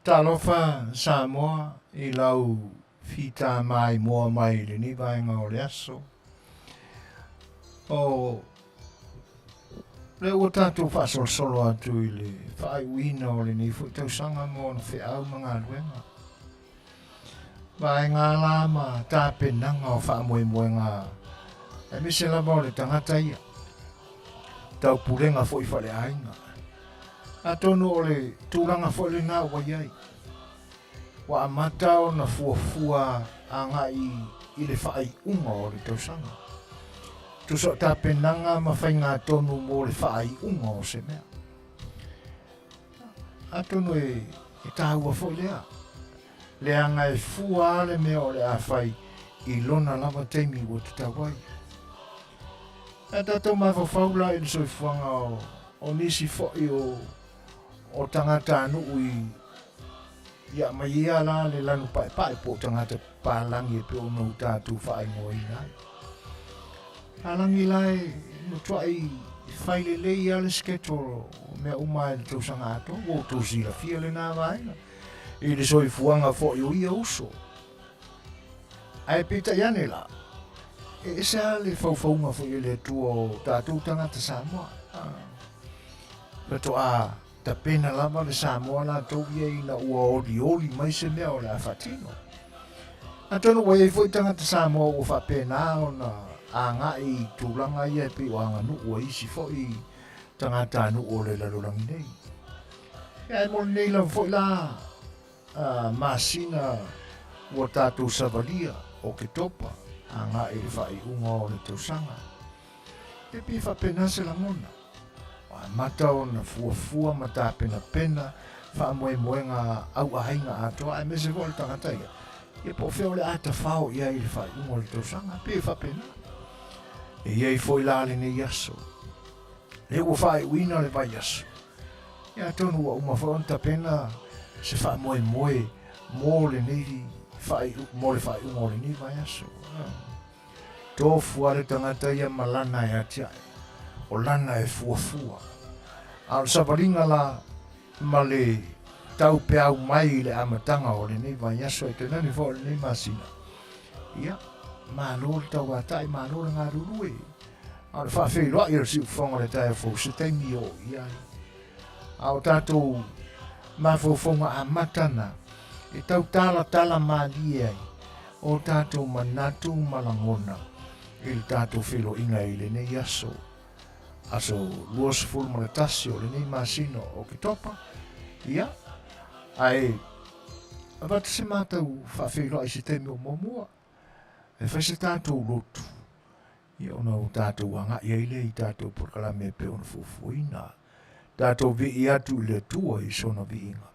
Talofa Samoa i lau fita maimoa mai i lenei vaega o le aso. O lea ua tatou faasolosolo atu i le faaiuina o lenei foi tausaga ma ona feau ma galuega. Vaega la ma tapenaga o faamoemoega aemaise lava o le tagata ia. Taupulega foi faaleaiga. Atonu o le tulaga foi lena ua i ai. Ua amata ona fuafua agai i le faaiuga o le tausaga. Tusa o tapenaga ma faigatonu mo le faaiuga o se mea. Atonu e taua foi lea, leaga e fua lava le mea o le a fai i lona lava taimi ua tatau ai. Ae tatou mafaufau la i le soifuaga o nisi foi o tagatanuu i ia aumai ia la le lanu paepae po o tagata palagi e pei ona ua tatou faaigoaina ai. Palagi la e matuai fai lelei lava le schedule o mea uma i le tausaga atoa, ua outou silafia lena vaega i le soifuaga foi o ia uso. Ae peitai ane la, e ese lava le faufauga foi a le Atua o tatou tagata Samoa. Faatoa tapena lava le Samoa latou ia ina ua olioli mai se mea o le a faatino. Atonu ua i ai foi tagata Samoa ua faapena ona agai i tulaga ia e pei o aganuu a isi foi tagatanuu o le lalolagi nei. Ae mo lenei lava foi la masina ua tatou savalia o Oketopa agai i le faaiuga o le tausaga. E pei e faapena se lagona. Ua amata ona fuafua ma tapenapena faamoemoega auaiga atoa aemaise foi o le tagata ia, ia po o fea o le a tafao i ai i le faaiuga o le tausaga. E pei e faapena. E i ai foi la lenei aso, lea ua faaiuina le vaiaso, ia atonu ua uma foi ona tapena se faamoemoe mo lenei mo le faaiuga o lenei vaiaso. Tofu lava le tagata ia ma lana e atiae, o lana e fuafua. A o le savaliga la ma le taupeau mai i le amataga o lenei vaiaso e tainane foi o lenei masina, ia, malo le tauatai, malo le galulue. A o le faafeiloai o le siufofoga o le taeao fou, se taimi e oo i ai. A o tatou mafaufauga amata na e tau talatala malie ai o tatou manatu ma lagona i le tatou feiloaiga i lenei aso, aso 21 o lenei masina o Oketopa. Ia, ae avatu se matou faafeiloai i se taimi o muamua, e fai se tatou lotu, ia ona o tatou agai ai lea i tatou polokalame e pei ona fuafuaina. Tatou vii atu i le Atua i sona viiga.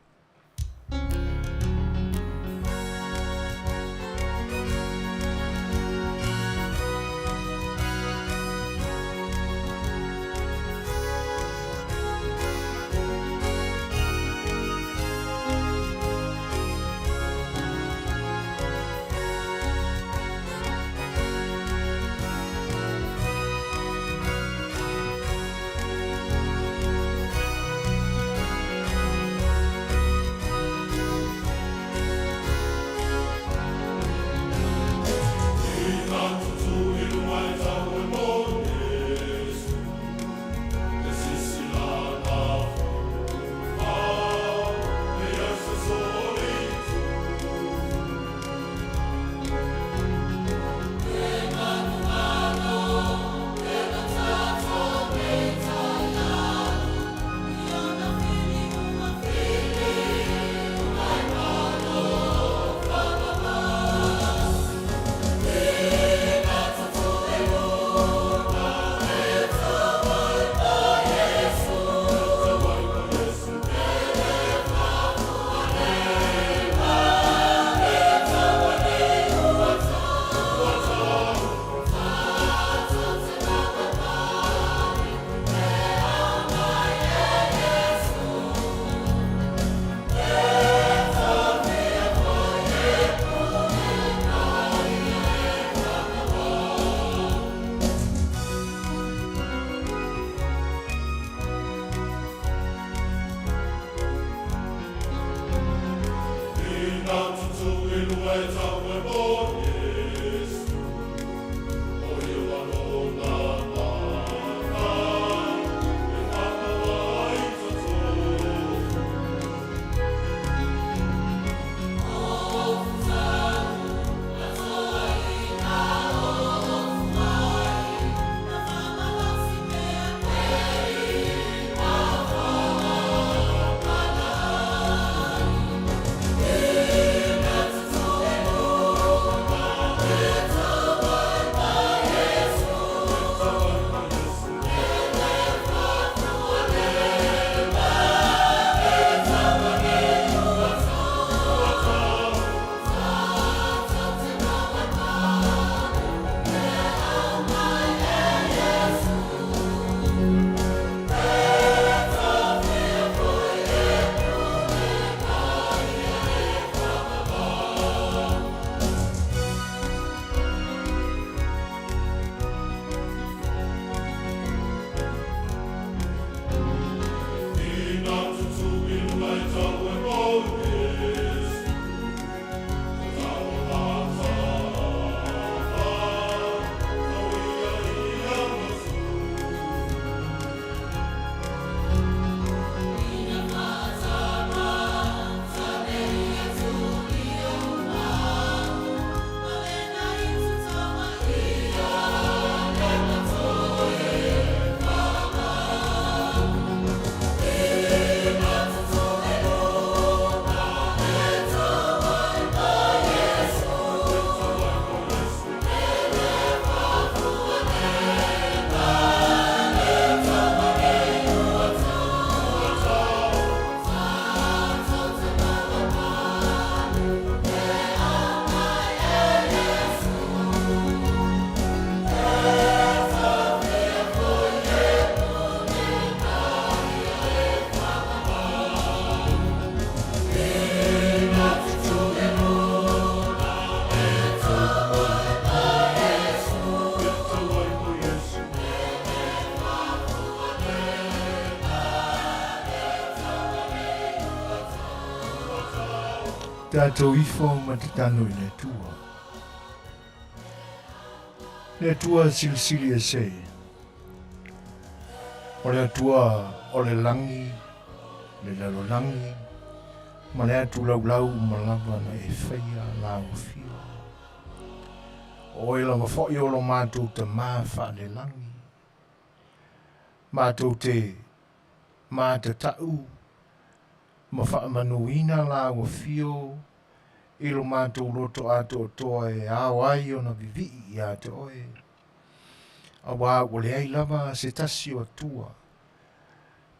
Tatou ifo ma tatalo i le Atua. Le Atua silisili ese. O le Atua o le lagi, le lalolagi, ma le atu laulau uma lava na e faia lau afio. O oe lava foi o lo matou Tamā faalelagi. Matou te matatau ma faamanuina lau afio i lo matou loto atoatoa e ao ai ona vivii ia te oe, auā ua leai lava se tasi o Atua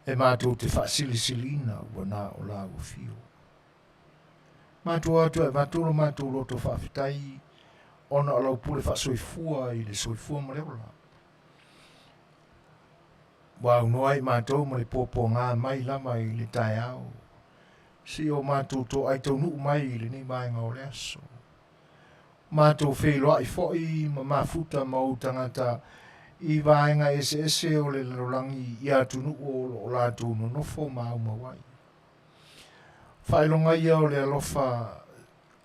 e matou te faasilisiliina ua na o lau afio. Matou atu e avatu lo matou loto faafetai ona o lau pule faasoifua i le soifua ma le ola. Ua aunoa ai matou ma le puapuaga mai lava i le taeao, seia o matou toai taunuu mai i lenei vaega o le aso. Matou feiloai foi ma mafuta ma ou tagata i vaega eseese o le lalolagi i atunuu o lo o latou nonofo ma aumau ai. Faailoga ia o le alofa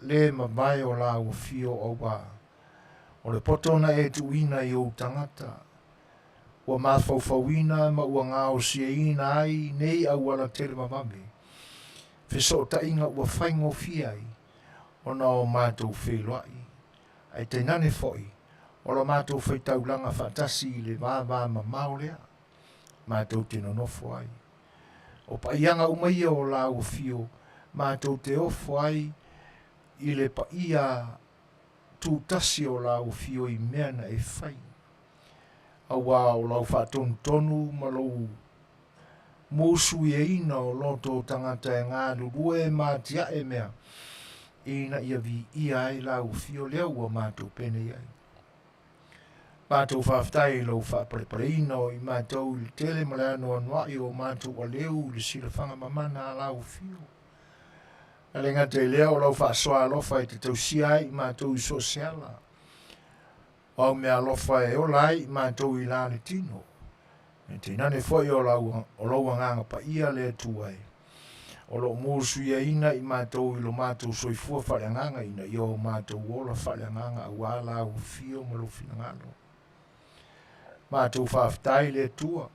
le mavae o lau afio auā o le poto na e tuuina i ou tagata, ua mafaufauina ma ua gaosiaina ai nei auala televavave, fesootaiga ua faigofie ai ona o matou feiloai, ae tainane foi o la matou faitaulaga faatasi i le vavamamao lea matou te nonofo ai. O paiaga uma ia o lau afio matou te ofo ai i le paia tutasi o lau afio i mea na e fai, auā o lau faatonutonu ma lou musuiaina o loto o tagata e galulue ma atiae mea ina ia viia ai lau afio lea ua matou penei ai. Matou faafetai i lou faapalepaleina o i matou i le tele ma le anoanoai o matou aleu i le silafaga mamana a lau afio. E le gata i lea o lau faasoa alofa e te tausia ai i matou i so o se ala. O au mea alofa e ola ai i matou i la le tino. E tainane foi o, lau, o lou agaga paia le Atua e. O lo o musuiaina i matou i lo matou soifua faaleagaga ina ia o matou ola faaleagaga auā Lau Afio ma Lou finagalo. Matou faafetai i le Atua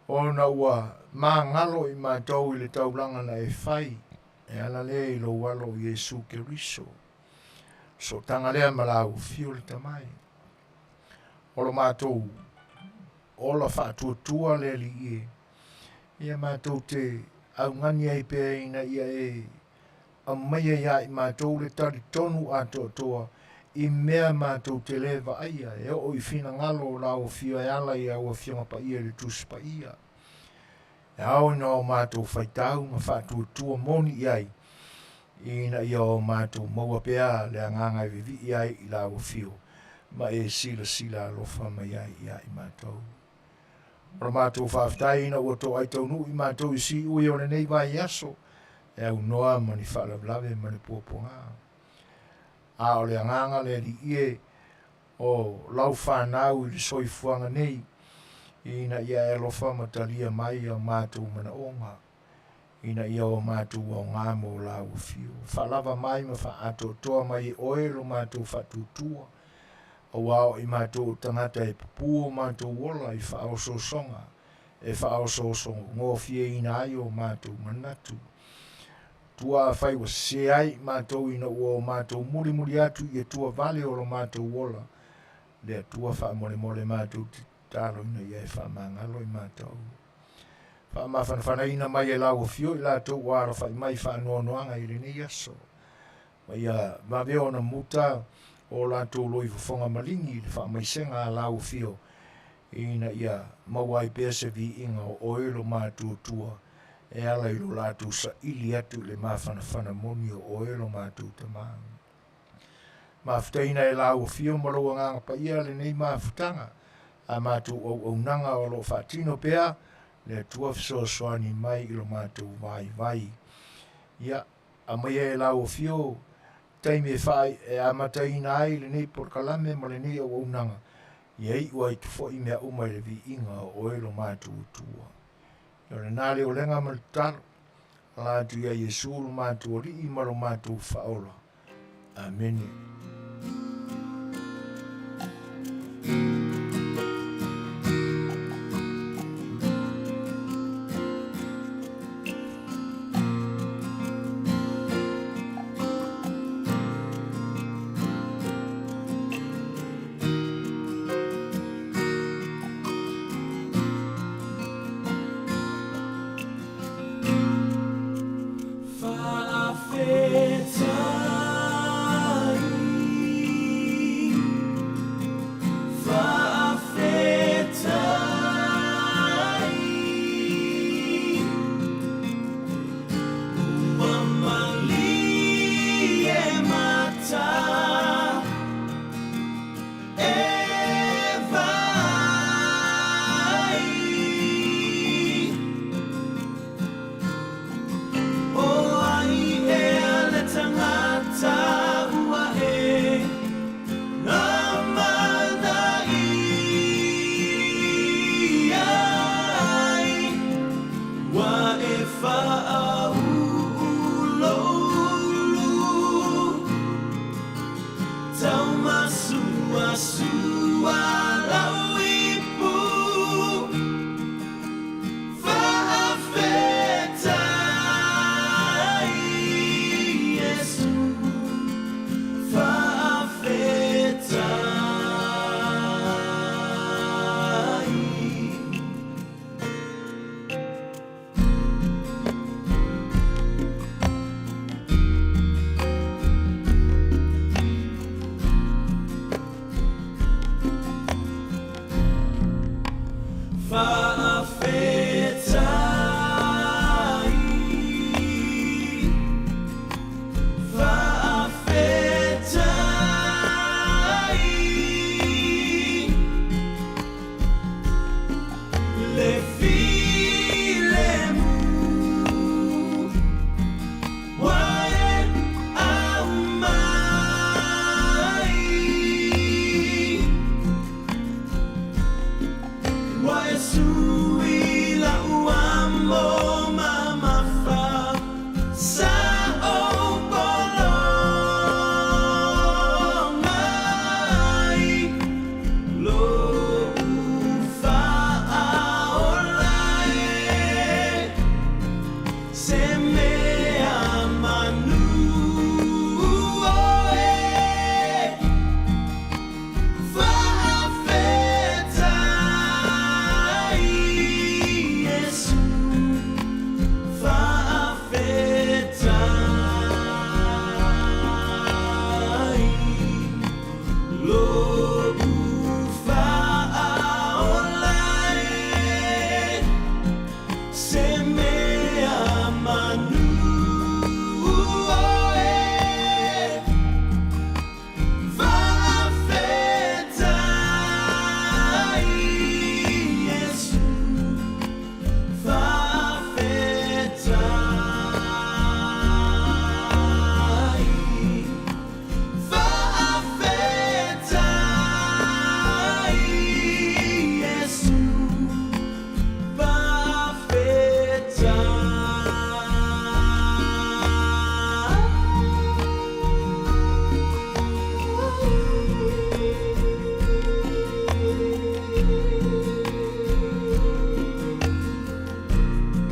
ona ua magalo i matou i le taulaga na e fai e ala lea i lou Alo o Iesu Keriso. Sootaga lea ma Lau Afio le Tamai. O lo matou ola faatuatua le Alii e, ia matou te augani ai pea ina ia e aumaia iā i matou le talitonu atoatoa i mea matou te lē vaaia e oo i finagalo o Lau Afio e ala i Au Afioga Paia i le Tusi Paia. E ao ina o matou faitau ma faatuatua moni i ai ina ia o matou maua pea le agaga e vivii ai i Lau Afio ma e silasila alofa mai ai iā i matou. O le matou faafetai ina ua toai taunuu i matou i siui o lenei vaiaso e aunoa ma ni faalavelave ma ni puapuaga. A o le agaga le Alii e, o lau fanau i le soifuaga nei, ina ia e alofa ma talia mai a matou manaoga, ina ia o matou aoga mo lau afio. Faalava mai ma faaatoatoa mai e oe lo matou faatuatua, auā o i matou o tagata e pupū o matou ola i faaosoosoga, e faaosooso gofieina ai o matou manatu. Tua afai ua sese ai i matou ina ua o matou mulimuli atu i Atua vale o lo matou ola, le Atua faamolemole matou te tatalo ina ia e faamagalo i matou. Faamafanafanaina mai e lau afio i latou ua alafai mai faanoanoaga i lenei aso, ma ia vave ona muta o latou loifofoga maligi i le faamaisega a lau afio, ina ia maua ai pea se viiga o oe lo matuatua e ala i lo latou saili atu i le mafanafana moni o oe lo matou Tama. Mafutaina e lau afio ma lou Agaga Paia lenei mafutaga a matou auaunaga o lo o faatino pea le Atua fesoasoani mai i lo matou vaivai. Ia, aumaia e lau afio taimi e faa e amataina ai lenei polokalame ma lenei auaunaga, ia iu ai foi mea uma i le viiga o oe lo matou Atua. Ia o lena le olega ma le tatalo, ala atu ia Iesu lo matou Alii ma lo matou Faaola. Amene.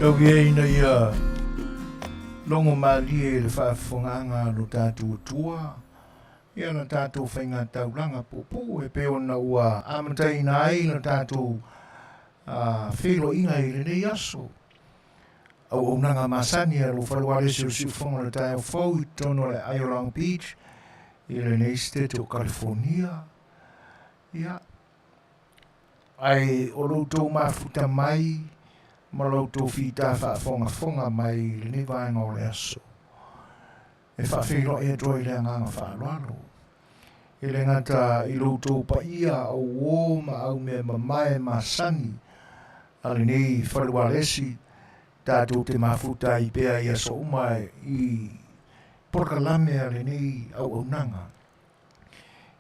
Tau ia ina ia logo malie i le faafofogaaga a lo tatou Atua ia la tatou faigataulaga puupuu e pei ona ua amataina ai la tatou feiloaiga i lenei aso. Auaunaga masani a lou fale ualesi o le siufofoga o le taeao fou i totonu o le aai o Long Beach i lenei sitete o Kalifonia. Ia, ae o lo outou mafuta mai ma lo outou fita faafogafoga mai i lenei vaega o le aso, e faafeiloai atu ai le agaga faaaloalo. E le gata i lo outou paia o uō ma au mea mamae masani a lenei fale ualesi, tatou te mafuta ai pea i aso uma i polokalame a lenei auaunaga.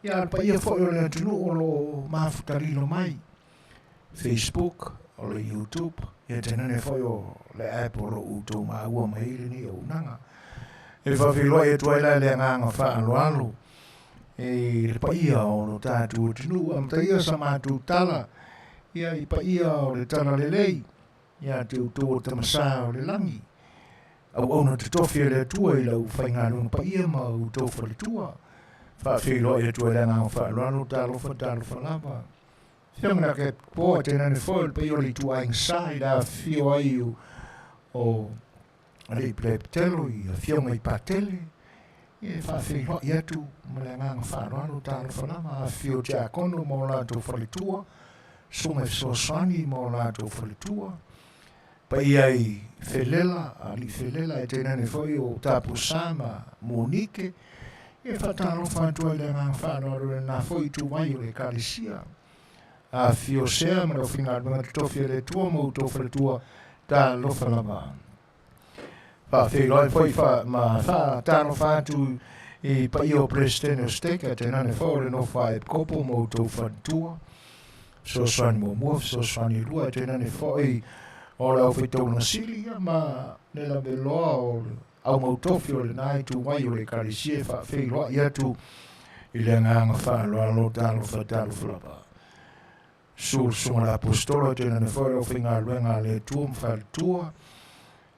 Ia, a le paia foi o le atunuu o lo o mafutalilo mai, Facebook, o le YouTube, ia tainane foi o le app o lo o outou maua mai ai lenei auaunaga. E faafeiloai atu ai la i le agaga faaaloalo i le paia o lo tatou atunuu, amataia sa matou tala ia i paia o le Talalelei ia te outou o Tamasa o le Lagi, auauna totofi a le Atua i lau faigaluega paia ma outou faletua. Faafeiloai atu ai le agaga faaaloalo, talofa, talofa lava. Afioga na ke poa tainane foi o le paia o le ituaiga sa i le afifio ai o Alii Pelepetelo i Afioga i Patele, e faafeiloai atu ma le agaga faaaloalo, talofa lava, afifio o Tiakono ma o latou faletua, susuga i fesoasoani ma o latou faletua, paia i Felela, Alii Felela, e tainane foi o Tapusa ma Monike, e faatalofa atu ai le agaga faaaloalo i lena foi ituvai o le Ekalesia. Afifio Sea ma le aufaigaluega totofi a le Atua ma outou faletua, talofa lava. Faafeiloai foi fa, ma faatalofa atu i paia o Peresetene o Stake, tainane foi o le nofo a Epikopo ma outou faletua. Fesoasoani muamua, fesoasoani lua, tainane foi o le aufaitaulaga sili ia ma le laveloa o le aumautofi o lena ituvai o le Ekalesia e faafeiloai atu i le agaga faaaloalo, talofa, talofa lava. Susu le susuga i le Aposetolo, ae tainane foi o le aufaigaluega a le Atua ma faletua,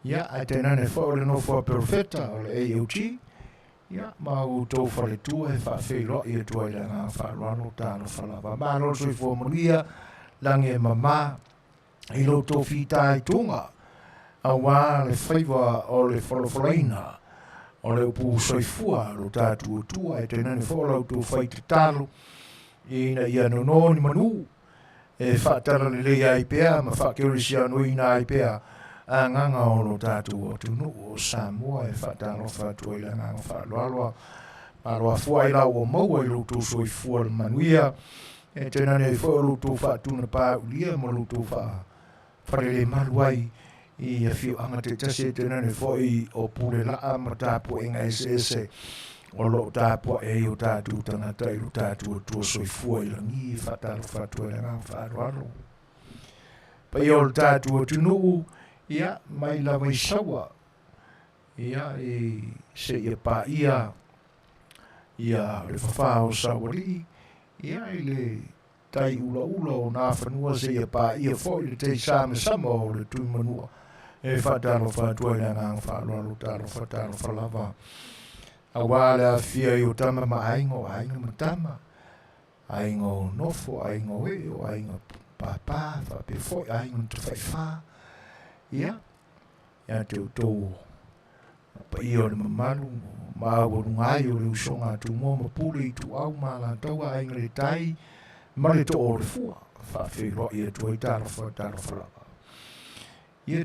ia, ae tainane foi o le nofo a perofeta o le AOG, ia, ma outou faletua e faafeiloai atu ai i le agaga faaaloalo, talofa lava. Malo le soifua manuia, lagi e mama i lo outou fitaituga, aua le faiva o le folafolaina o le upu soifua lo tatou Atua, ae tainane foi o la outou fai tatalo ina ia nono ni manu e faatalalelei ai pea ma faakerisianoina ai pea agaga o lo tatou atunuu o Samoa e faatalofa atu ai le agaga faaaloalo. Malo afua ai la ua maua i lo outou soifua le manuia, e tainane ai foi o lo outou faatunapaulia ma lo outou faafalelemalu ai i afioaga taitasi, e tainane foi o pule laa ma tapuaiga eseese o lo o tapuai ai o tatou tagata i lo tatou Atua soifua i lagi. E faatalofa atu ai le agaga faaaloalo. Paia o le tatou atunuu, ia, mai lava i Saua, ia, i seia paia ia le fafā o Saualii, ia, i le tai ulaula o Nafanua seia paia foi le tai samasama o le Tuimanua. E faatalofa atu ai le agaga faaaloalo, talofa, talofa lava. Aua le afifio ai o tama ma aiga, o aiga ma tama, aiga o nofo, aiga o ee, o aiga pāpā, faapea foi aiga na tafaifā. Ia, ia te outou paia o le mamalu maualuga ai o le usoga a Tumua ma Pule Ituau ma Alataua, Aiga i le Tai ma le Too o le Fua. Faafeiloai atu ai, talofa, talofa lava. Ia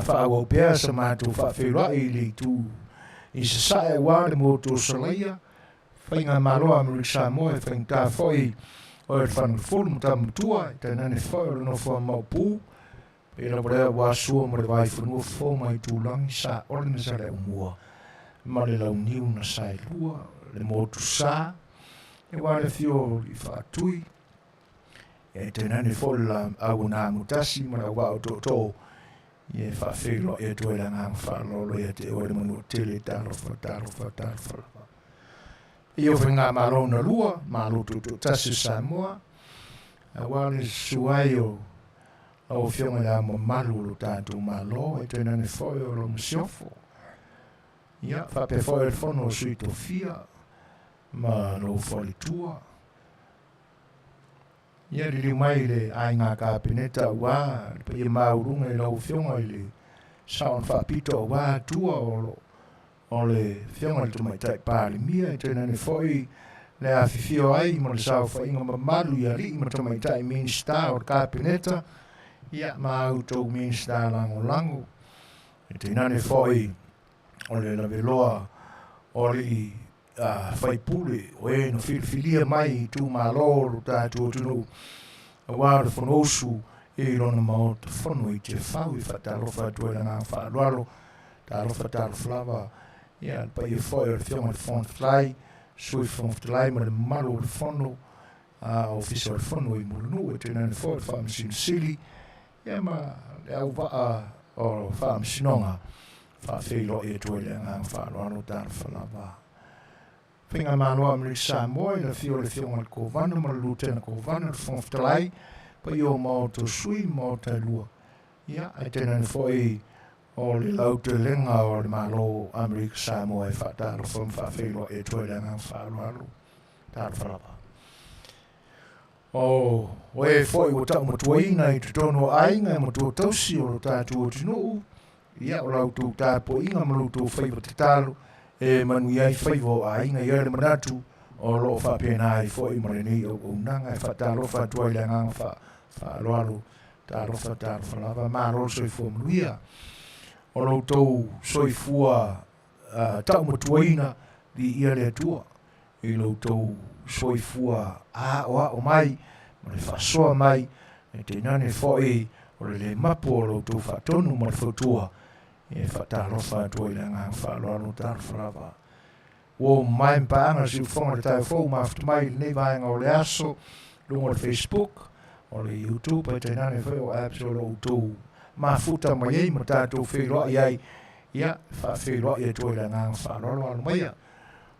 faaauau pea sa matou faafeiloai i le itu i Sasae aua le motu o Salaia, Faigamalo a Amerika Samoa e faigata foi o le Fanulufulu ma Tamatua, tainane foi o le nofo a Maopu. Pei lava lea ua sua ma le vaifanua fofo ma Itulagi, Saole ma Saleaaumua ma le Launiu na Saelua, le motu sa, aua le afio o Alii Faatui, e tainane foi le laau namutasi ma le auvaa o tootoo, e faafeiloai atu ai le agaga faaaloalo ia te oe le Manuatele, talofa, talofa, talofa lava. Ia o faigamalo na lua, Malo Tutoatasi o Samoa, aua le susu ai o Lau Afioga i Le Ao Mamalu o lo tatou Malo, ae tainane foi o lau Masiofo. Ia, faapea foi le Fono a Sui Tofia ma lou faletua. Ia, liliu mai i le Aiga Kapeneta aua le paia maualuga i lau Afioga i le Saono Faapito aua Atua o lo o le Afioga i le Tamaitai Palemia, e tainane foi le afifio ai ma le saofaiga mamalu i alii ma tamaitai Minisita o le Kapeneta, ia, ma a outou Minisita lagolago, e tainane foi o le laveloa o alii faipule o e na filifilia mai i itumalo o lo tatou atunuu aua le Fonousu i lona Maota Fono i Tiafau. E faatalofa atu ai le agaga faaaloalo, talofa talofa lava, ia le paia foi o le Afioga i le Fofoga Fetalai, Sui Fofoga Fetalai ma le mamalu o le Fono, a Ofisa o le Fono i Mulinuu, e tainane foi le Faamasino Sili, ia ma le auvaa o Faamasinoga. Faafeiloai atu ai le agaga faaaloalo, talofa lava. Faigamalo a Amerika Samoa i le afio o le Afioga i le Kovana ma le Lutena Kovana, le Fofoga Fetalai, paia o Maota o Sui ma Maota e lua. Ia, ae tainane foi o le lautelega o le Malo o Amerika Samoa e faatalofa ma faafeiloai atu ai le agaga faaaloalo. Talofa lava. O e foi ua taumatuaina i totonu o aiga e matua tausi o lo tatou atunuu, Ia, o la outou tapuaiga ma lo outou faiva tatalo e manuia ai faiva o aiga, i ai le manatu o lo o faapena ai foi ma lenei auaunaga e faatalofa atu ai le agaga faaaloalo. Talofa, talofa lava, malo le soifua manuia. O lo outou soifua taumatuaina, viia le Atua i lo outou soifua aoao mai ma le faasoa mai, e tainane foi o le lē mapu o lo outou faatonu ma le fautua, e faatalofa atu ai le agaga faaaloalo. Talofa lava. Ua mamae paaga siufofoga le taeao fou mafuta mai i lenei vaega o le aso, luga o le Facebook, o le YouTube, ae tainane foi o apps o lo outou mafuta mai ai ma tatou feiloai ai. Ia, faafeiloai atu ai le agaga faaaloalo. Alo maia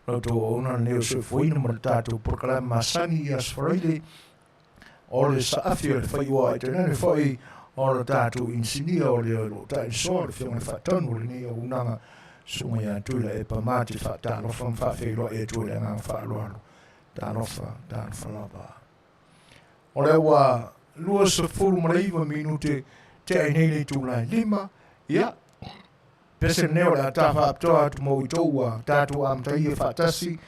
la outou auauna lenei o soifuaina ma le tatou polokalame masani i Aso Faraile o le saafi o le faioa, ae tainane foi o le tatou inisinia o le o tainisoa, le Afioga i le Faatonu o lenei auaunaga, Susuga ia Tuila Epa Mati. Faatalofa ma faafeiloai atu ai le agaga faaaloalo. Talofa, talofa lava. O lea ua 29 minute tea i nei le itula e 5. Ia, pese lenei o le a ta faapitoa atu mo outou ua tatou amataia faatasi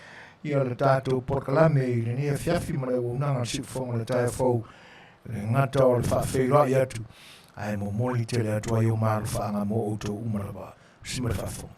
ia le tatou polokalame i lenei afiafi ma le auaunaga a le Siufofoga o le Taeao Fou. Le gata o le faafeiloai atu, ae momoli tele atu ai o malofaaga mo outou uma lava. Si ma le faafofoga.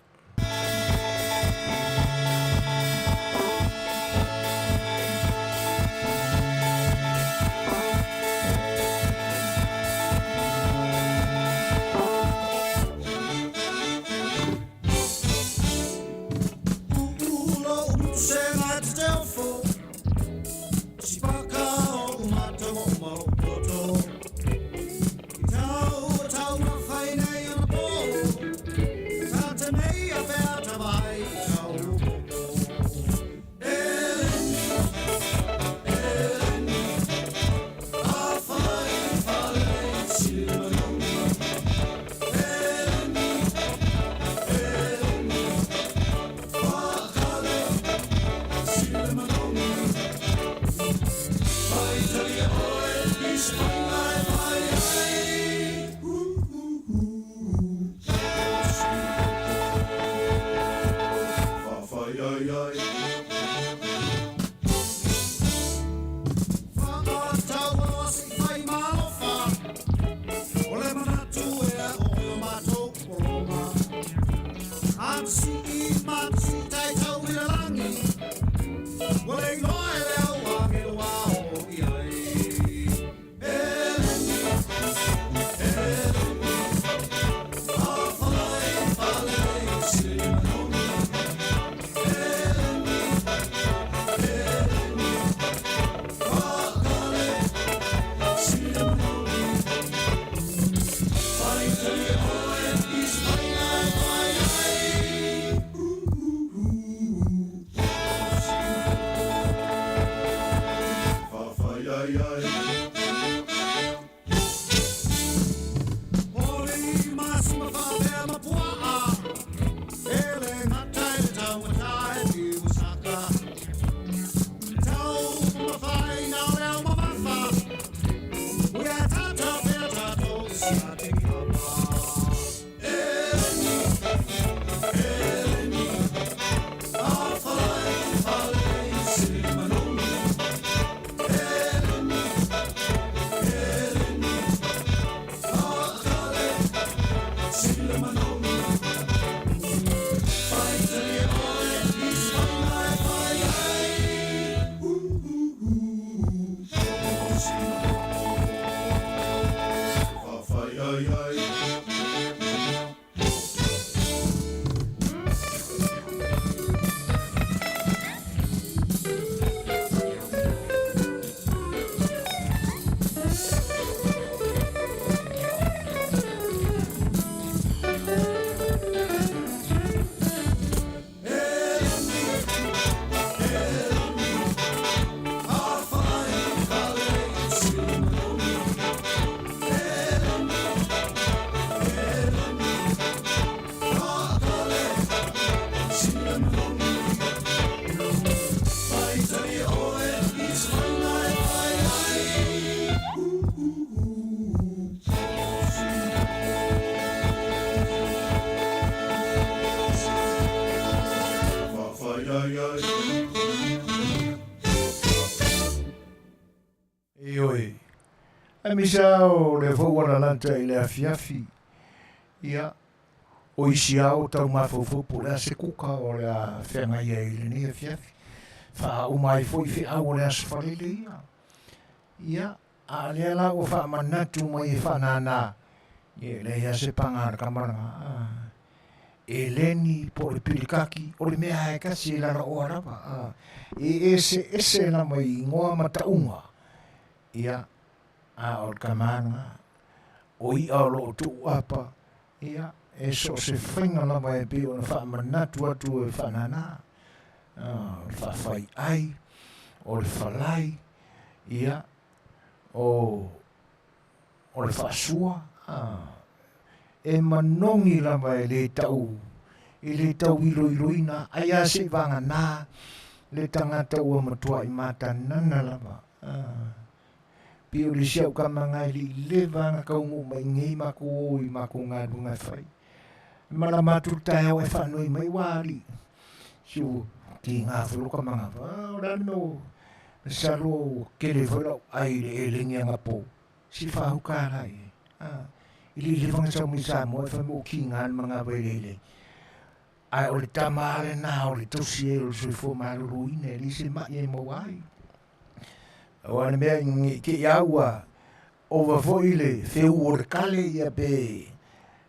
Ioe. Aemaise lava o lea foi ua lalata i le afiafi, ia, o isi lava ua tau mafaufau po o le a se kuka o le a feagai ai i lenei afiafi. Faauma ai foi feau o le Aso Faraile ia. Ia, a o lea la ua faamanatu mai e faanānā, ia e leai lava se paga a le kama lena. Eleni po o le pilikaki, o le mea lava e tasi e lalaoa lava. E eseese lava i igoa ma tauga, ia, a o le kama lena, o iʻa o lo o tuuapa, ia, e so o se faiga lava e pei ona faamanatu atu e faanānā, o le faafaiai, o le falai, ia, o o le faasua, e manogi lava e le tau e le tau iloiloina, ai lava se i vagana le tagata ua matuai matanana lava. Pei o le isi au kamaga e le i leva ona taunuu mai nei matou o i matou galuega e fai. E malama atu le taeao ae faanoi mai, ua alii, si ua tiga foi lou kamaga. O le a le mea ua, masalo ua tele foi lau ai i le elegi anapo. Si faauka la i ai. I le leva na sau mai Samoa e fai mai ua kiga le manava i le Ae o le tama lava lena o le tausi ai o le soifua maloloina e leai se mai e maua ai. Aua le mea ne i te i lava ua ova foi le feu o le kale ia pe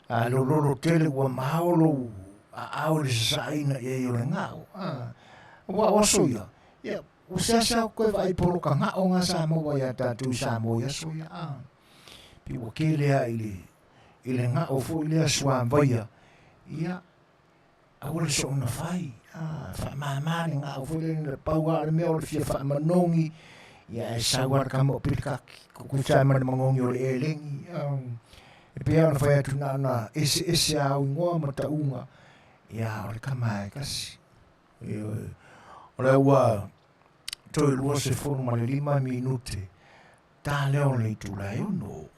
a lololo tele ua mao lou aao i le sasaaina i ai o le gao. Aua o aso ia, ia Ua seasea ou toe vaai poloka gao na sa maua iā tatou i Samoa i aso ia, a. Pei ua tele lava i le, i le gao foi lea suavaia, ia, aua le soona fai, a, faamama le gao foi lea, na pau lava o le mea o le fia faamanogi, ia ae sau lava le tama o pilikaki, tutusa ai ma le manogi o le elegi, a. E pei lava ona fai atu na ona eseese lava o igoa ma tauga, ia, o le tama lava e tasi. O lea ua toe 25 minute ta lea o le itula e 6.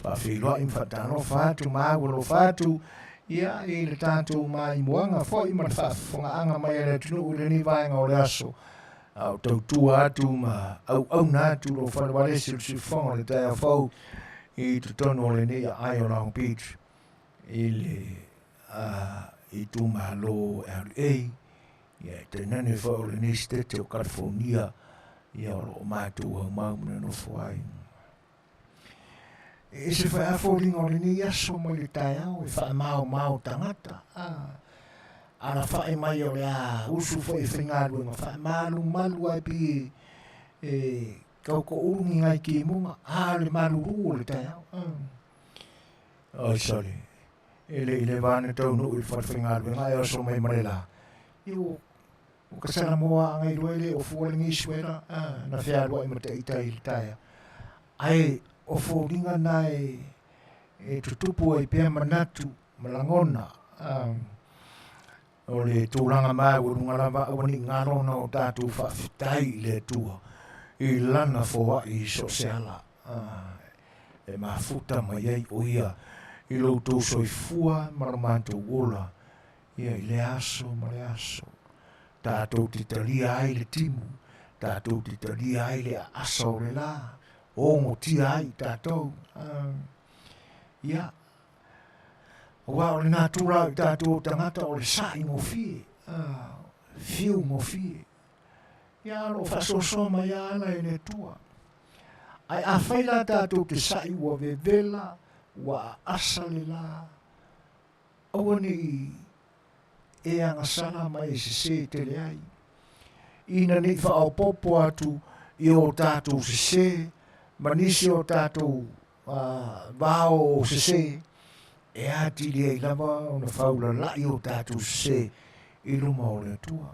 Faafeiloai ma faatalofa atu ma aualofa atu ia i le tatou maimoaga foi ma le faafofogaaga mai a le atunuu i lenei vaega o le aso. A o tautua atu ma auauna atu lou falevalesi o le siufofoga o le taeao fou i totonu o lenei aai o Long Beach i le itumalo LA, ia e tainane foi o lenei sitete o California, ia o lo o matou aumau ma nonofo ai. E ese foi a foliga o lenei aso mai le taeao e faamaomao tagata. Alafai mai o le a usu foi e faigaluega faamalumalu ai pi e tautoulu ni ngai timuga, a le malulu o le taeao. Oi sorry. E le i leva ana taunuu i le falefaigaluega ae oso mai ma le la. Ia ua ua kasala moa anga iloa e le o fua lenei suela, a, na fealuai ma ita i le taeao. Ae o foliga na e, e tutupu ai pea manatu ma lagona, a, o le tulaga maualuga lava aua ne i galo ona o tatou faafetai i le Atua i Lana foai i so o se ala e mafuta mai ai o Ia i lo outou soifua ma lo matou ola ia i le aso ma le aso. Tatou te talia ai le timu, tatou te talia ai le aasa o le la, ogotia ai tatou. Ia, Aua o le natura o i tatou o tagata o le sa'i gofie, fiu gofie. Ia o lo o faasoasoa mai lava ala e le Atua. Ae afai la tatou te sa'i ua vevela, ua aasa le la, aua ne i e agasala ma e sesē tele ai, ina ne i faaopoopo atu i o tatou sesē ma nisi o tatou vao o sesē, e atili ai lava ona faulala'i o tatou sesē i luma o le Atua.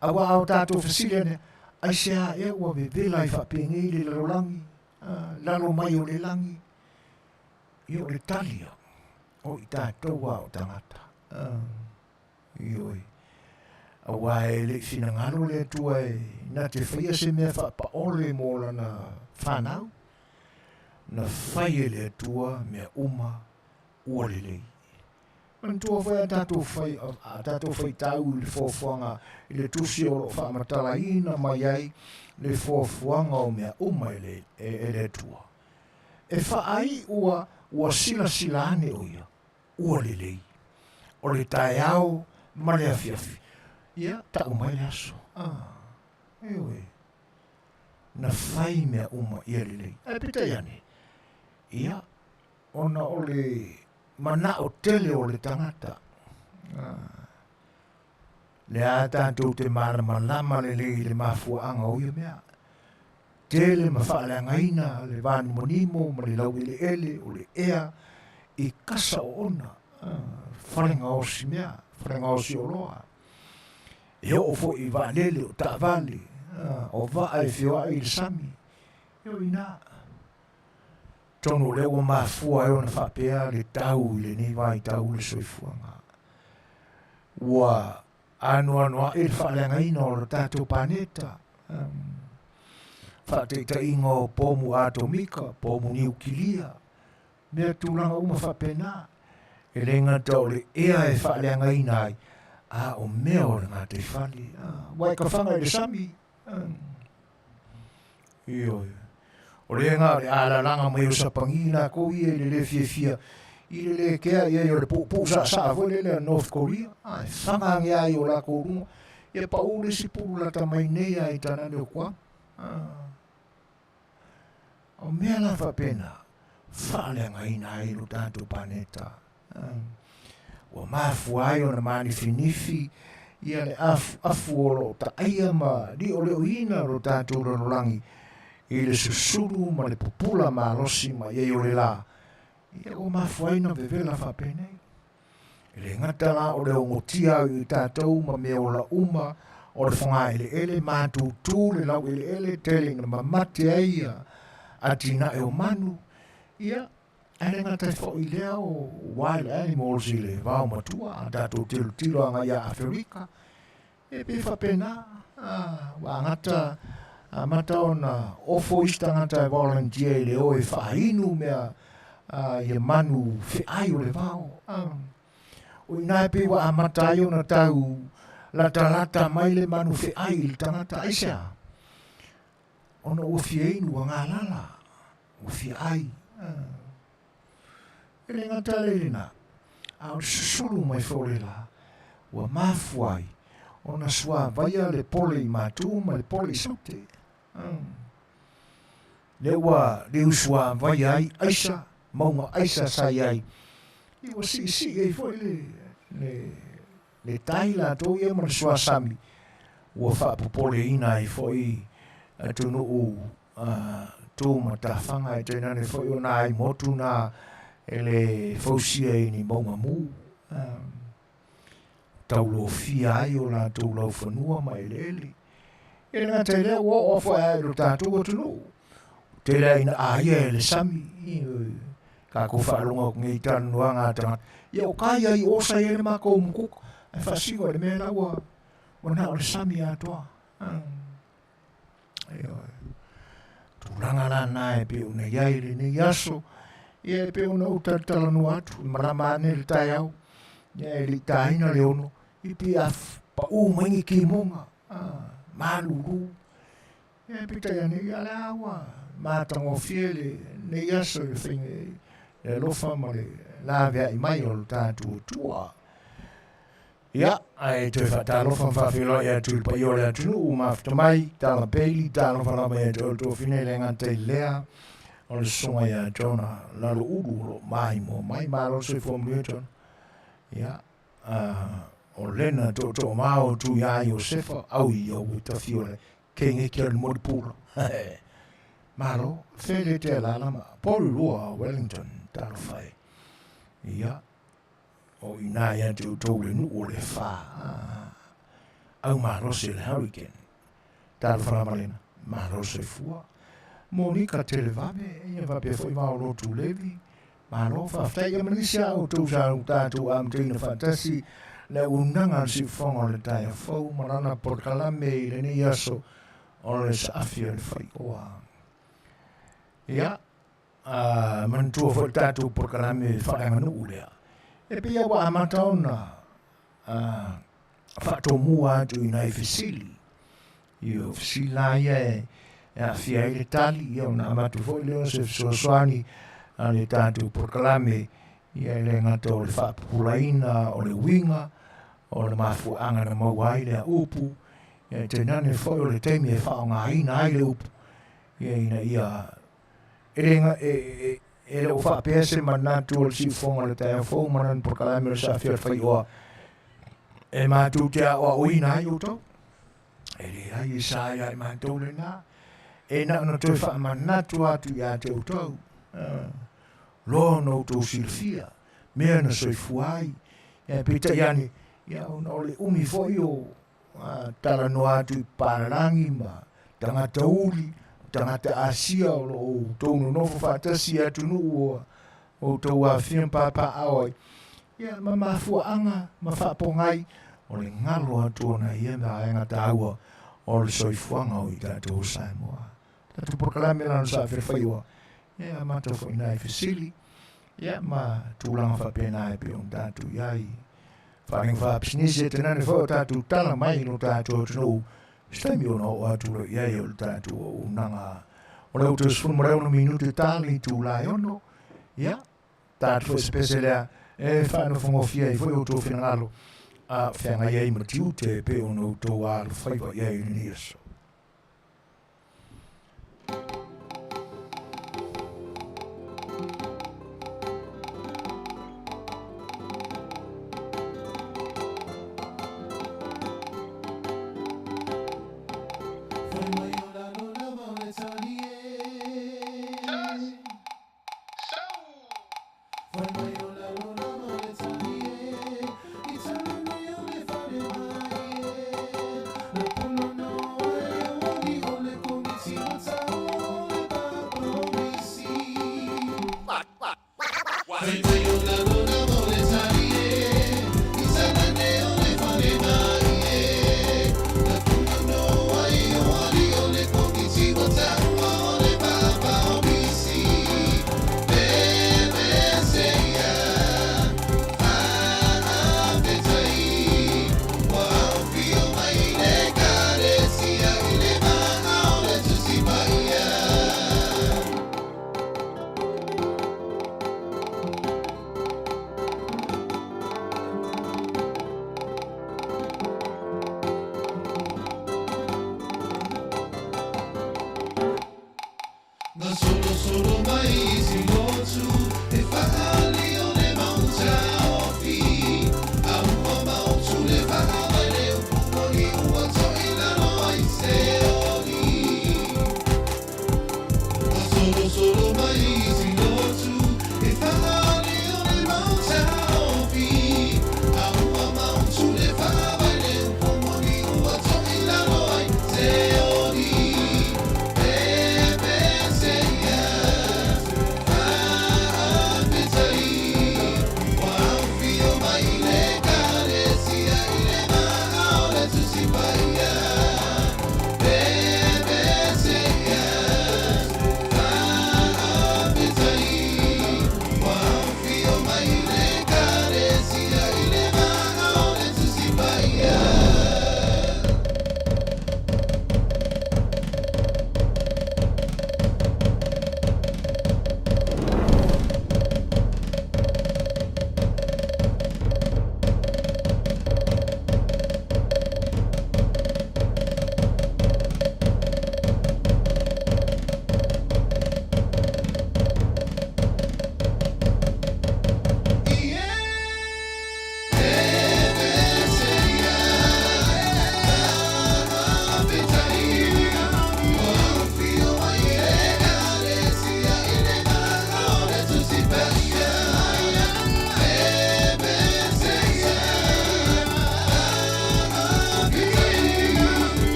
Aua a o tatou fesili ane, aisea ea ua vevela ai faapenei le lalolagi, lalo mai o le lagi? Ia o le tali ia, o i tatou a o tagata. Ioe. Aua e le i finagalo le Atua e na te faia se mea faapaole mo lana fanau, na fai e le Atua mea uma ua lelei. Manatua foi a tatou fai, a tatou faitau i le foafoaga i le tusi o lo o faamatalaina mai ai le foafoaga o mea uma e le, e, e le Atua. E faaiu ua silasila ane o ia, ua lelei. O le taeao ma le afiafi, ia tau mai le aso. Ah, ioe. Na fai mea uma ia lelei. Ae peitai ane, ia, ona o le manao tele o le tagata. Ah, lea tatou te malamalama lelei i le mafuaaga o ia mea. Tele ma faaleagaina le vanimonimo ma le laueleele o le ea i kasa oona, fale gaosi mea, fale gaosi oloa. E oo foi i vaalele, o taavale, o vaa e feoai i le sami. Io ina, tonu o lea ua mafua ai ona faapea le tau i lenei vaitau o le soifuaga. Ua anoanoai le faaleagaina o le tatou paneta, faataitaiga o pomu atomika, pomu niukilia, mea tulaga uma faapena. E le gata o le ea e faaleagaina ai, a o mea o le gataifale. Ua e kafaga i le sami. Ioe. O le ga o le alalaga mai o Sapagi lakou ia i le le fiafia i le le kea i ai o le puupuu saasaa foi lele a North Korea, a e faga age ai o lakou luga, ia pau le isi pulu lata mai nei a i tanane o Guam. O mea la faapena, faaleagaina ai lo tatou paneta. Ua mafua ai ona manifinifi ia le afuafu o lo o taaia ma liolioina lo tatou lalolagi i le susulu ma le pupula malosi mai ai o le la, ia ua mafua ai ona vevela faapenei. E le gata la o le ogotia au i tatou ma mea ola uma o le fogaeleele, matutu le laueleele, tele ina mamate ai ia atinae o manu, ia Ae le gata foi i lea o wild animals i le vao matua, a tatou tilotilo agai ia Aferika, e pei faapena, ua gata amata ona ofo isi tagata e volunteer i le o e faainu mea ia manu feai o le vao. O i ina e pei ua amata ai ona tau latalata mai le manu feai i le tagata. Aisea? Ona ua fia inu, ua galala, ua fia ai. E le gata le lena, a o le susulu mai foi o le la, ua mafua ai ona suavaia le pole i Matu ma le pole i Saute. Lea ua liu suavaia ai aisa, mauga aisa sa i ai, ia ua siisii ai foi le, le, le tai latou ia ma le suasami ua faapopoleina ai foi atunuu tu ma tafaga e tainane foi o nai motu na e le fausia i ni mauga mu taulofia ai o latou laufanua ma eleele. E le gata i lea ua oo foi i lo tatou atunuu. Tele ai ina aia e le sami, tatou faalogo atu nei i talanoaga a tagata, ia o kai ai o sa i ai le matou mukuka, ae faasino i le mea la ua ua na o le sami atoa. Ioe. Tulaga la na e pei ona i ai lenei aso, ia e pei ona ou talatalanoa atu, e malama ane le taeao, ia e le i taina le 6, i pei a pau mai ni kimoga, malulu. Ia peitai ane, ia le a ua matagofie lenei aso i le faiga le alofa ma le laveai mai o lo tatou Atua. Ia, ae toe faatalofa ma faafeiloai atu i le paia o le atunuu ua mafuta mai, Tala Bailey, talofa lava ia te oe le toafina i le gata i lea o le susuga ia Jonah Laloulu o lo o maimoa mai. Malo le soifua manuia Jonah. Ia, o lena tootoo mao tu ia Iosefa, au i au e tawhio le kenge kia le moli pula. Malo, whele te lalama, Porirua, Wellington, talofa e. Ia, o ina ia te utou le nuu o le wha, au malosi le hurricane. Talofa lava lena, malo soifua. Monika Televave, ia faapea foi vao lotu Levi, Malo faafetai ia ma nisi a outou sa tatou amataina faatasi le auaunaga a le siufofoga o le taeao fou ma lana polokalame i lenei aso o le saafi o le faioa. Ia, manatua foi le tatou polokalame faaleaganuu lea. E pei ua amata ona faatomua atu i nai fesili. Ia o fesili la ia e aafia ai le tali, ia ona avatu foi lea o se fesoasoani a le tatou polokalame, ia e le gata o le faapupulaina o le uiga o le mafuaaga na maua ai lea upu, ia tainane foi o le taimi e faaaogaina ai le upu, ia ina ia e le e, e le o faapea se manatu o le siufofoga o le taeao fou ma lana polokalame o le Safia o le Faioa e matou te aoaoina ai outou. E leai e sa ia i matou lena. E na ona toe faamanatu atu ia te outou. Loa ona outou silafia, mea na soifua ai. Ia peitai ane, ia ona o le umi foi o talanoa atu i papalagi ma tagata uli, tagata Asia o lo o outou nonofo faatasi i atunuu ua outou afifio ma papaaao ai. Ia, ma mafuaaga ma faapogai o le galo atu ona ia vaega taua o le soifuaga o i tatou o Samoa. Tatou polokalame lana sa felefaiwa, ia amata foi nai fesili, ia ma tulaga faapena e pei ona tatou i ai. Faalega faapisinisi e tenane foi o tatou tala mai i lo tatou atunuu, se taimi ona oo atu loa i ai o le tatou auaunaga. O le 66 minute ta le itula e 6, ia, tatou foi se pese lea e faanofogofie ai foi outou finagalo a feagai ai ma tiute e pei ona outou alofaiva i ai i lenei aso.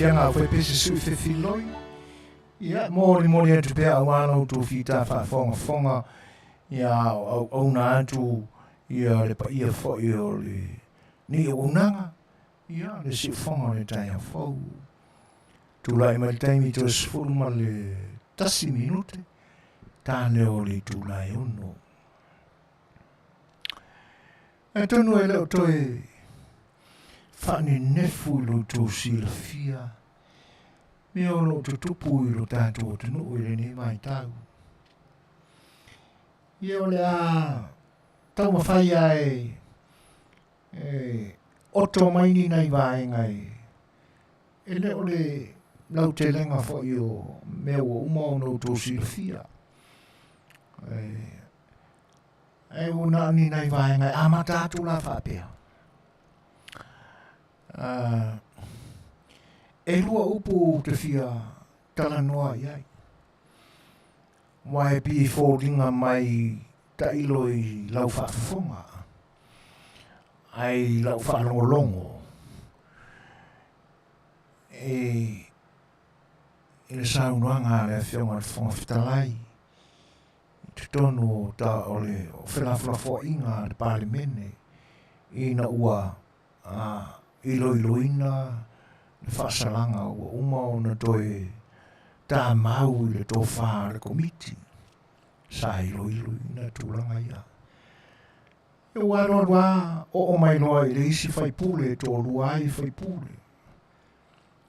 fiafiaga afai pe se sui fefiloi. Ia, molimoli atu pea aua la outou fita faafogafoga, ia o auauna atu ia le paia foi o le nei auaunaga, ia le siufoga o le taeao fou. Tulai mai le taimi toe 11 minute, ta leo o le itula e 6. Atonu e le o toe faanenefu i lo outou silafia mea o lo o tutupu i lo tatou atunuu i lenei vaitau. Ia o le a taumafai lava e oto mai ni nai vaega e le o le lautelega foi o mea ua uma ona outou silafia. Ae ua na o ni nai vaega e amata atu la faapea. E lua upu ou te fia talanoa i ai. Aua e pei e foliga mai tailo i lau faafofoga, ae i lau faalogologo e i le saunoaga a le Afioga i le Fofoga Fetalai i totonu o ta o le o felafolafoaiga a le Palemene ina ua iloiloina le faasalaga ua uma ona toe tamau i le tofa a le Komiti sa iloiloina tulaga ia. E ua alualu lava oo mai loa i le isi faipule e toalua ai faipule.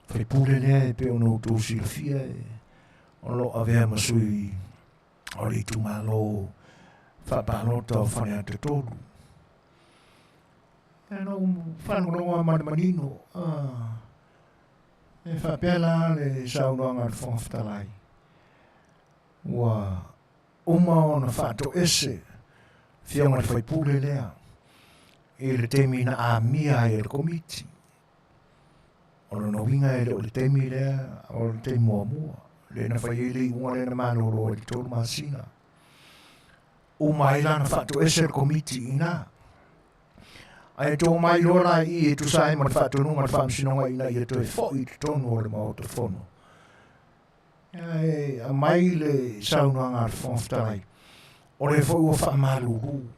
Faipule lea e pei ona outou silafia e o lo o avea ma sui o le itumalo faapalota o Faleata 3. E na ou faalogologo lava ma le manino, e faapea la le saunoaga a le Fofoga Fetalai, ua uma ona faatoese Afioga i le faipule lea i le taimi na amia ai e le Komiti. O lona uiga e le o le taimi lea o le taimi muamua lea na fai ai le iuga lea na malolo ai i le 3 masina. Uma ai la na faatoese le Komiti i ina. Ae to mai loa la i e tusa ai ma le faatonuga o le Faamasinoga ina ia toe foi i totonu o le Maota Fono. Ae aumai le saunoaga a le Fofoga Fetalai, o lea foi ua faamalulu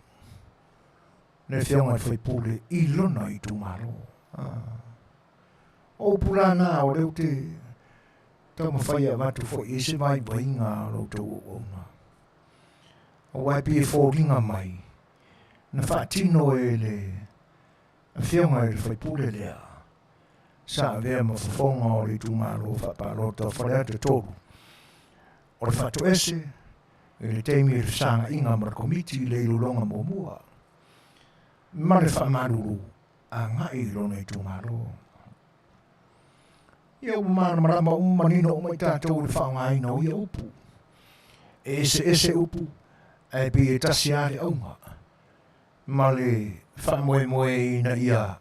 le Afioga i le sui usufono i lona itumalo. O upu la na o lea ou te taumafai e avatu foi i ai se vaivaiga a lo outou auauna. Aua e pei e foliga mai na faatino e le Afioga i le sui usufono lea sa avea ma fofoga o le itumalo faapalota o Faleata 3 o le faatoese i le taimi o le fesagaina ma le Komiti i le iloiloga muamua ma le faamalulu agai i lona itumalo. Ia ua malamalama uma manino uma i tatou i le faaaogaina o ia upu. E eseese upu, ae pei e tasi lava le auga ma le faamoemoe ina ia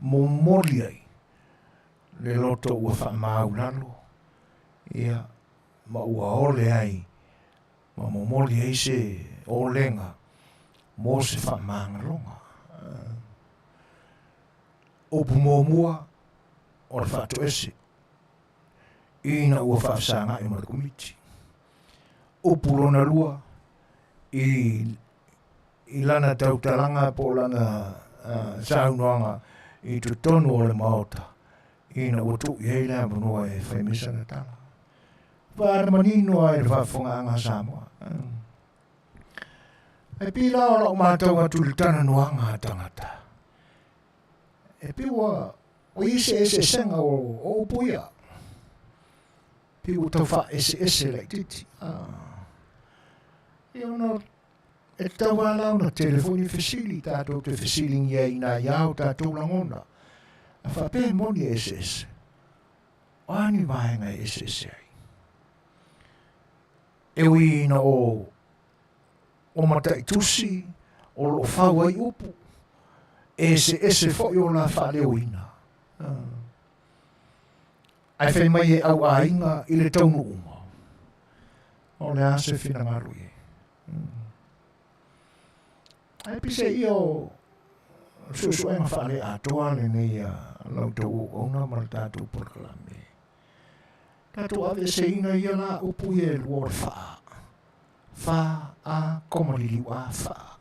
momoli ai le loto ua faamaulalo, ia, ma ua ole ai ma momoli ai se olega mo se faamagaloga. Upu muamua o le faatoese ina ua faafesagai ma le Komiti. Upu lona lua i i lana tautalaga po o lana saunoaga i totonu o le Maota ina ua tuu i ai le avanoa e fai mai sana tala. Vaana manino lava i le faafofogaaga a Samoa. Ae pei la o lau matau atu i le talanoaga a tagata, e pei ua o i ai se eseesega o upu ia. Pei ua tau faaeseese laitiiti. Ia ona e tatau lava la ona tele foi ni fesili tatou te fesiligia ai nai a o tatou lagona. A faapea e moni e eseese, o a ni vaega e eseese ai? E ui ina o o mataitusi o lo o fau ai upu, e eseese foi o la faaleoina. Ae fai mai e auaiga i le taunuuga. O le a se finagalo i ai? Ae pise ia o suesuega faaleatoa lenei a la outou auauna ma le tatou polokalame. Tatou aveeseina ia la upu ia e lua o le faa. Fa, a, koma liliu a, faa.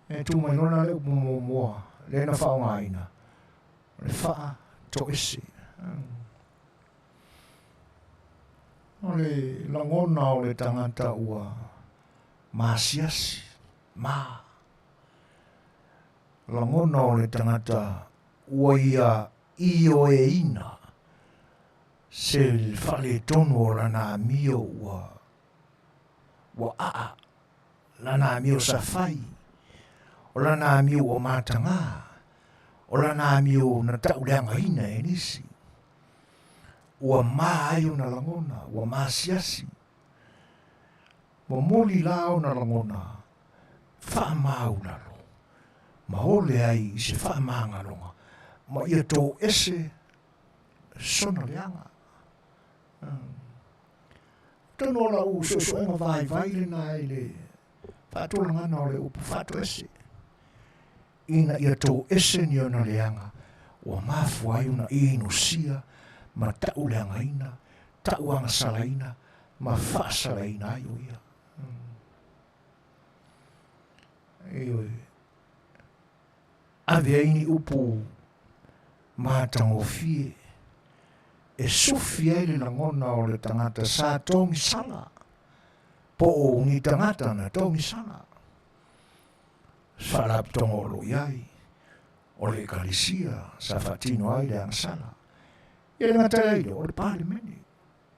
E tu mai loa la le upu muamua lea na faaaogaina, o le faa toese. O le lagona o le tagata ua maasiasi, ma. Lagona o le tagata ua ia ioeina se faaletonu o lana amio ua ua aa, lana amio sa fai, o lana amio ua matagā, o lana amio na tauleagaina e nisi. Ua ma ai ona lagona, ua maasiasi. Momoli la ona lagona faamaulalo ma ole ai i se faamagaloga ma ia toese sona leaga. Atonu o lau suesuega vaivai lena i le faatulagana o le upu faatoese, ina ia toese ni ona leaga ua mafua ai ona inosia ma tauleagaina, tauagasalaina ma faasalaina ai o ia. Ioe. Ave ai ni upu matagofie e sufi ai le lagona o le tagata sa togisala, po o ni tagata na togisala. Faalapotopotoga o lo o i ai, o le Ekalesia sa faatino ai le agasala. Ia le gata ai lea, o le Palemene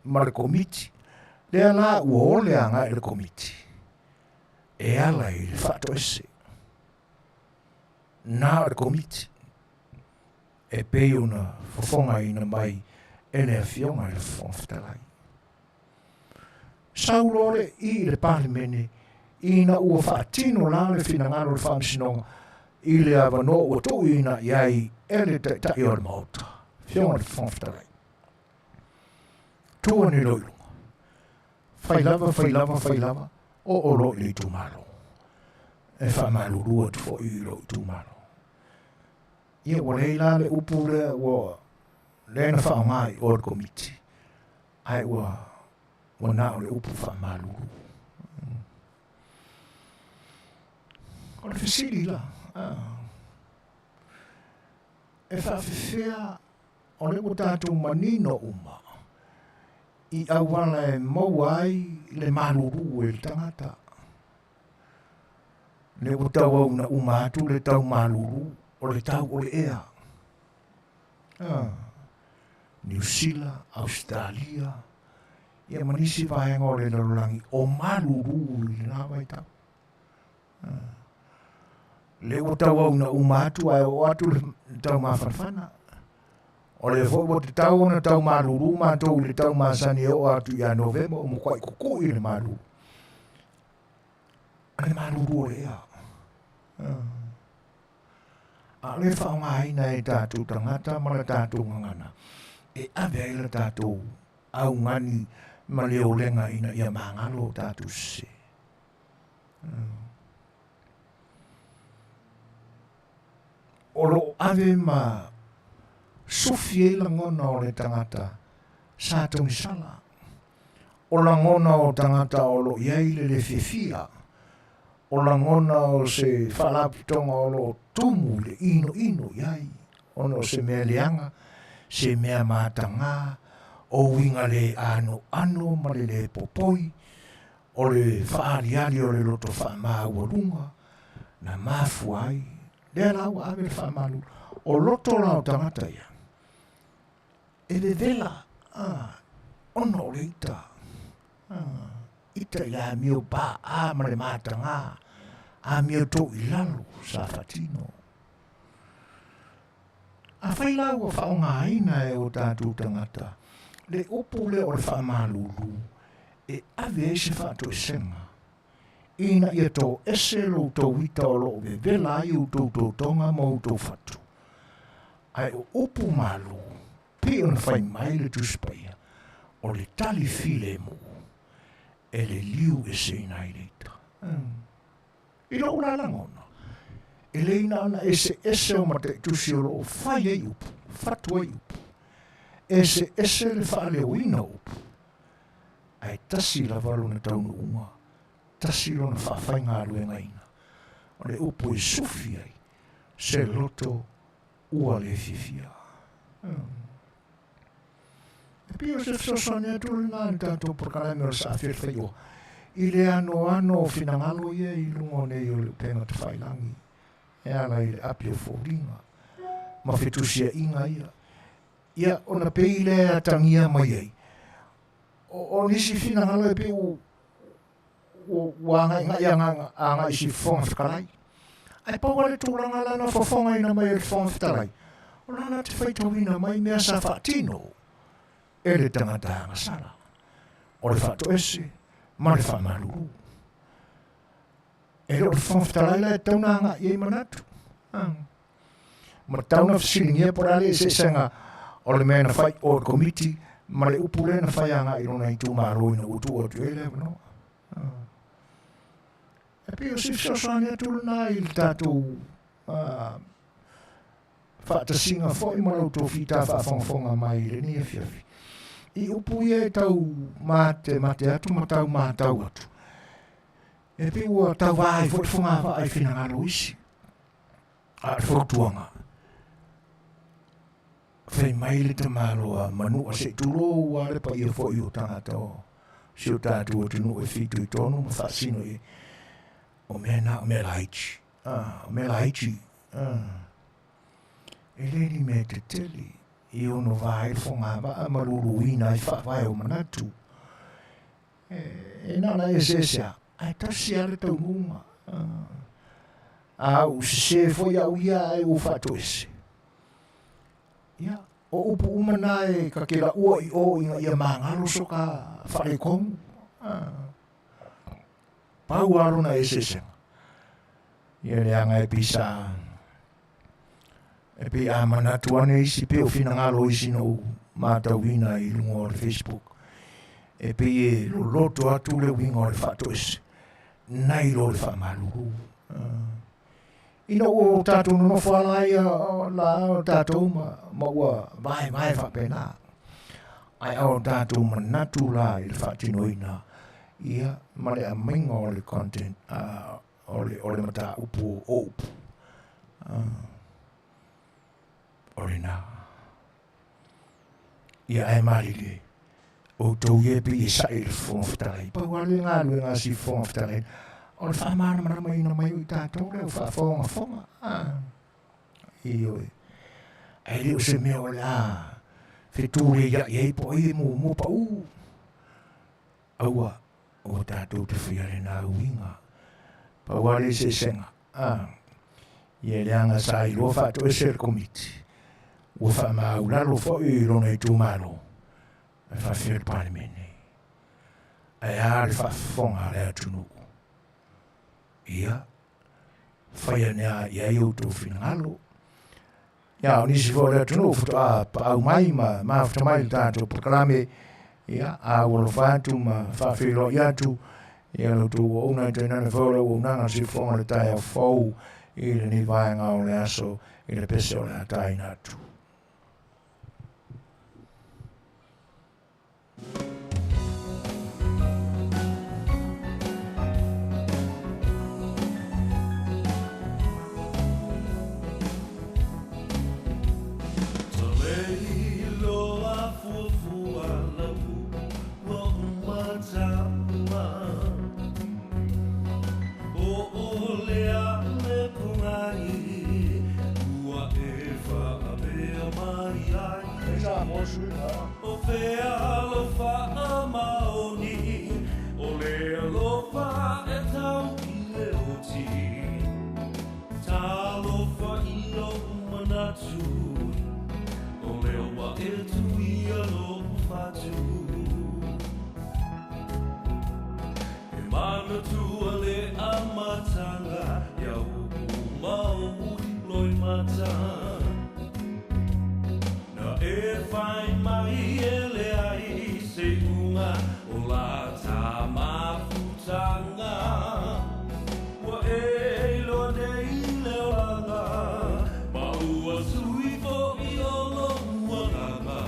ma le Komiti. Lea la ua ole agai le Komiti e ala i le faatoese. Na o le Komiti e pei ona fofogaina mai e le Afioga i le Fofoga Fetalai. Sau loa le i le Palemene ina ua faatino la le finagalo o le Faamasinoga i le avanoa ua tuuina i ai e le Taitai o le Maota, Afioga i le Fofoga Fetalai. Tu ane loa i luga. Fai lava, fai lava, fai lava, oo loa i le itumalo. E faamalulu atu foi i lou itumalo. Ia ua leai la le upu lea ua lea na faaaoga i o le komiti, ae ua ua na o le upu faamalulu. O le fesili la, e faafefea o lea ua tatou manino uma i auala e maua ai le malulu e le tagata. Lea ua tauauna uma atu le tau malulu o le tau o le ea. Ah, Niu Sila, Ausetalia, ia ma nisi vaega o le lalolagi o malulu i lena vaitau. Ah, lea ua tauauna uma atu ae oo atu le tau mafanafana. O lea foi ua tatau ona tau malulu matou i le tau masani e oo atu ia Novema ua matuai kukui le malulu. O le malulu o le ea. A o le faaaogaina e tatou tagata ma le tatou gagana e ave ai le tatou augani ma le olega ina ia magalo o tatou sese. O lo o ave ma sufi ai lagona o le tagata sa togisala. O lagona o tagata o lo o i ai le le fiafia. O lagona o se faalapotopotoga o lo o tumu i le inoino i ai, ona o se mea leaga, se mea matagā, o uiga le anoano ma le lē popoi, o le faaaliali o le loto faamaualuga na mafua ai lea la ua ave le faamalu o loto la o tagata ia e vevela ona o le ita ita i le amio pa'a ma le matagā amio tou i lalo sa faatino. Afai la ua faaaogaina e o tatou tagata le upu lea o le faamalulu e ave ai se faatoesega, ina ia toese lo outou ita o lo o vevela ai outou totoga ma outou fatu, ae o upu malu, pei ona fai mai le Tusi Paia, o le tali filemu e liliu eseina ai le ita. I lou la lagona, e le na ona eseese o mataitusi o lo o fai ai upu, fatu ai upu. Eseese le faaleoina o upu, ae tasi lava lona taunuuga, tasi lona faafaigaluegaina, o le upu e sufi ai se loto ua le fiafia. E pei o se fesoasoani atu lena i le tatou polokalame o le Saafi o le Faioa i le anoano o finagalo ia i luga nei o le upega tafailagi e ala i le api o foliga ma fetusiaiga ia. Ia, ona pei lea e atagia mai ai, o nisi finagalo e pei ua agaigai agai i si Fofoga Fetalai. Ae pau lava le tulaga la na fofogaina mai e le Fofoga Fetalai, o lana te faitauina mai mea sa faatino e le tagata agasala, o le faatoese ma le faamalulu. E le o le Fofoga Fetalai la e tatau ona agai i ai manatu. Ma tatau ona fesiligia po o le a le eseesega o le mea na fai o le Komiti ma le upu lea na fai agai i lona itumalo ina ua tuu atu i ai le avanoa. E pei o se fesoasoani atu lena i le tatou faatasiga foi ma la outou fita faafogafoga mai i lenei afiafi. I upu ia e tau matemate atu ma tau matau atu, e pei ua tauva ai foi le fogavaa i finagalo o isi. A o le fautuaga, fai mai le tamaloa Manua se i tulou lava le paia foi o tagata o si o tatou atunuu e fitoitonu ma faasino i ai, o mea na o mea laiti, o mea laiti, e le ni mea tetele e ono va ai le fogavaa ma luluina ai faavae o manatu. E na ona eseese lava, ae tasi lava le taunuuga. A ou sese foi au ia ae ou faatoese, ia, o upu uma na e kakelaua i o ina ia magalo so ka faaletonu. Pau lava lona eseesega, ia leaga e pei sa e pei a manatu ane isi pei o finagalo o isi na ou matauina i luga o le Facebook e pei e loloto atu le uiga o le faatoese nai lo le faamalulu. Ina ua tatou nonofo ala ia la o tatou ma ua vaevae faapena, ae a o tatou manatu la i le faatinoina ia ma le aumaiga o le content o le mataupu o upu o lena. Ia ae malilie, outou ia e pei e saʻi i le Fofoga Fetalai. Pau lava le galuega a si Fofoga Fetalai, o le faamalamalamaina mai o i tatou lea ua faafogafoga. Ioe. Ae le o se mea o le a fetuleiaʻi ai po o ai e muamua paʻu. Aua, ua tatou te faia lena uiga. Pau lava le eseesega, ia leaga sa iloa faatoese le Komiti, ua faamaulalo foi i lona itumalo, ae faafefea le Palemene. Ae a le faafofoga a le atunuu? Ia, fai ane lava i ai outou finagalo. Ia, o nisi foi o le atunuu faatoa paau mai ma mafuta mai le tatou polokalame, ia, a ua alofa atu ma faafeiloai atu, ia la outou auauna tainane foi o le auaunaga siufofoga o le taeao fou i lenei vaega o le aso i le pese o le a taina atu. O fea lou faamaoni, o le alofa e tau i le oti. Talofa i lou manatu, o lea ua e tuia lou fatu. E manatua le amataga, ia upu mau i loimata. Na e whai mai e leai se unga o la tā mafutanga. Ua e iloa nei le olaga, ma ua sui foʻi o lou agaga.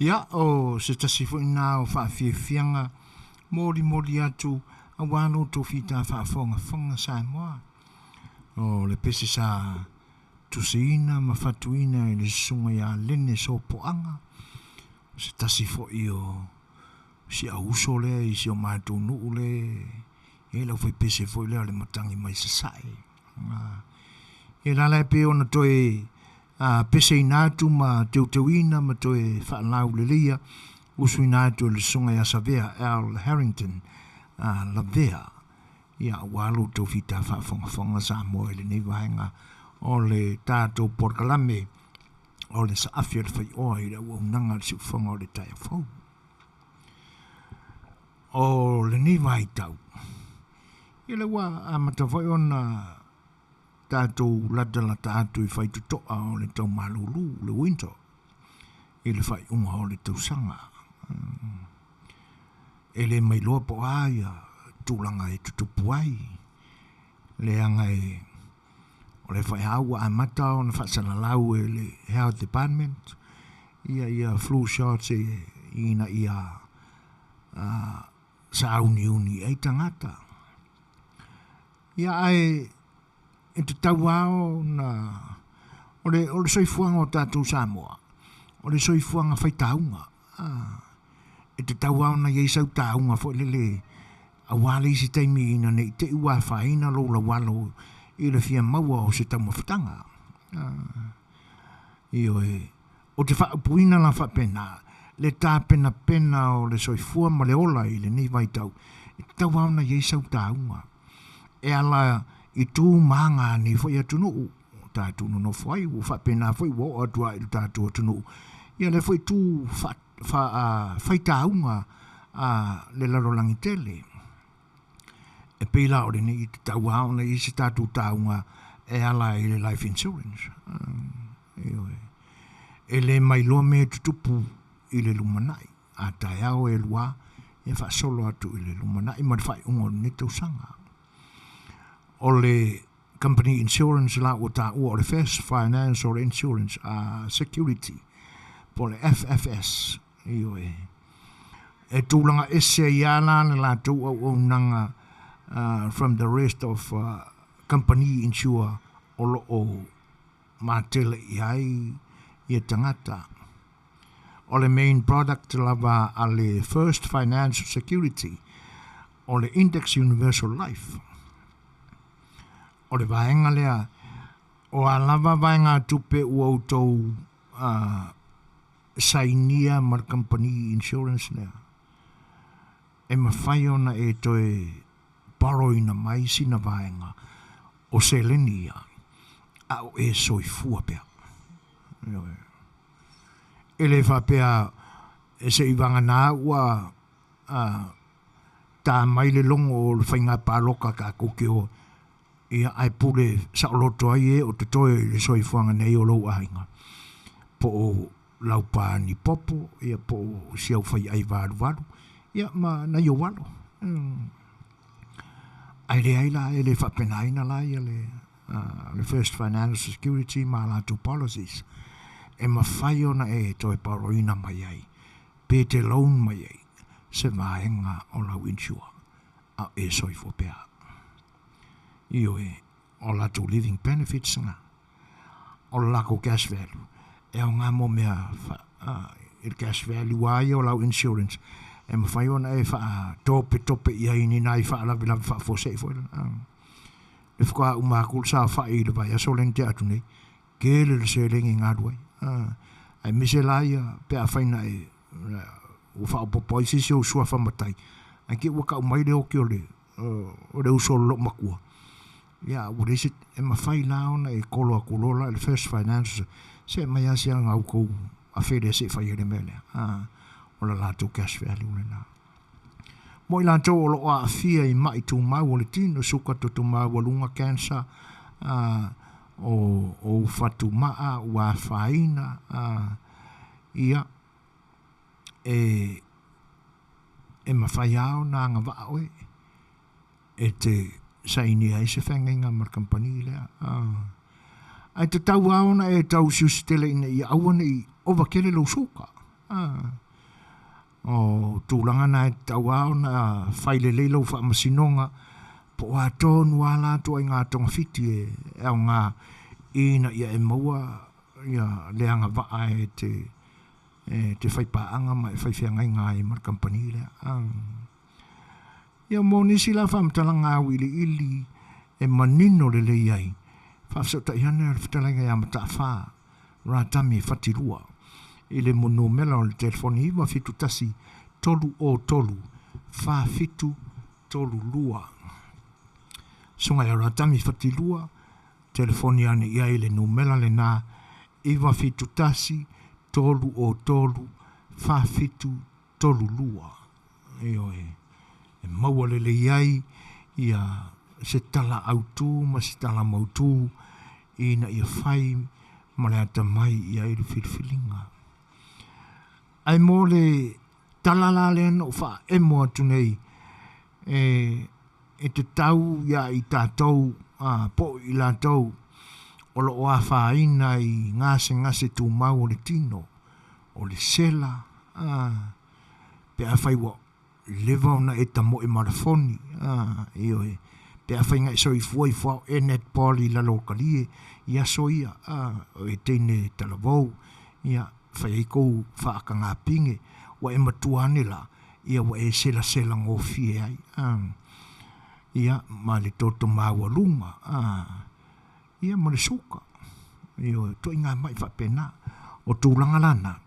Ia, o se tasi foi lena o faafiafiaga molimoli atu aua lo outou fita faafogafoga Samoa. O le pese sa tusiina ma fatuina e le susuga ia Lene Sopoaga, o se tasi foi o si au uso lea i si o matou nuu lea e i ai le aufaipese foi lea o le matagi mai Sasae. Ia la la e pei ona toe peseina atu ma teuteuina ma toe faalauleleia usuina atu e le susuga ia Savea L. Harrington Lavea, ia aua lo outou fita faafogafoga Samoa i lenei vaega o le tatou polokalame o le saafi a le faioa i le auaunaga a le siufofoga o le taeao fou. O lenei vaitau, ia lea ua amata foi ona tatou latalata atu i faitotoa o le tau malulu, le winter, i le faaiuga o le tausaga. E le mailoa po o a ia tulaga e tutupu ai, leaga e o lea foi lava ua amata ona faasalalau e le Health Department ia ia flu shots ina ia sauniuni i ai tagata. Ia ae e tatau lava ona o le o le soifuaga o tatou Samoa, o le soifuaga faitauga. E tatau lava ona i ai sau tauga foi lele aua le isi taimi ina ne i te i ua afaina lou laualo i le fia maua o se taumafataga. Ioe, ou te faaupuina la faapena, le tapenapena o le soifua ma le ola i lenei vaitau, e tatau lava ona i ai sau tauga e ala i tu ma aga a nei foi atunuu o tatou nonofo ai, ua faapena foi ua oo atu lava i le tatou atunuu ia lea foi tu fa, fa, faitauga a le lalolagi tele. E pei la o lenei e tatau lava ona i ai se tatou tauga e ala i le life insurance. Ioe. E le mailoa mea e tutupu i le lumanai. A taeao e lua, e faasolo atu i le lumanai ma le faaiuga o lenei tausaga. O le company insurance la ua taua o le First Financial Insurance Security po o le FFS. Ioe. E tulaga ese ai lava la le latou auaunaga from the rest of company insure o lo o matele i ai ia tagata. O le main product lava a le First Financial Security o le Index Universal Life. O le vaega lea, o a lava vaegatupe ua outou sainia ma le kamupani insurance lea, e mafai ona e toe borrow-ina mai sina vaega o seleni ia, a o e soifua pea. Ioe. E le faapea e se i vagana ua ta mai le logo o le faiga palota tatou te o, ia ae pule saoloto ai e o totoe i le soifuaga nei o lou aiga, po o lau pani popo, ia po o si au faiai valuvalu, ia ma nai ou alo. Ae leai la, e le faapenaina la ia le le First Financial Security ma latou policies e mafai ona e toe borrow-ina mai ai pe te loan mai ai se vaega o lau insure a o e soifua pea. Ioe, o latou living benefits na, o le latou cash value, e aoga mo mea i le cash value lava ia o lau insurance e mafai ona e faatopetope i ai i ni nai faalavelave faafuasei foi lea. Le faatoa uma atu le saofai i le vaiaso lea na tea atu nei, tele le seleni e galu ai. Aemaise la ia pe afai na e ua faaopoopo ai se isi ou suafa matai, ae te i ua tau mai le oki o le o le uso o le loomatua, ia ua leai se, e mafai la ona e kolo atu loa la i le First Finance, se aumai lava si ana outou afe lea se i fai ai le mea lea. O le latou cash value lena. Mo i latou o lo o aafia i ma'i tumau o le tino, suka toto maualuga, cancer, o ou fatuma'a ua afaina, ia, e, e mafai lava ona agavaa oe e te sainia ai se feagaiga ma le kamupani lea. Ae tatau lava ona e tausiusi tele ina ia aua ne i ova tele lou suka. O tulaga na e tatau lava ona fai lelei lau faamasinoga po o a tonu lava la ituaiga togafiti e aoga ina ia e maua ia le agavaa e te e te faipaaga ma e faifeagaiga ai ma le kamupani lea. Ia mo nisi la faamatalaga auiliili e manino lelei ai, faafesootai ane le fetalaiga ia Mataafa Ratami Fatilua i le numera o le telefoni 971 303 4732. Susuga ia Ratami Fatilua, telefoni ane i ai i le numera lena 971 303 4732. Ioe, e maua lelei ai ia se tala autu ma se tala mautu ina ia fai ma le atamai i ai le filifiliga. Ae mo le tala la lea na ou faaemo atu nei, e, e tatau ia i tatou a, po o i latou o lo o afaina i gasegase tumau o le tino, o le sela, a, pe afai ua leva ona e tamoe ma le foni, a, ioe, pe afai na e soifua ifo a o e netball i lalo o talie i aso ia, a, o e teine talavou, ia, fai ai kou faatagapine, ua e matua ane la, ia ua e selasela gofie ai, a, ia, ma le toto maualuga, a, ia ma le suka, ioe, ituaiga mai faapena. O tulaga la na,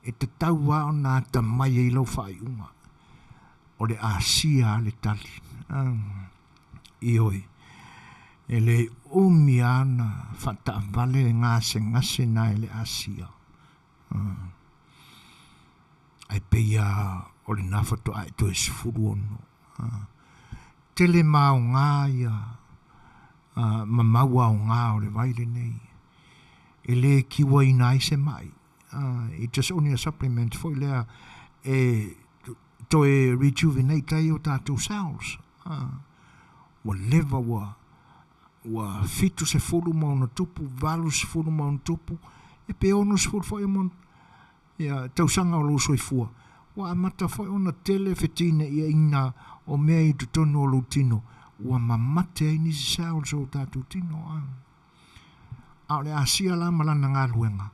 e tatau lava ona atamai ai lau faaiuga, o le asia lava le tali. Ioe, e le umi lava ona faataavale gasegase na e le asia. Ae pei lava o lena faatoa e toe 16. Tele ma aoga ia ma mau aoga o le vai lenei. E le kiuaina ai se mai. It's just only a supplement foi lea e toe rejuvenate ai o tatou cells. Ua leva ua ua 70 ma ona tupu, 80 ma ona tupu, e pe 60 foi ma ona ia, tausaga o lou soifua, ua amata foi ona tele fetineiaiga o mea i totonu o lou tino, ua mamate ai nisi cells o tatou tino. A o le asia la ma lana galuega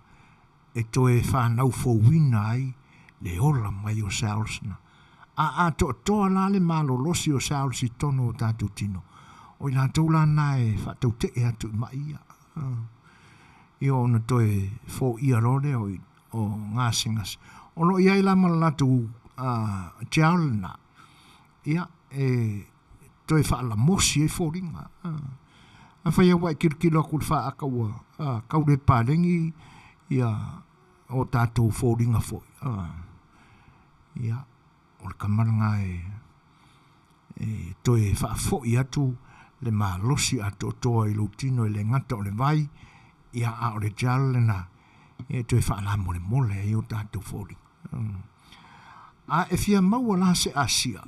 e toe fanau fouina ai le ola mai o cells na. A atoatoa la le malolosi o cells i totonu o tatou tino, o i latou la na e faatautee atu i mai ia. Ia ona toe foia loa lea o gasegase. O lo o i ai la ma le latou gel lena, ia, e toe faalamosi ai foliga. Afai lava ua e tilotilo atu i le faata ua tau le paleni ia o tatou foliga foi, ia, o le tama lena e toe faafoi atu le malosi atoatoa i lou tino e le gata o le vai, ia a o le gel lena e toe faalamolemole ai o tatou foliga. A e fia maua la se asia,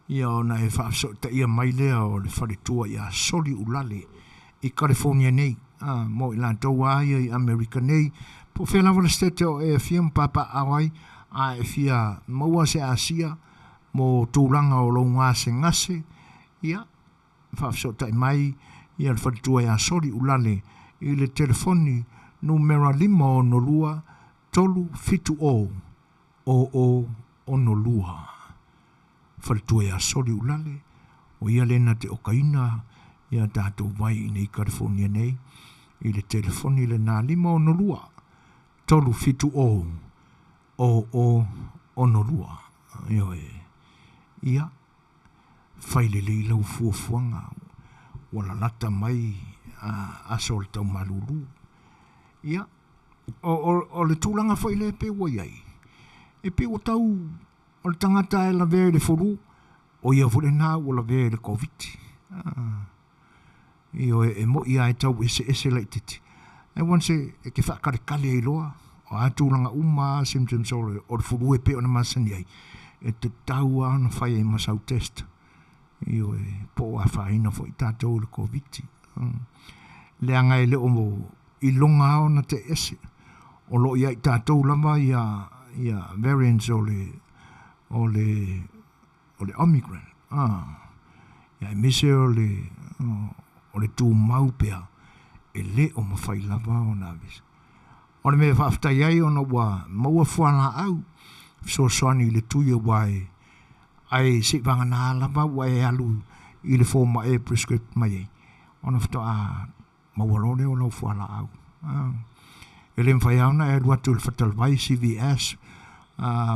ia ona e faafesootaia mai lea o le faletua ia Soli Ulale i California nei, mo i latou lava ia i Amerika nei, po o fea lava le state o e afio ma papaaao ai, a e fia maua se asia mo tulaga o lou gasegase, ia, faafesootai mai ia le faletua ia Soli Ulale i le telefoni numera 562 370 0062. Faletua ia Soli Ulale, o ia lea na te okaina ia tatou vai i nei California nei i le telefoni lena 562 370 0062. Ioe. Ia, fai lelei lau fuafuaga ua lalata mai aso o le taumalulu. Ia, o, o, o le tulaga foi lea e pei ua i ai, e pei ua tau o le tagata e lavea i le fulu, o ia foi lena ua lavea i le Koviti. Ioe, e moi lava e tau eseese laitiiti, ae once e te faakaletale ai loa, o a tulaga uma lava symptoms o le, o le fulu e pei ona masani ai, e tatau lava ona fai ai ma sau test. Ioe, po o afaina foi tatou i le Koviti. Leaga e le o iloga lava ona te ese. O lo o ia i tatou lava ia, Ia variants o le o le o le Omicron a ia aemaise o le o le tumau pea e le o mafai lava ona aveese. O le mea e faafetai ai ona ua maua fualaau fesoasoani i le tui aua e ae seivagana lava ua e alu i le fomai e prescribe mai ai ona faatoa maua loa lea o lau fualaau. E le mafai lava ona e alu atu i le faletalavai CVS,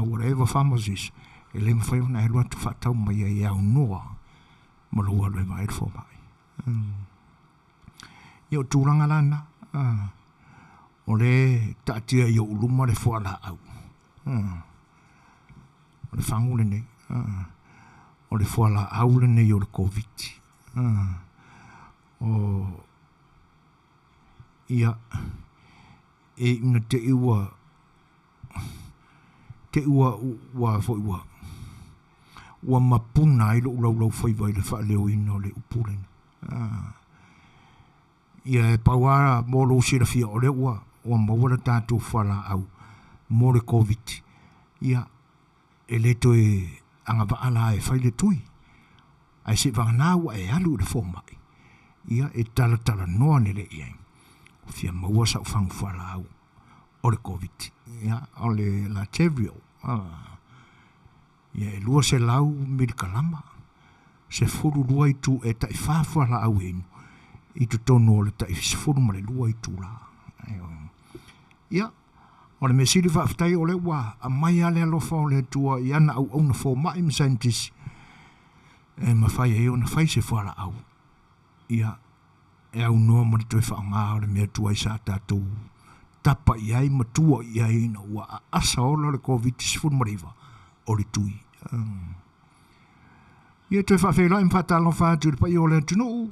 whatever pharmacies, e le mafai ona e alu atu faatau mai ai e aunoa ma lou alu e vaai le fomai. Ia o tulaga la na, o lea e taatia i ou luma le fualaau. O le fagu lenei, o le fualaau lenei o le Koviti. O ia, e iu ina te i ua te i ua ua foi ua ua mapuna ai lou laulaufaiva i le faaleoina o le upu lenei. Ia e pau lava mo lou silafia o lea ua ua maua le tatou fualaau mo le Koviti, ia e le toe agavaa la e fai le tui, ae seivagana ua e alu i le fomai, ia e talatalanoa lelei i ai, ua fia maua sau fagu fualaau o le Koviti, ia o le Lagevrio, ia e 200 milikalama, 12 itu e tai fa fualaau e inu i totonu o le tai 12 itula. Ia, o le mea sili faafetai o lea ua aumai lava le alofa o le Atua i ana auauna fomai ma saienitisi e mafai ai ona fai se fualaau ia e aunoa ma le toe faaaoga o le mea tuai sa tatou tapa i ai ma tua i ai ina ua aasa ola le Koviti-19 o le tui. Ia toe faafeiloai ma faatalofa atu i le paia o le atunuu.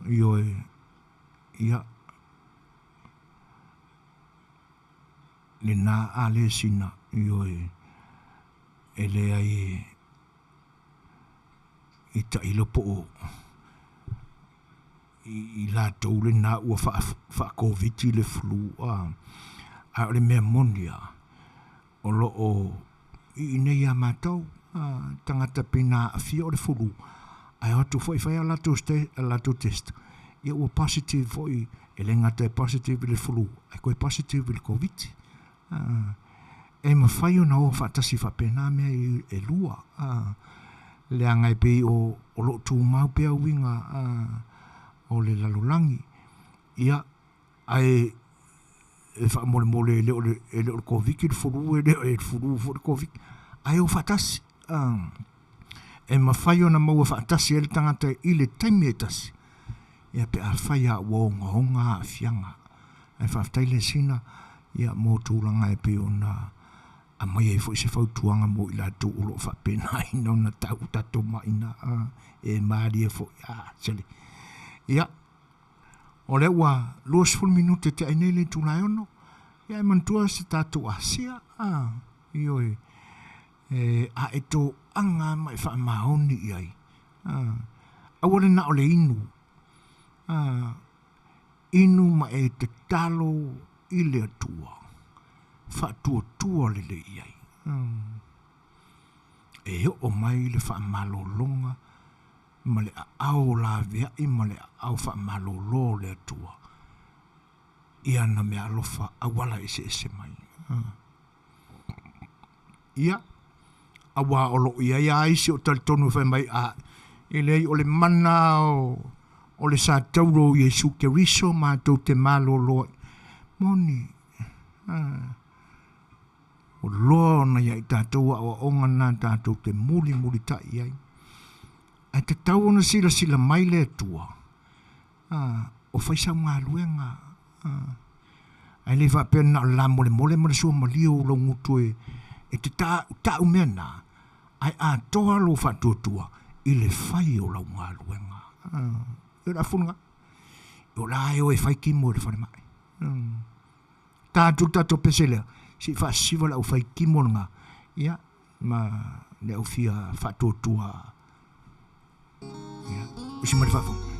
Ioe, ia, lena a le sina, ioe, e leai e tailo po o i latou lena ua faa-Koviti le flu, a o le mea moni lava, o lo o i inei ia matou tagata pei na aafia o le flu, ae o atu foi fai a latou test, ia ua positive foi, e le gata e positive i le flu, ae toe positive i le Koviti. E mafai ona o faatasi faapena mea e lua, leaga e pei o lo o tumau pea uiga o le lalolagi. Ia, ae e faamolemole e le o le, e le o le Koviti le fulu, e le o le fulu foi le Koviti, ae o faatasi. E mafai ona maua faatasi ai le tagata i le taimi e tasi, ia pe afai lava ua ogaoga aafiaga. Ae faafetai le sina ia mo tulaga e pei ona aumai ai foi se fautuaga mo i latou o lo o faapenaina ona tau tatou maina e malie foi. Ah, sele. Ia, o lea ua 20 minute tea ai nei le itula e 6, ia e manatua se tatou asia, a, ioe, e, a e toaga ma e faamaoni i ai, a, aua le na o le inu, a, inu ma e tatalo i le Atua, faatuatua lelei i ai, a, e oo mai le faamalologa ma le aao laveai ma le aao faamalolo o le Atua i ana meaalofa auala eseese mai. Ia, auā o lo o i ai lava isi o talitonu e fai mai, a, e leai o le mana o, o le satauro o Iesu Keriso matou te malolo ai. Moni, ua loa ona ia i tatou aoaoga na tatou te mulimulitai i ai. Ae tatau ona silasila mai le Atua, a, o fai sau galuega, a, ae le faapea na o le lamolemole ma le suamalie o lou gutu e, e te ta'u mea na, ae atoa lou faatuatua i le fai o lau galuega. A, e o le afuga, o la e o e fai kimo i le falemai. Ta atu le tatou pese lea, se i faasisiva le aufai kimo lena, ia, ma le au fia faatuatua. Ia, usi mai le faafofoga.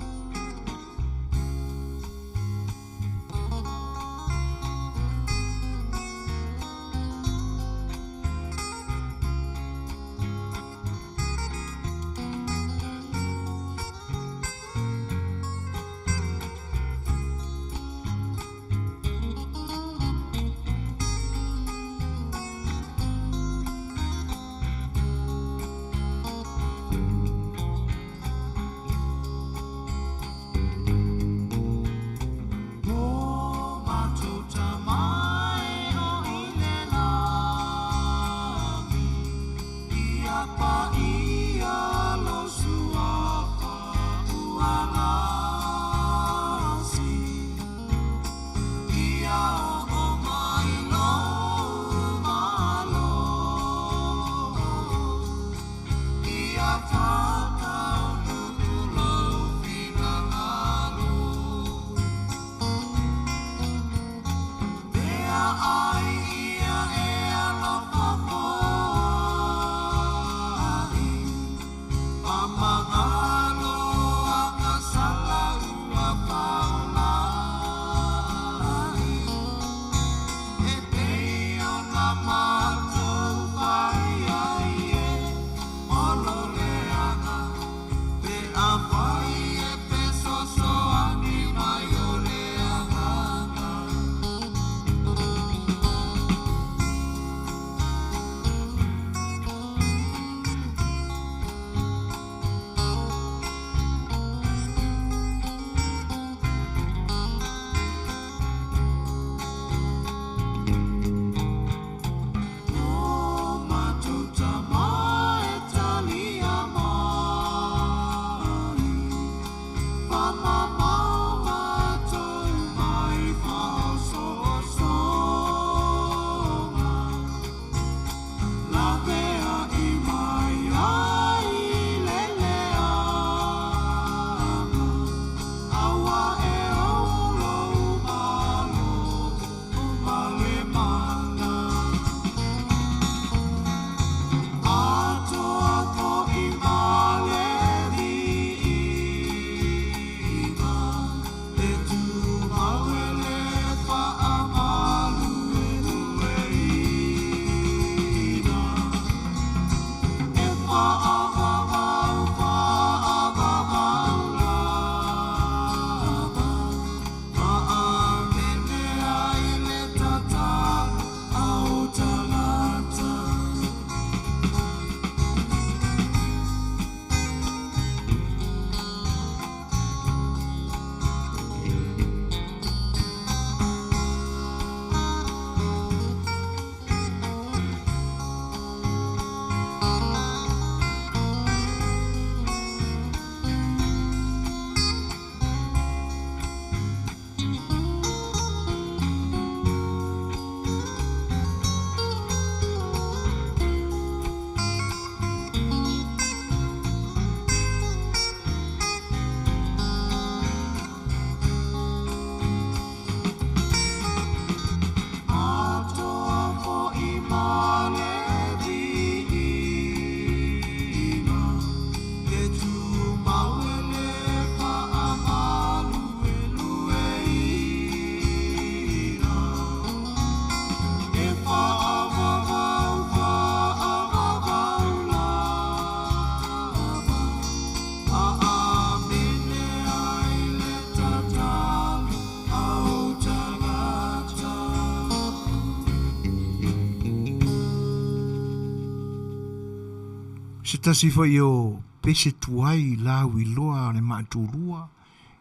tasi foi o pese tuai lauiloa a le Maatulua,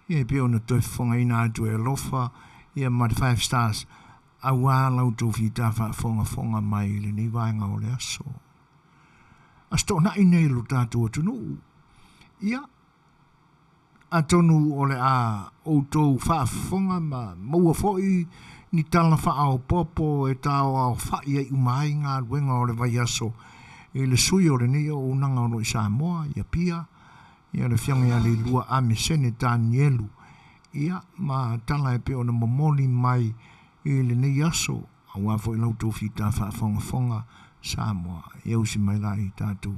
ia e pei ona toe fofogaina atu e alofa ia ma le Five Stars auā la outou fita faafogafoga mai i lenei vaega o le aso. Aso Toonai nei lo tatou atunuu. Ia, atonu o le a outou faafofoga ma maua foi ni tala faaopoopo e taoaofa'i ai uma ai galuega o le vaiaso i le sui o lenei auaunaga o lo o i Samoa, i Apia, ia le Afioga ia Leilua Amesene Tanielu, ia ma tala e pei ona momoli mai i lenei aso, auā foi la outou fita faafogafoga Samoa. Ia usi mai la i tatou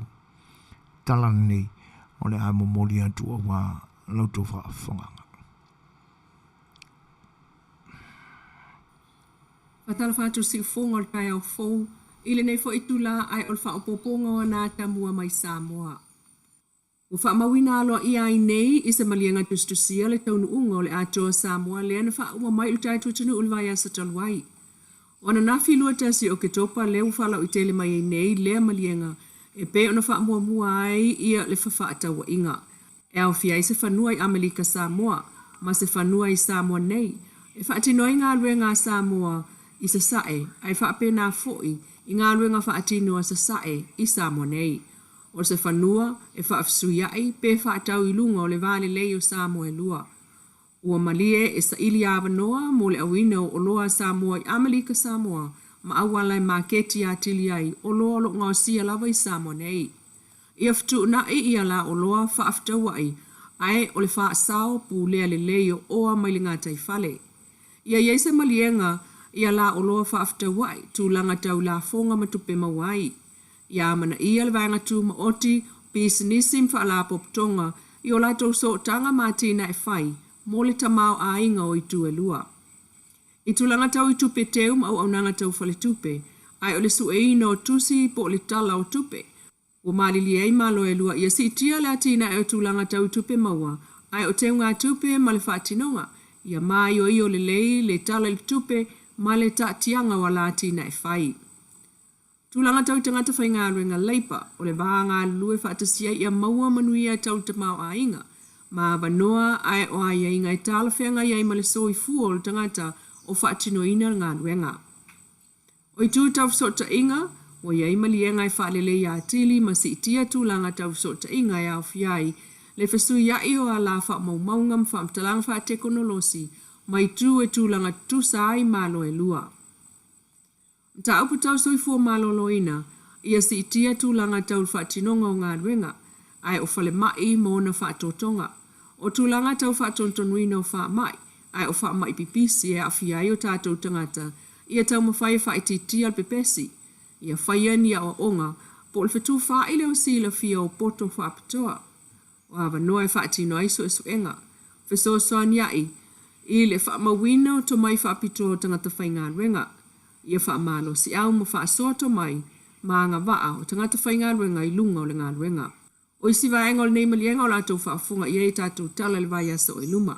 tala lenei o le a momoli atu auā la outou faafofogaga. Faatalofa atu i le siufofoga o le taeao fou i lenei foi itula ae o le faaopoopoga o ana atamua mai Samoa. Ua faamauina aloaia ai nei i se maliega tusitusia le taunuuga o le Atoa Samoa lea na faauma mai i le tatou atunuu i le vaiaso talu ai. O ananafi 21 o Oketopa lea ua faalauaitele mai ai nei lea maliega e pei ona faamuamua ai ia le fefaatauaiga e aofia ai se fanua i Amelika Samoa ma se fanua i Samoa nei e faatino ai galuega a Samoa i Sasae ae faapena foi i galuega faatino a Sasae i Samoa nei. O se fanua e faafesuia'i pe faatau i luga o le va lelei o Samoa e lua. Ua malie e saili avanoa mo le auina o oloa a Samoa i Amelika Samoa ma auala e maketi atili ai oloa o lo o gaosia lava i Samoa nei. Ia fetuunai ia la oloa faafetaua'i ae o le faasao pulea lelei o oa mai le gataifale. Ia i ai se maliega ia la oloa faafetaua'i tulaga tau lafoga ma tupe maua ai. Ia amanaia le vaega tumaoti, pisinisi ma faalapotopotoga i o latou sootaga ma atinae fai mo le tamaoaiga o itu e lua. I tulaga tau i tupe teu ma auaunaga tau faletupe, ae o le sueina o tusi po o le tala o tupe, ua malilie ai Malo e lua ia siitia le atinae o tulaga tau i tupe maua ae o teugatupe ma le faatinoga ia maioio lelei le tala i le tupe ma le taatiaga o ala atinae fai. Tulaga tau i tagata faigaluega leipa, o le va galulue faatasi ai ia maua manuia tau le tamaoaiga ma avanoa ae o aiaiga e talafeagai ai ma le soifua o le tagata o faatinoina le galuega. O itu tau fesootaiga, ua i ai maliega e faaleleia atili ma siitia tulaga tau fesootaiga e aofia ai le fesuia'i o ala faamaumauga ma faamatalaga faatekonolosi ma itu e tulaga tutusa ai Malo e lua. Mataupu tau soifua maloloina, ia siitia tulaga tau le faatinoga o galuega, ae o falemai ma ona faatotoga. O tulaga tau faatonutonuina o faamai, ae o faamai pipisi e aafia ai o tatou tagata, ia taumafai e faaitiitia le pepesi, ia faia ni aoaoga po o le fetufaai lea o silafia o poto faapitoa. O avanoa e faatino ai suesuega, fesoasoania'i i le faamauina o tomai faapitoa o tagata faigaluega, ia faamalosiau ma faasoa tomai ma agavaa o tagata faigaluega i luga o le galuega. O isi vaega o lenei maliega o latou faafofoga i ai tatou tala i le vaiaso o i luma.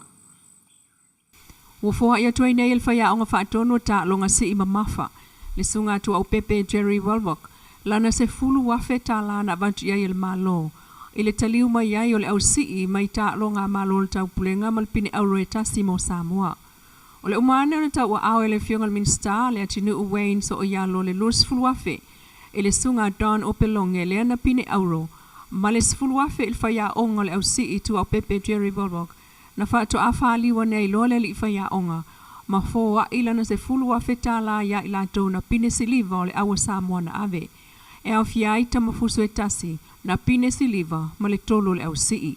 Ua foai atu ai nei e le faiaoga faatonu o taaloga sii mamafa, le susuga tuuaupepe Jerry Welvock, lana $10,000 na avatu i ai e le Malo i le taliu mai ai o le ausii mai taaloga a Malo o le Taupulega ma le pine auro e tasi mo Samoa. O le uma ane ona tauaao e le Afioga i le Minisita le atunuu Wayne So'oialo le $20,000 i le susuga Don Opeloge lea na pine auro ma le $10,000 i le faiaoga o le ausii tuuaupepe Jerry Welvock na faatoa faliu ane ai loa le alii faiaoga ma foai lana $10,000 iā i latou na pine siliva o le aua Samoa na ave e aofia ai tamafuso e tasi na pine siliva ma le tolu o le ausii.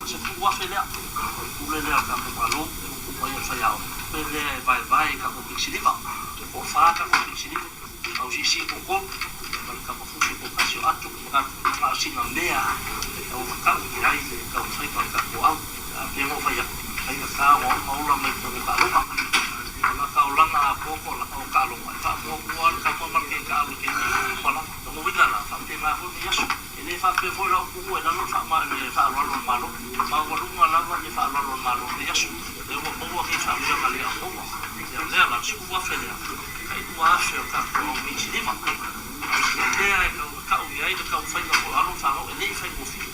O se $10,000 lea, o le pule lea o le tatou Malo e upu mai ai le faiaoga. O le lea e vaevae i tatou pine siliva, po o fa tatou pine siliva, au siisii po o tolu, ma le tamafuso po o tasi o ato. Na o sina mea e tau tau i ai le taumafaiga o le tatou au. A pei ona ou fai atu, faigata ua ola mai totonu o taaloga. O la taulaga atoa o taaloga e faamuamua le tama ma le keitaalo i taimi uma lava. Lona uiga la, faapena foi lenei aso. E le faapea foi la upu e lalo le faaaloalo a le Malo. Maualuga lava le faaaloalo a le Malo i lenei aso. Lea ua maua nei faauiaga le au maua. Ia o lea la, o le $10,000 lea, tai $2,000 o tatou au miti lima. A o le mea e tau tau i ai le taumafaiga foi o alo ma fanau e le i faigofie.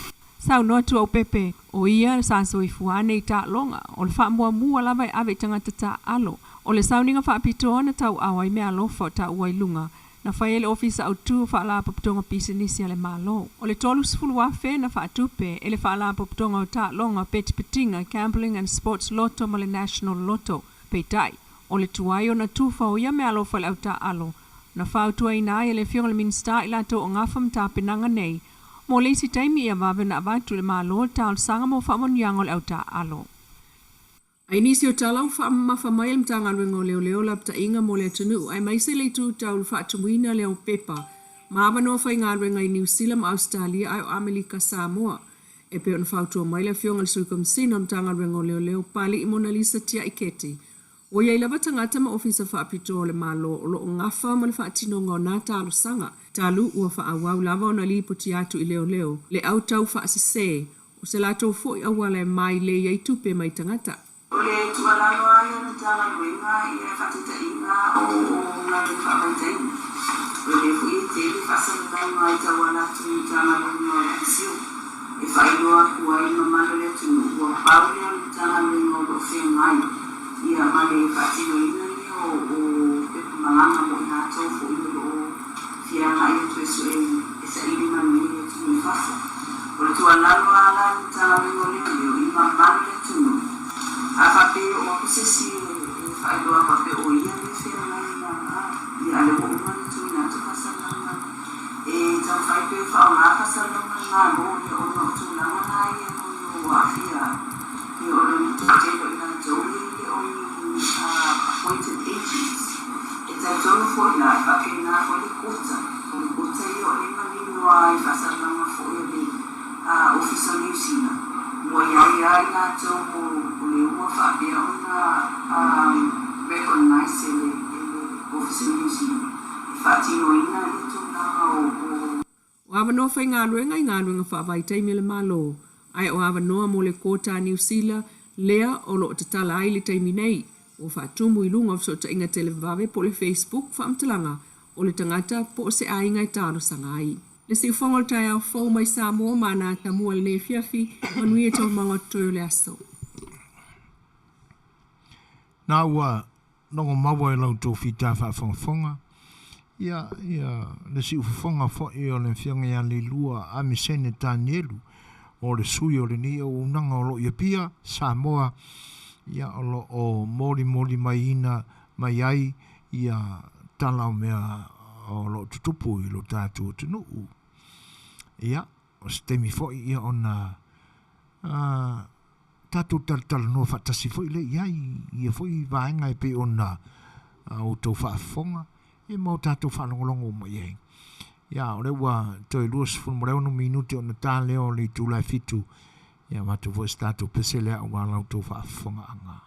Saunoa Tuaupepe, o ia sa soifua ane i taaloga, o le faamuamua lava e ave i tagata taaalo. O le sauniga faapitoa na tauaao ai meaalofa o taua i luga, na fai e le Ofisa Autu o Faalapotopotoga Pisinisi a le Malo. O le 30,000 na faatupe e le Faalapotopotoga o Taaloga, Petipetiga, Gambling and Sports Lotto ma le National Lotto. Peitai, o le tuai ona tufa o ia meaalofa i le au taaalo, na fautuaina ai e le Afioga i le Minisita i latou o gafa ma tapenaga nei Mo le isi taimi ia vave ona avatu i le Malo le talosaga mo faamanuiaga o le au taaalo. I nisi o tala ua faamamafa mai e le Matagaluega o Leoleo lapataiga mo le atunuu aemaise le itu tau le faatumuina lea o pepa ma avanoa faigaluega i Niu Sila ma Ausetalia ae o Amelika Samoa e pei ona fautua mai le Afioga i le Sui Komesina o le Matagaluega o Leoleo Papali'i Monalisa Tia'i Keti Ua i ai lava tagata ma ofisa faapitoa o le Malo o lo o gafa ma le faatinoga o nā talosaga talu ua faaauau lava ona lipoti atu i leoleo le au tau faasese o se latou foi auala e mailei ai tupe mai tagata. O le tuualalo lava ia a le Matagaluega ia faataitaiga o galuega faavaitaimi, o lea foi e tele faasalalauga i tauala atu i Matagaluega o le MCIL e faailoa atu ai i le mamalu o le atunuu ua pau lea o le Matagaluega o lo o feagai ia ma le faatinoina lea o pepa malaga mo i latou foi o lo o fia agai atu e sue e saili manuia i atunuu i fafo. O le tuualalo lava la a le Matagaluega o Leoleo i le mamalu o le atunuu, a faapea e oo atu se isi e faailoa faapea o ia lea e feagai ia a lea ua uma ona tuuina atu faasalalauga E taumafai pea e faaaoga faasalasalauga a le Malo ia ona o tulaga la ia e ono aafia ai ia o le toatele o i latou ia e le o ni appointed agents. E talitonu foi la e faapena foi le quota, o le quota ia o lea e manino lava i faasalalauga foi a le Ofisa o Niu Sila ua i ai lava i latou o le ua faapea ona recognise e le Ofisa o Niu Sila e faatinoina ia tulaga o. O avanoa faigaluega i galuega faavaitaimi a le Malo, ae o avanoa mo le quota a Niu Sila lea o lo o tatala ai le taimi nei, ua faatumu i luga o fesootaiga televavave po o le Facebook faamatalaga o le tagata po o se aiga e talosaga ai. Le siufoga o le taeao fou mai Samoa ma ana atamua i lenei afiafi, manuia i taualumaga o totoe o le aso. Na ua logo maua e la outou fita faafogafoga, ia, ia, le siufofoga foi o le Afioga ia Leilua Amisene Tanielu, o le sui o lenei auaunaga o lo o i Apia, Samoa, ia, o lo o molimoli maiina mai ai ia tala o mea o lo o tutupu i lo tatou atunuu. Ia, o se taimi foi ia ona tatou talatalanoa faatasi foi lea i ai i ia foi vaega e pei ona outou faafofoga ia ma o tatou faalogologo uma i ai. Ia, o lea ua toe 26 minute ona ta lea o le itula e 7, ia avatu foi se tatou pese lea aua la outou faafofogaaga.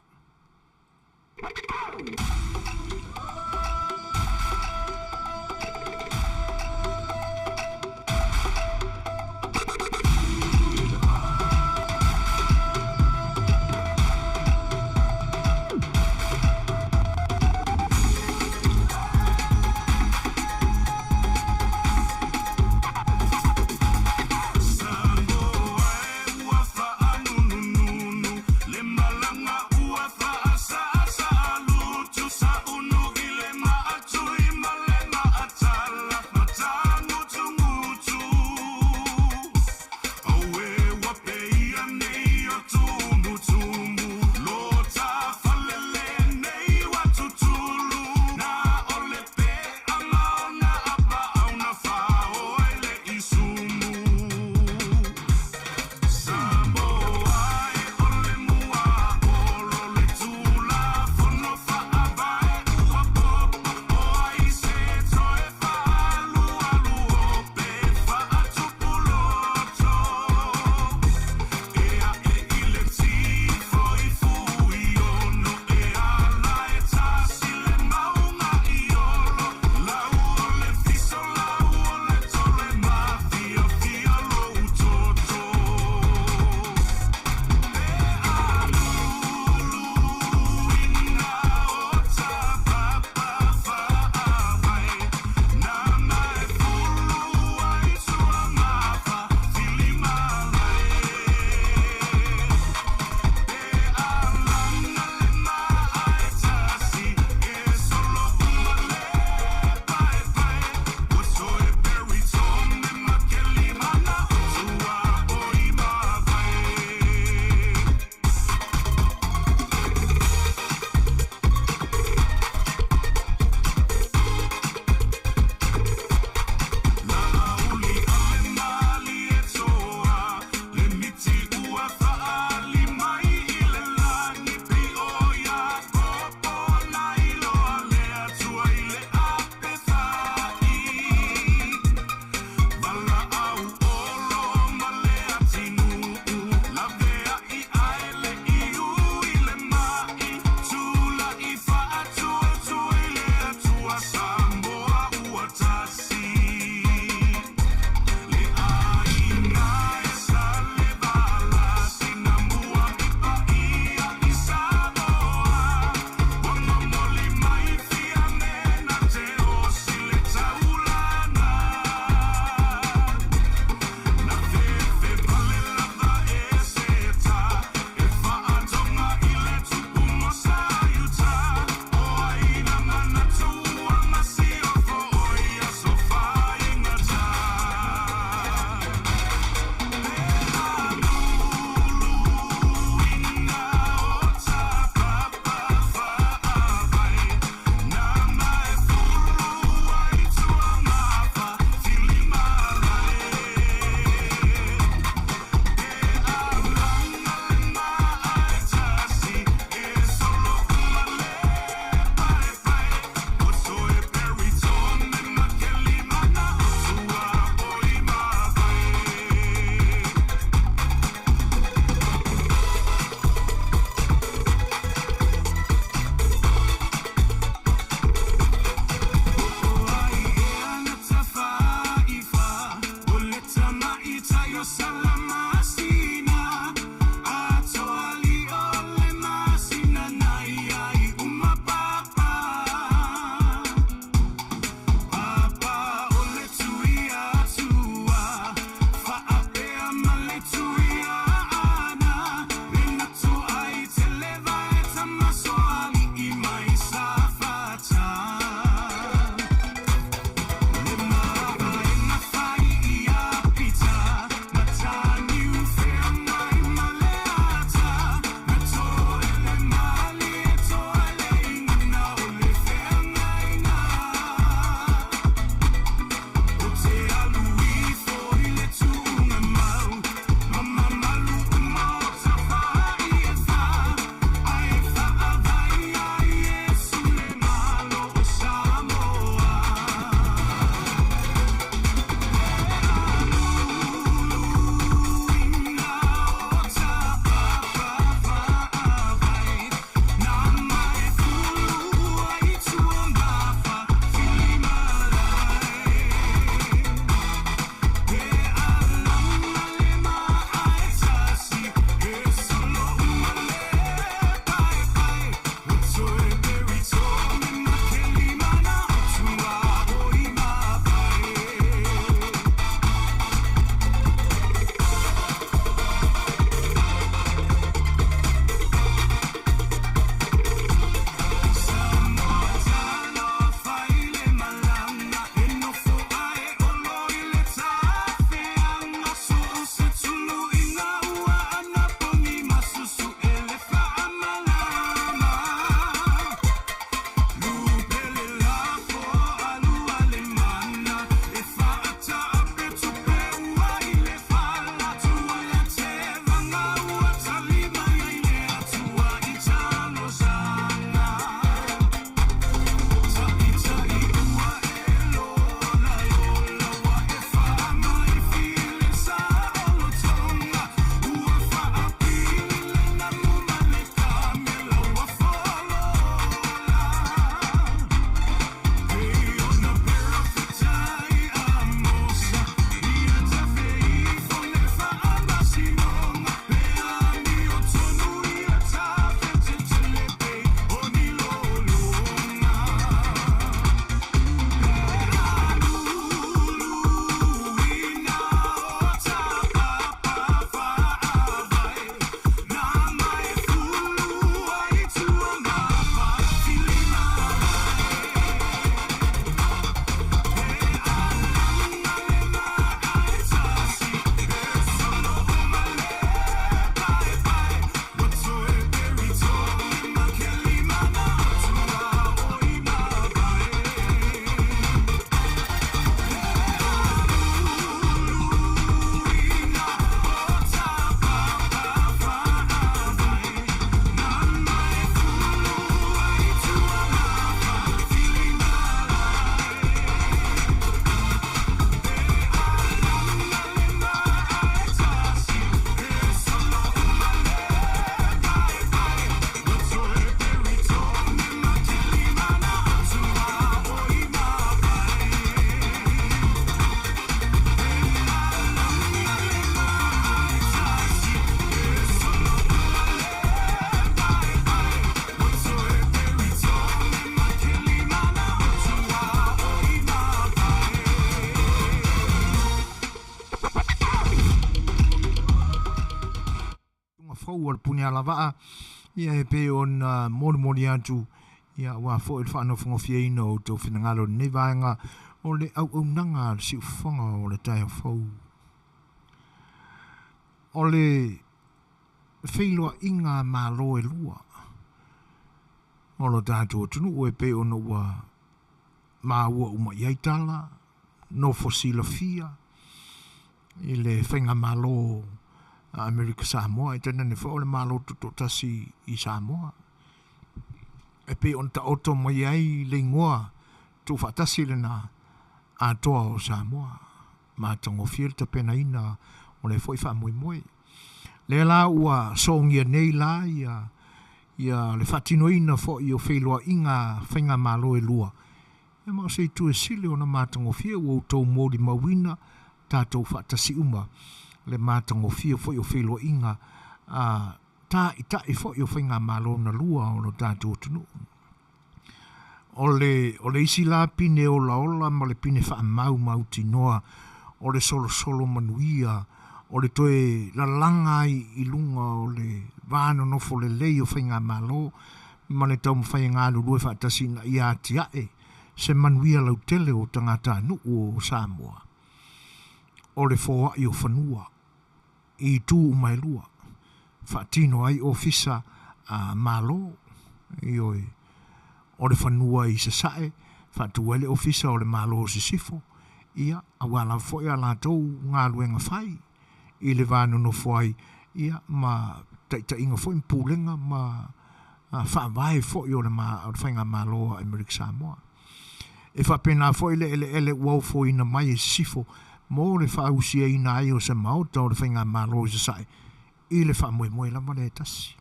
fou a le Punialavaa, ia e pei ona molimoli atu, ia aua foi le faanofonofieina o outou finagalo i lenei vaega o le auaunaga a le siufofoga o le taeao fou. O le feiloaiga a Malo e lua o lo tatou atunuu e pei ona ua maua uma i ai tala, nofo silafia i le Faigamalo a Amerika Samoa, e tainane foi o le Malo Tutoatasi i Samoa. E pei ona taoto mai ai le igoa tuufaatasi lena Atoa o Samoa. Matagofie le tapenaina o lea foi faamoemoe. Lea la ua sogia nei la ia ia le faatinoina foi o feiloaiga faigamalo e lua, ia ma o se itu e sili ona matagofie ua outou molimauina tatou faatasi uma le matagofie foi o feiloaiga a Taitai foi o faigamalo na lua o lo tatou atunuu. O le, o le isi la pine olaola ma le pine faamau mautinoa o le solosolo manuia, o le toe lalaga ai i luga o le va nonofo lelei o faigamalo ma le taumafai e galulue faatasi ina ia atiae se manuia lautele o tagatanuu o Samoa. O le foai o fanua i itu uma e lua, faatino ai ofisa a Malo, ioe, o le fanua i Sasae, faatu ai le ofisa o le Malo o Sisifo, ia, aua lava foi a latou galuega fai i le va nonofo ai, ia, ma taitaiga foi ma pulega ma faavae foi o le Faigamalo a Amerika Samoa. E faapena foi le eleele ua ofoina mai e Sisifo mo le faausiaina ai o se maota o le Faigamalo i Sasae i le faamoemoe lava lea e tasi.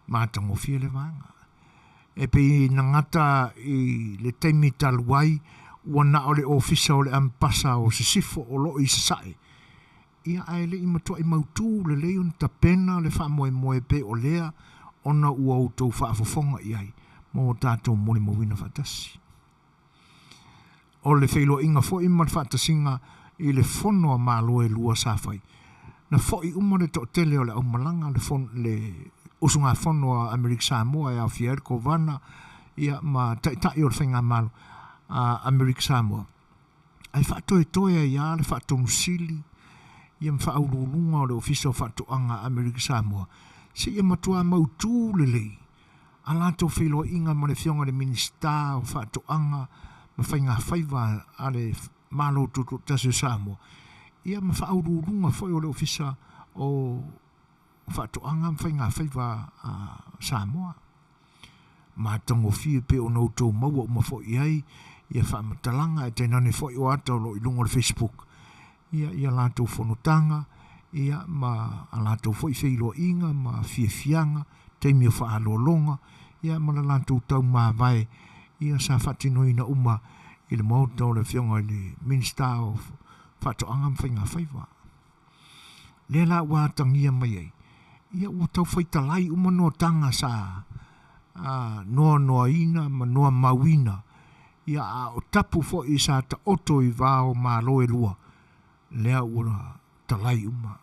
Matagofie le vaega. E pei na gata i le taimi talu ai ua na o le ofisa o le Amepasa o Sisifo o lo o i Sasae, ia ae le i matuai mautū lelei ona tapena le faamoemoe pei o lea ona ua outou faafofoga i ai ma ua tatou molimauina faatasi. O le feiloaiga foi ma le faatasiga i le fono a Malo e lua sa fai, na foi uma le toatele o le aumalaga, le, le usugafono a Amerika Samoa e aofia ai le Kovana ia, ma taitai o le Faigamalo a Amerika Samoa, ae faatoetoe ai lava le Faatonu Sili ia ma Faauluuluga o le Ofisa o Faatoaga a Amerika Samoa seia matua mautū lelei a latou feiloaiga ma le Afioga i le Minisita o Faatoaga ma Faigafaiva a le Malo Tutoatasi o Samoa, ia ma Faauluuluga foi o le Ofisa o Faatoaga ma Faigafaiva a Samoa. Matagofie pei ona outou maua uma foi i ai ia faamatalaga ae tainane foi o ata o lo o i luga o le Facebook ia ia latou fonotaga ia ma a latou foi feiloaiga ma fiafiaga taimi o faaaloaloga ia ma le latou taumavae ia sa faatinoina uma i le maota o le Afioga i le Minisita o Faatoaga ma Faigafaiva. Lea la ua atagia mai ai, ia ua tau faitalai uma noataga sa noanoaina ma noamauina, ia a o tapu foi sa taoto i va o Malo e lua, lea ua talai uma.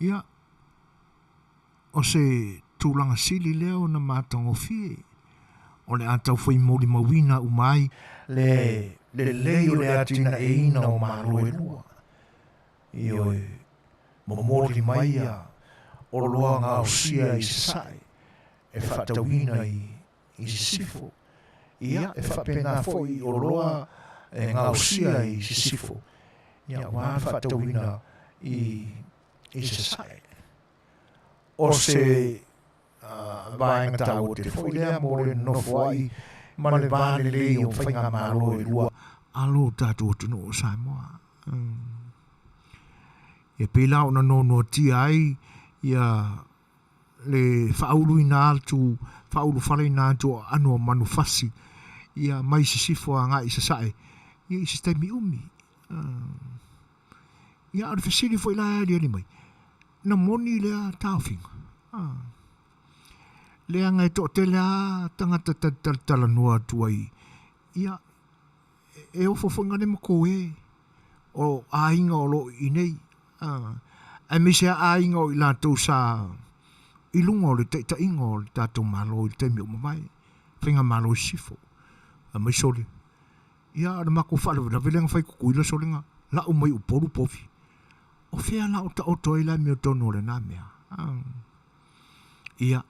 Ia, O se tulaga sili lea ona matagofie, o le a taufai molimauina uma ai le lelei o le atinaeina o Malo e lua. Ioe, momoli mai ia oloa gaosia i Sasae e faatauina i Sisifo, ia, e faapena foi i oloa e gaosia i Sisifo, ia, aua le faatauina i Sasae. O se vaega taua tele foi lea mo le nonofo ai ma le va lelei o faigamalo e lua a lo tatou atunuu o Samoa. E pei la ona noanoatia ai ia le faauluina atu, faaulufaleina atu o aano o manufasi ia mai sisifo agai i sasae ia i se taimi umi. Ia, a o le fesili foi la e aliali mai, na moni lea taofiga? Leaga e toatele lava tagata ta te talatalanoa atu ai, ia, e ofo foi gane ma koe o aiga o lo o i inei. Aemaise lava aiga o i latou sa i luga o le taitaiga o le tatou Malo i le taimi ua mavae, Faigamalo i Sisifo. Fai mai sole, ia o le matou faalavelave lea na fai i Tutuila sole na lau mai Upolu povi. O fea la o taoto ai le amiotonu o lena mea? Ia,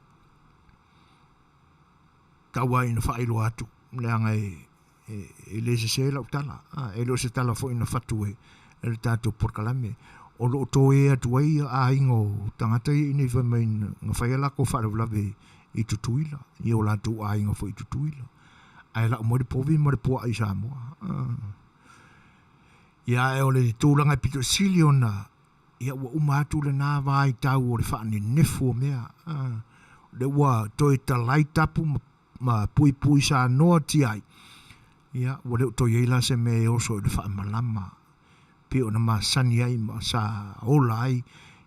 tau lava ina faailoa atu, leaga e e le sese lau tala, e le o se tala foi na fatu e le tatou polokalame. O lo o toe atu ai aiga o tagata ia i fai mai na fai a latou faalavelave i Tutuila, i o latou aiga foi i Tutuila. Ae lau mai le povi ma le puaa i Samoa. Ia ae o le tulaga e pito sili ona ia ua uma atu lena vaitau o le faanenefu o mea. O lea ua toe talai tapu ma ma puipui Sanoa tiai, ia ua le o toe i ai la se mea e oso i le faamalama pei ona masani ai ma sa ola ai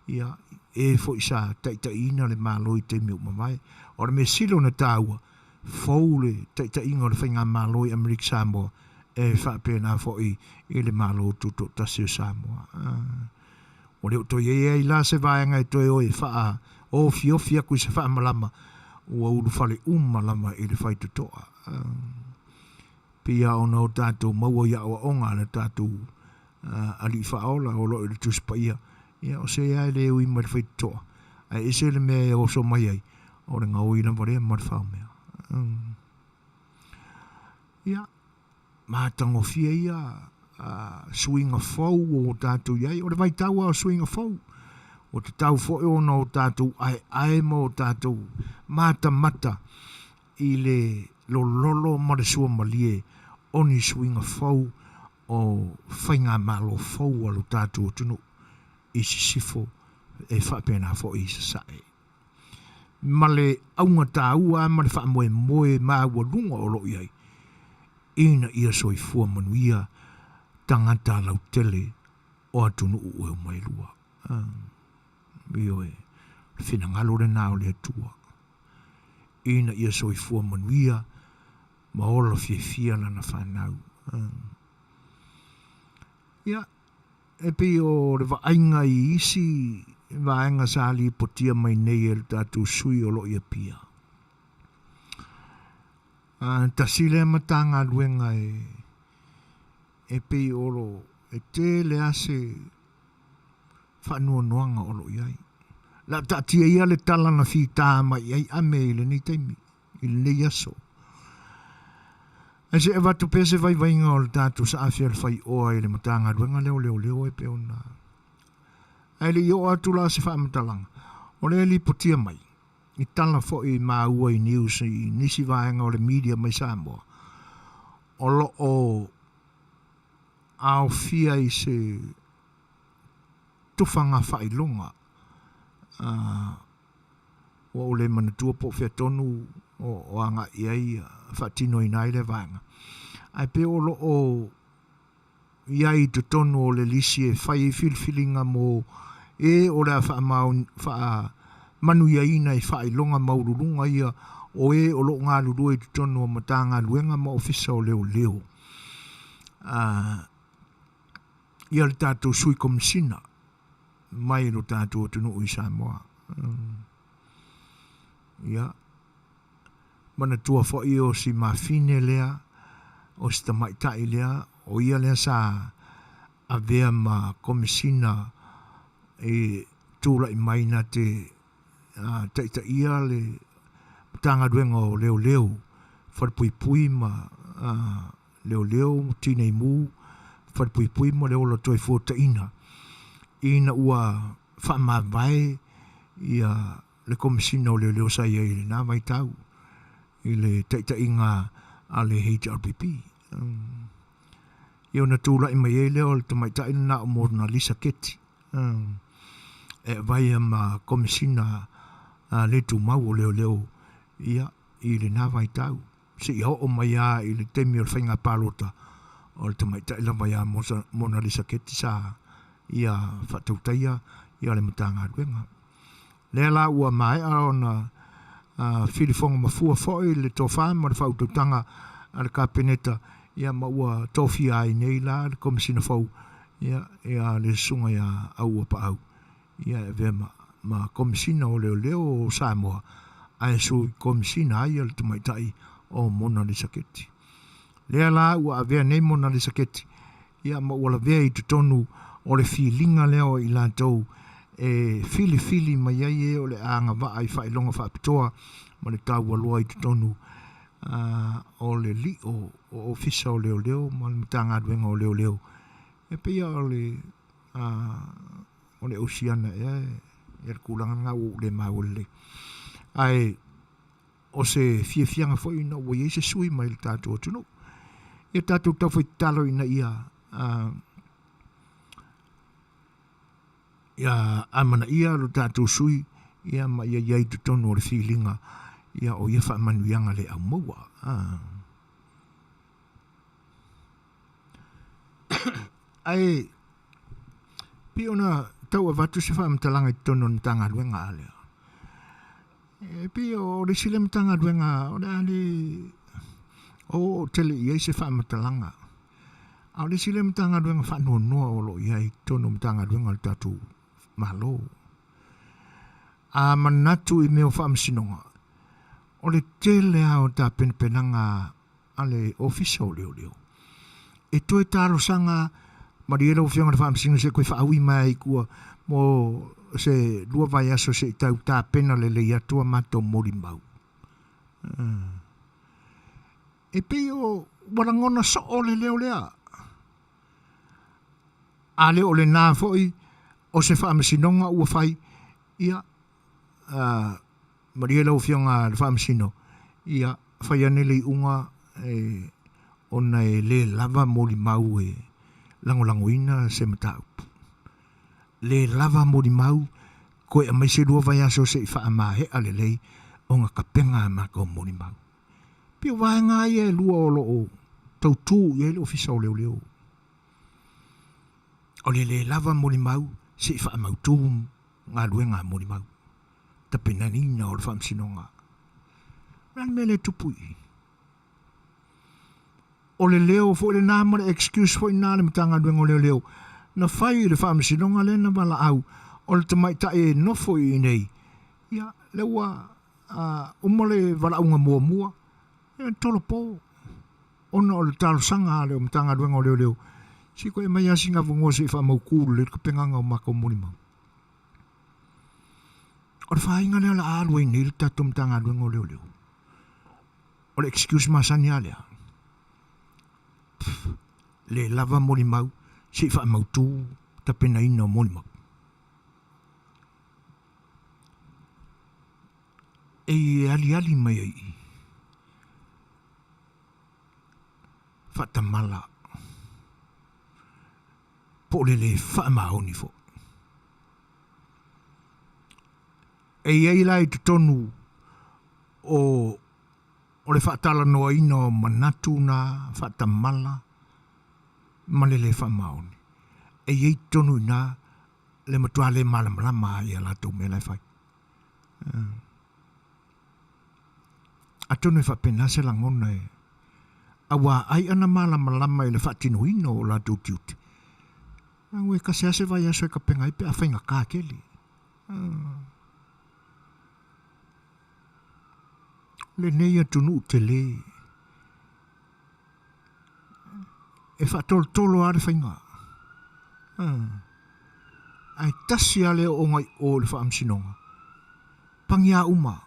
ia e foi sa taitaiina le Malo i taimi ua mavae. O le mea sili ona taua, fou le taitaiga o le Faigamalo i Amerika Samoa e faapena foi i le Malo Tutoatasi o Samoa. Ua le o toe i ai la se vaega e toe o e faaofiofi atu i se faamalama, ua ulufale uma lava i le faitotoa. Pei lava ona o tatou maua i aoaoga a le tatou Alii Faaola o lo o i le Tusi Paia, ia o se lava e le ui mai le faitotoa, ae ese le mea e oso mai ai, o le gaoi lava lea ma le faomea. Ia, matagofie ia suiga fou ua tatou i ai. O le vaitau lava o suiga fou, ua tatau foi ona o tatou aeae ma o tatou matamata i le lololo ma le suamalie o ni suiga fou o faigamalo fou a lo tatou atunuu i sisifo e faapena foi i sasae. Ma le auga taua ma le faamoemoe maualuga o lo o i ai, ina ia soifua manuia tagata lautele o atunuu e uma e lua. Ioe, o le finagalo lena o le Atua, ina ia soifua manuia ma ola fiafia lana fanau. Ia, e pei o le vaaiga i isi vaega sa lipotia mai nei e le tatou sui o lo o i Apia. Tasi lea Matagaluega e pei o lo e tele lava se faanoanoaga o lo o i ai. O le a taatia ia le tala na fita mai i ai Ame i lenei taimi, i lenei aso. Ae se i avatu pea se vaivaiga o le tatou saafi a le faioa i le Matagaluega lea o Leoleo e pei ona... Ae le i oo atu la se faamatalaga, o lea e lipotia mai, i tala foi maua i news i nisi vaega o le media mai Samoa, o lo o aofia i se tufaga faailoga ua ou le manatua po o fea tonu o agai i ai faatinoina ai lea vaega. Ae pei o lo o i ai i totonu o le lisi e fai ai filifiliga mo e o le a faamanuiaina i faailoga maualuluga ia o e o lo o galulue i totonu o Matagaluega ma Ofisa o Leoleo. Ia le tatou Sui Komesina mai lo tatou atunuu i Samoa. Ia, manatua foi o si mafine lea, o si tamaitai lea, o ia lea sa avea ma Komesina i tulai mai na te taitaia le Matagaluega o Leoleo, Falepuipui ma Leoleo, Tineimu, Falepuipui ma le Ola Toefuataina, ina ua faamavae ia le Komesina o Leoleo sa i ai i lena vaitau i le taitaiga a le HRPP. Ia ona tulai mai ai lea o le tamaitai lena o Monalisa Keti e avaia ma Komesina le tumau o Leoleo ia i lena vaitau seia oo mai lava i le taimi o le faiga palota o le tamaitai lava ia Monalisa Keti sa ia faatautaia ia le Matagaluega. Lea la ua maea ona filifoga mafua foi le tofa ma le faautautaga a le Kapeneta ia ma ua tofia ai nei la le Komesina fou ia, ia le Susuga ia Auapaau. Ia e avea ma, ma Komesina o Leoleo o Samoa, ae Sui Komesina ai le tamaitai o Mona Lisa Keti. Lea la ua avea nei Mona Lisa Keti, ia ma ua lavea i totonu o le filiga lea o i latou e filifili mai ai e o le a agavaa i faailoga faapitoa ma le taualoa i totonu o le lio o Ofisa o Leoleo ma le Matagaluega o Leoleo. E pei o le o le Oceana ea ia le tulaga lena ua ou le maua lelei. Ae o se fiafiaga foi ina ua i ai se sui mai le tatou atunuu. Ia tatou taufai tatalo ina ia ia amanaia lo tatou sui ia ma ia i ai i totonu o le filiga ia o ia faamanuiaga le aumaua. Ae pei ona tau avatu se faamatalaga i totonu o le Matagaluega a lea. E pei o le isi lea Matagaluega o le a le oo tele i ai se faamatalaga. A o le isi lea Matagaluega faanoanoa o lo o i ai i totonu o Matagaluega a le tatou Malo. A manatu i mea o faamasinoga, o le tele lava o tapenapenaga a le Ofisa o Leoleo e toe talosaga malie lau Afioga i le Faamasino se i toe faaui mai ai i tua mo se 2 vaiaso se i tau tapena lelei atu a matou molimau. E pei o ua lagona soo le leo lea. A le o lena foi o se faamasinoga ua fai, ia, malie lau Afioga i le Faamasino, ia, fai ane le iuga e, ona e le lava molimau e lagolagoina se mataupu. Le lava molimau, toe aumai se 2 vaiaso se i faamaea lelei ona tapena a matou molimau. Pei o vaega ia e lua o lo o tautu i ai le Ofisa o Leoleo. O le le lava molimau se i faamautu galuega a molimau, tapenaina o le faamasinoga. O le a le mea lea e tupu i i? O le leo foi lena ma le excuse foi lena a le Matagaluega o Leoleo na fai i le faamasinoga lea na valaau o le tamaitai e nofo i inei, ia, lea ua uma le valaauga muamua, ia tolopo ona o le talosaga a le Matagaluega o Leoleo, se i toe aumai lava sina avanoa se i faamautu lelei le tapenaga o matou molimau. O le faiga lea o le a alu ai nei le tatou Matagaluega o Leoleo. O le excuse masani lava lea. Le lava molimau se i faamautu tapenaina o molimau. E aliali mai ai i faatamala po o le lē faamaoni foi. E i ai la i totonu o o le faatalanoaina o manatu na faatamala ma le lē faamaoni, e i ai i totonu i ina le matua le malamalama lava i a latou mea la e fai. Atonu e faapena se lagona e aua ai ana malamalama i le faatinoina o latou tiute, aua e tasi lava se vaiaso e tapena ai pe a faigata tele. Lenei atunuu tele e faatolotolo lava le faiga, ae tasi lava le ooga i o i le Faamasinoga, pagia uma.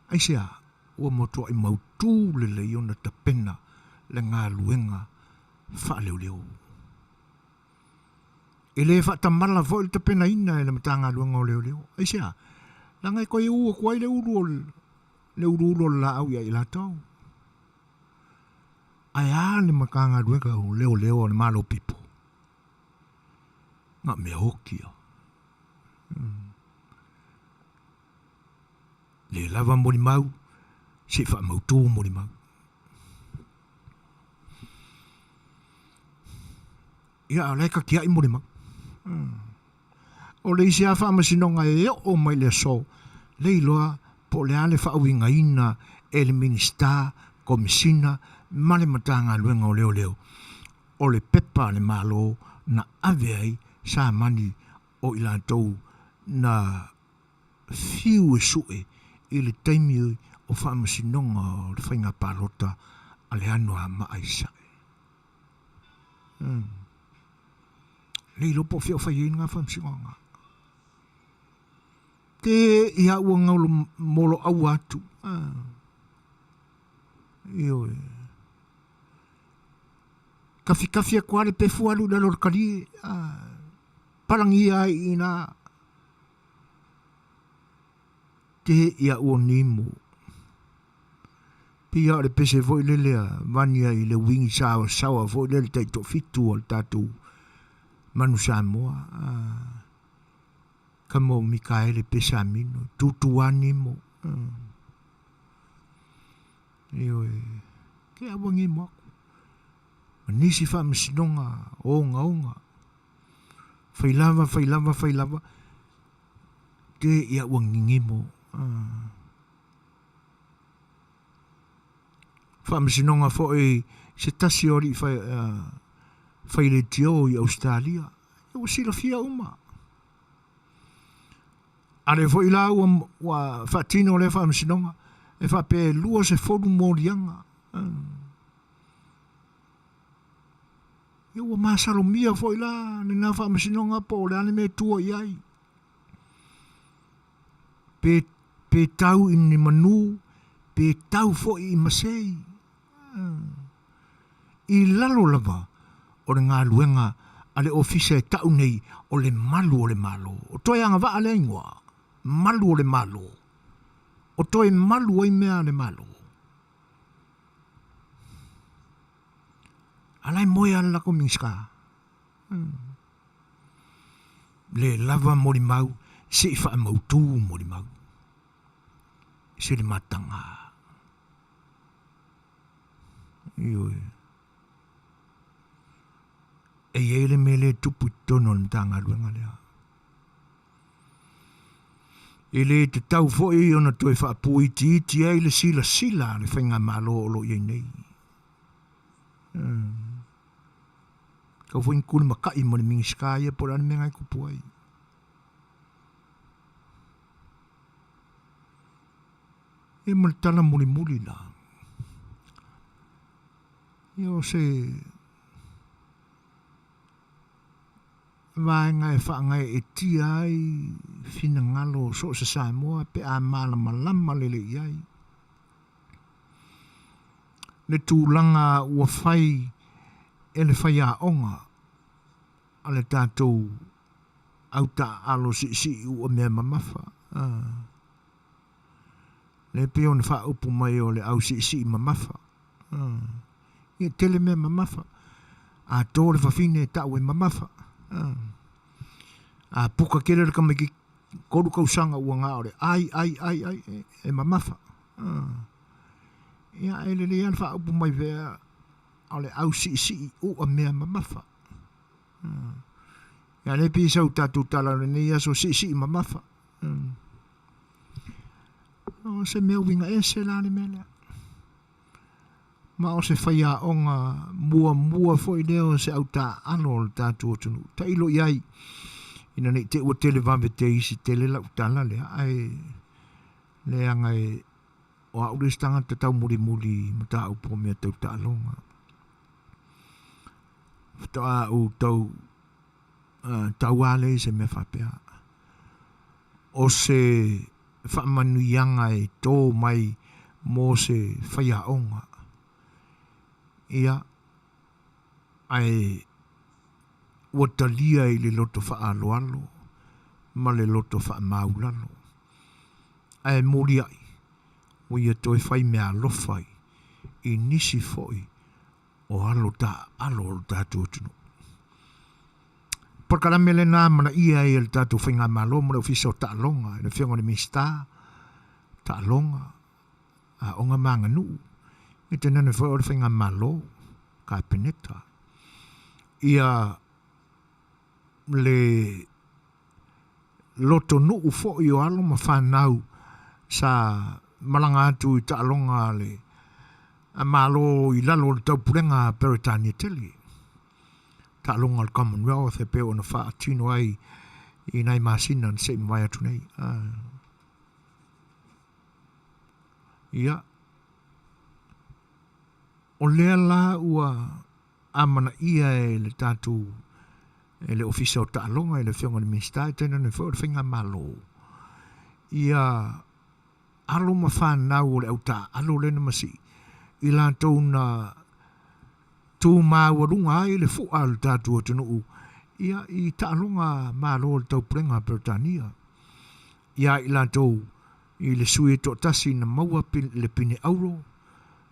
Aisea? Ua matuai mautu lelei ona tapena le galuega faaleoleo. E le faatamala foi le tapenaina e le Matagaluega o Leoleo. Aisea? Leaga e toe u atu ai le ulu o le uluulu o le laau ia i latou. Ae a le Matagaluega o Leoleo a le Malo Pipo? Na o mea oti ia. Le lava molimau, se i faamautu molimau. Ia, a o la e tatiai molimau. O le isi lava faamasinoga e oo mai le aso, le iloa po o le a le faauigaina e le Minisita, Komesina ma le Matagaluega o Leoleo o le pepa a le Malo. na ave ai samani o i latou na fiu e sue i le taimi o faamasinoga o le faiga palota a le Anoamaa i Sasae. Le iloa po o fea o fai ai lena faamasinoga. Te ia ua gaolo moloaua atu. Ioe. Kafikafi atu lava le pefu alu i lalo o le kalie. Palagia ai i ina. Te ia ua nimo. Pei lava o le pese foi lele a Vania i le uigi saoasaoa foi lele taitoafitu a le tatou Manu Samoa. Kama o Mikaele Pesamino, tutu lava nimo. Ioe, ke aua nimo aku. Ma nisi faamasinoga ogaoga. Fai lava, fai lava, fai lava, te ia ua gigimo. Faamasinoga foi se tasi o alii faileitio i Ausetalia, ua silafia uma. A lea foi la ua faatino lea faamasinoga, e faapea e 20 moliaga. Ia ua masalomia foi la lena faamasinoga po o le a le mea e tua i ai. Pe, pe tau i ni manu, pe tau foi i masei. I lalo lava o le galuega a le ofisa e tau nei o le malu o le Malo. O toe agavaa lea igoa, malu o le Malo. O toe malu ai mea a le Malo. A la e moe lava le latou Minisita. Le lava molimau se i faamautu molimau. Se le mataga. Ioe. E i ai le mea lea e tupu i totonu o le Matagaluega lea. E le tatau foi ona toe faapuitiiti ai le silasila a le faigamalo o lo o i ai nei. Tau foi ni tulimatai ma le Minisita ia po o le a le mea na e tupu ai. Ia ma le tala mulimuli la. Ia o se vaega e faagaeetia ai finagalo o so o se Samoa pe a malamalama lelei i ai le tulaga ua fai e le faiaoga a le tatou au taaalo siisii ua mea mamafa. Lea pei ona faaupu mai o le au siisii mamafa. Ia tele mea mamafa. A to le fafine e tau e mamafa. A puka tele le tamaitiiti 3 tausaga ua na o le ai ai ai ai e mamafa. Ia e lelei lava le faaupu mai pea o le au siisii u'a mea mamafa. Ia lea pei sau tatou tala o lenei aso siisii mamafa. O se mea uiga ese la le mea lea. Ma o se faiaoga muamua foi lea o se autaaalo o le tatou atunuu. Tailo i ai, ina ne i te i ua televave te isi tele lau tala lea, ae leaga e o au le isi tagata taumulimuli i mataupu o mea tau taaloga. Faatoa ou tau tauā lea i se mea faapea. O se faamanuiaga e tō mai mō se faiaoga. Ia, ae ua talia i le loto faaaloalo ma le loto faamaulalo. Ae muliai, ua ia toe fai meaalofa i nisi foi o alo taaalo o le tatou atunuu. Polokalame lena amanaia ai e le tatou Faigamalo ma le Ofisa o Taaloga i le Afioga i le Minisita o Taaloga, Aoga ma Aganuu, e tainane foi o le Faigamalo, Kapeneta, ia le lotonuu foi o alo ma fanau sa malaga atu i taaloga a le Malo i lalo o le taupulega a Peretania tele. Taaloga o le Commonwealth e pei ona faatino ai i nai masina na se i mavae atu nei. Ia, o lea la ua amanaia e le tatou e le Ofisa o Taaloga i le Afioga i le Minisita e tainane foi o le Faigamalo ia alo ma fanau o le au taaalo lea na masii i latou na tu maualuga ai le fu'a o le tatou atunuu ia i taaloga Malo o le Taupulega a Peretania. Ia i latou i le sui e toatasi na maua le pine auro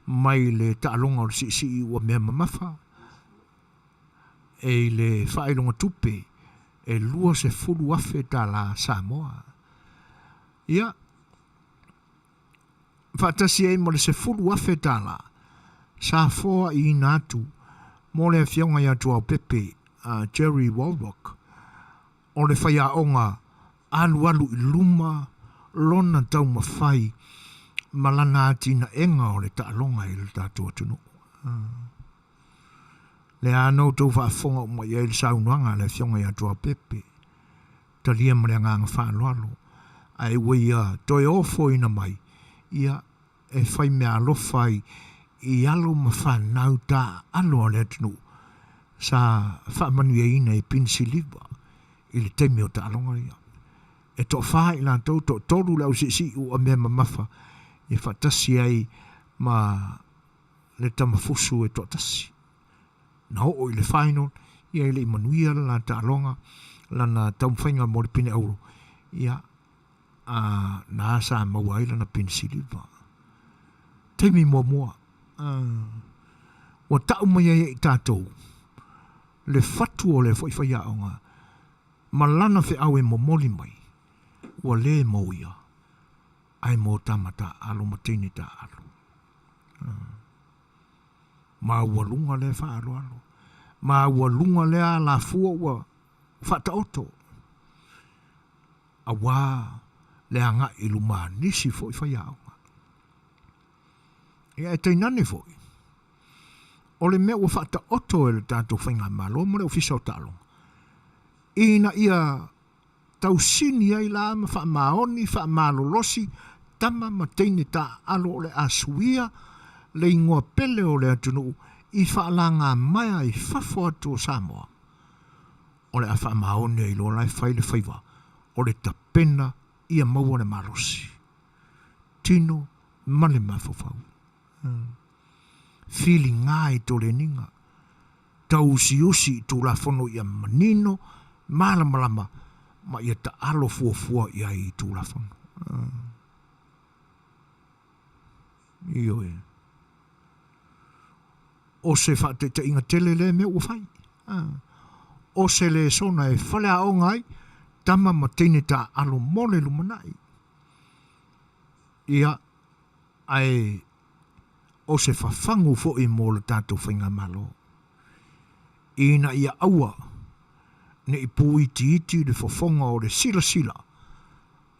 mai le taaloga o le siisii ua mea mamafa e i le faailoga tupe e $20,000 tālā Samoa. Ia, faatasi ai ma le $10,000 tālā sa foaiina atu mo le Afioga ia Tuaopepe a Jerry Walrock, o le faiaoga alualu i luma lona taumafai ma lana atinaega o le taaloga i le tatou atunuu. Lea na outou faafofoga uma i ai le saunoaga a le Afioga ia Tuaopepe. Talia ma le agaga faaaloalo, ae ua ia toe ofoina mai, ia, e fai meaalofa ai i alo ma fanau taaalo a le atunuu sa faamanuiaina i pine siliva i le taimi o taaloga ia. E toafa i latou, toatolu le ausiisii ua mea mamafa ia faatasi ai ma le tamafusu e toatasi. Na oo i le final, ia e le i manuia lana taaloga, lana taumafaiga mo le pine auro, ia a na sa maua ai lana pine siliva. Taimi muamua, ua tau mai ai e i tatou le fatu o le foi faiaoga ma lana feau e momoli mai, ua le mo ia, ae mo tama taaalo ma teine taaalo. Maualuga lea faaaloalo, maualuga lea alafua ua faataoto, aua le agai i luma a nisi foi faiaoga. Ia e tainane foi, o le mea ua faataoto e le tatou Faigamalo ma le Ofisa o Taaloga, ina ia tausini ai la ma faamaoni faamalolosi tama ma teine taaalo o le a suia le igoa pele o le atunuu i faalagamaea i fafo atu o Samoa. O le a faamaoni ai loa la e fai le faiva o le tapena ia maua le malosi, tino ma le mafaufau. Filiga i toleniga, tauusiusi i Tulafono ia manino, malamalama ma ia taalo fuafua i ai i Tulafono. Ioe. O se faataitaiga tele lea mea ua fai. O se lesona e faleaoga ai tama ma teine taaalo mo le lumanai. Ia, ae o se fafagu foi mo le tatou faigamalo, ina ia aua ne i pūitiiti le fofoga o le silasila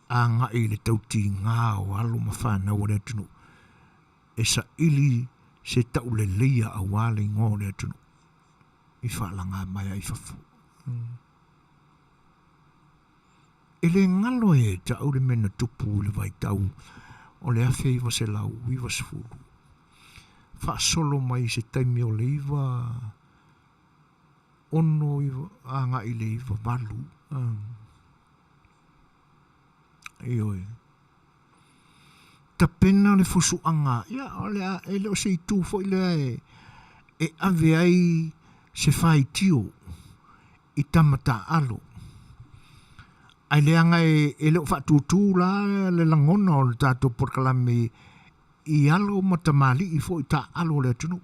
agai i le tautigā o alo ma fanau a le atunuu e saili se tauleleia aua le igoa o le atunuu i faalagamaea i fafo. E le galo e te au le mea na tupu i le vaitau o le 1990, faasolo mai i se taimi o le 96 agai i le 98. Ioe. Tapena le fusuaga, ia o le a, e le o se itu foi lea e, e ave ai se faitio i tama taaalo. Ae leaga e, e le o faatūtū la le lagona o le tatou polokalame i alo ma tamalii foi taaalo o le atunuu.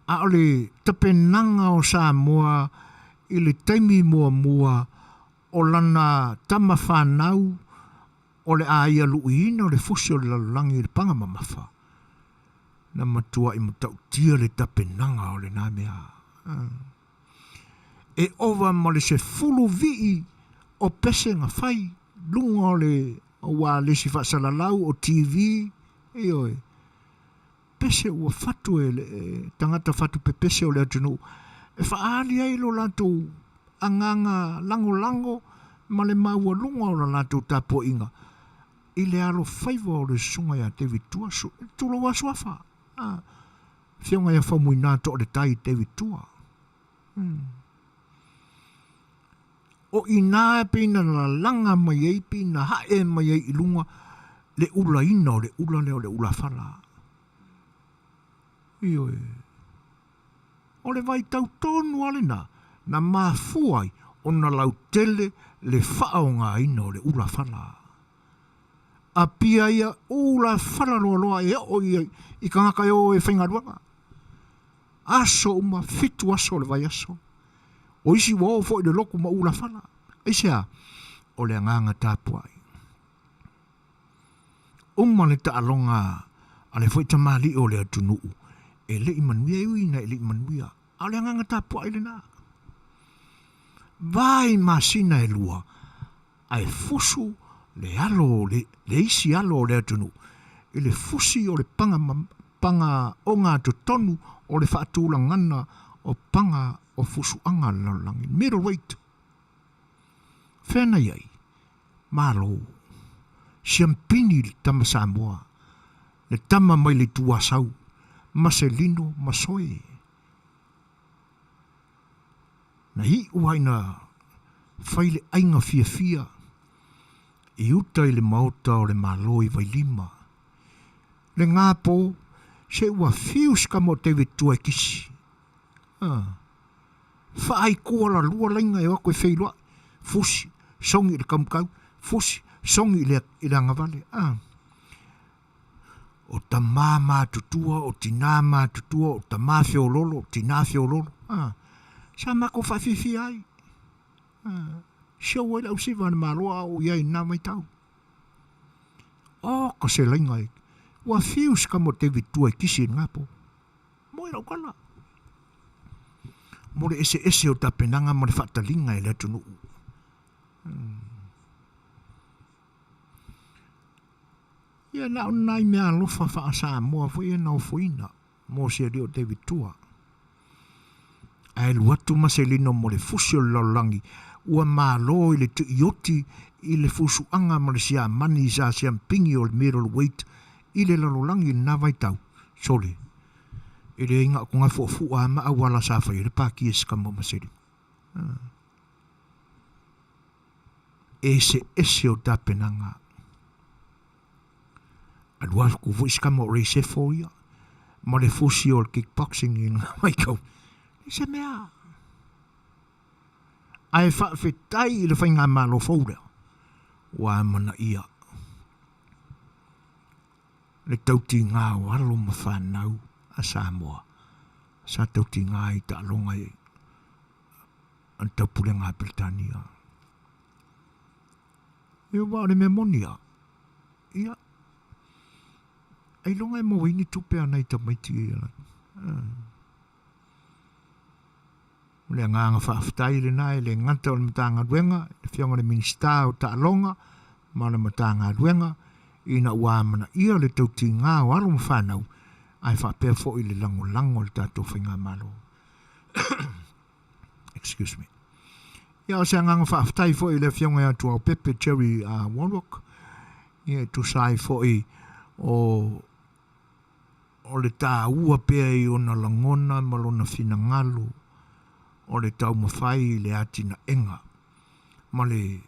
A o le tapenaga o Samoa i le taimi muamua o lana tama fanau o le a ia luiina le fusi o le lalolagi i le paga mamafa, na matuai matautia le tapenaga o lena mea. E ova ma le 10 vii o pese na fai luga o le ualesi faasalalau o TV, ioe, pese ua fatu e le tagata fatu pepese o le atunuu. e faaali ai lo latou agaga lagolago ma le maualuga o la latou tapuaiga i le alofaiva o le Susuga ia David Tua, tulou lava suafa, a, Afioga ia Faumuina Toaletai David Tua. O i ina pei na lalaga mai ai, pei na hae mai ai i luga le ulaina o le ula lea o le ulafala. Ioe. O le vaitau tonu lava lena na mafua ai ona lautele le faaaogaina o le ulafala. Apia ia ulafala loaloa e oo i tagata e o e faigaluega. Aso uma, fitu aso o le vaiaso. O isi ua oo foi i le lotu ma ulafala. Aisea? O le agaga tapuai. Uma le taaloga a le foi tamalii o le atunuu, e le i manuia, e ui ina e le i manuia, a o le agaga tapuai lena. Vai masina e lua, ae fusu le alo o le, le isi alo o le atunuu i le fusi o le paga, paga ogatotonu o le faatulagana o paga o fusuaga a le lalolagi, middleweight. Fea na i ai? Malo. Siampini le tama Samoa, le tama mai le Itu Asau, Maselino Masoe. Na iu lava ina fai le aiga fiafia i uta i le maota o le Malo i Vailima. Le gapo, se ua fiu si tama o David Tua e kisi. Ah. Faaikua la lua laina e o atu e feiloai, fusi, sogi i le kamukau, fusi, sogi i le, i le agavale. Ah. O tamā matutua, o tinā matutua, o tamā feololo, o tinā feololo. Ah. Sa matou faafiafia ai. Ah. Show ai le ausiva a le Malo a o i ai i lena vaitau. Oh, ka se laina e. Ua fiu si tama o David Tua e kisi i lena po. Moe lau tala. Mo le eseese o tapenaga ma le faataliga e le atunuu. Hmm. Ia na o nai mea alofa faa-Samoa foi ia na ofoina mo si alii o David Tua. Ae alu atu Maselino mo le fusi o le lalolagi, ua malo i le tiioti i le fusuaga ma le siamani sa siampigi o le middleweight i le lalolagi i lena vaitau. Sole, e leai na o togafuafua lava ma auala sa fai ai le pati e si tama o Maselino. Eseese o tapenaga. Alu atu foi si tama o Ray Sefo ia ma le fusi o le kickboxing i lena vaitau. E se mea. Ae faafetai i le faigamalo fou lea ua amanaia le tautiga o alo ma fanau a Samoa sa tautiga i taaloga i a le Taupulega a Peretania. Ia aua o le mea moni lava, ia, ailoga e maua ai ni tupe a nai tamaiti ia. O le agaga faafetai lena e le gata o le Matagaluega, le Afioga i le Minisita o Taaloga ma le Matagaluega ina ua amanaia le tautiga o alo ma fanau ae faapea foi le lagolago a le tatou Faigamalo. Excuse me. Ia, o se agaga faafetai foi i le Afioga ia Tuaopepe Jerry Warnock, ia e tusa ai foi o o le taua pea i ona lagona ma lona finagalo o le taumafai i le atinaega ma le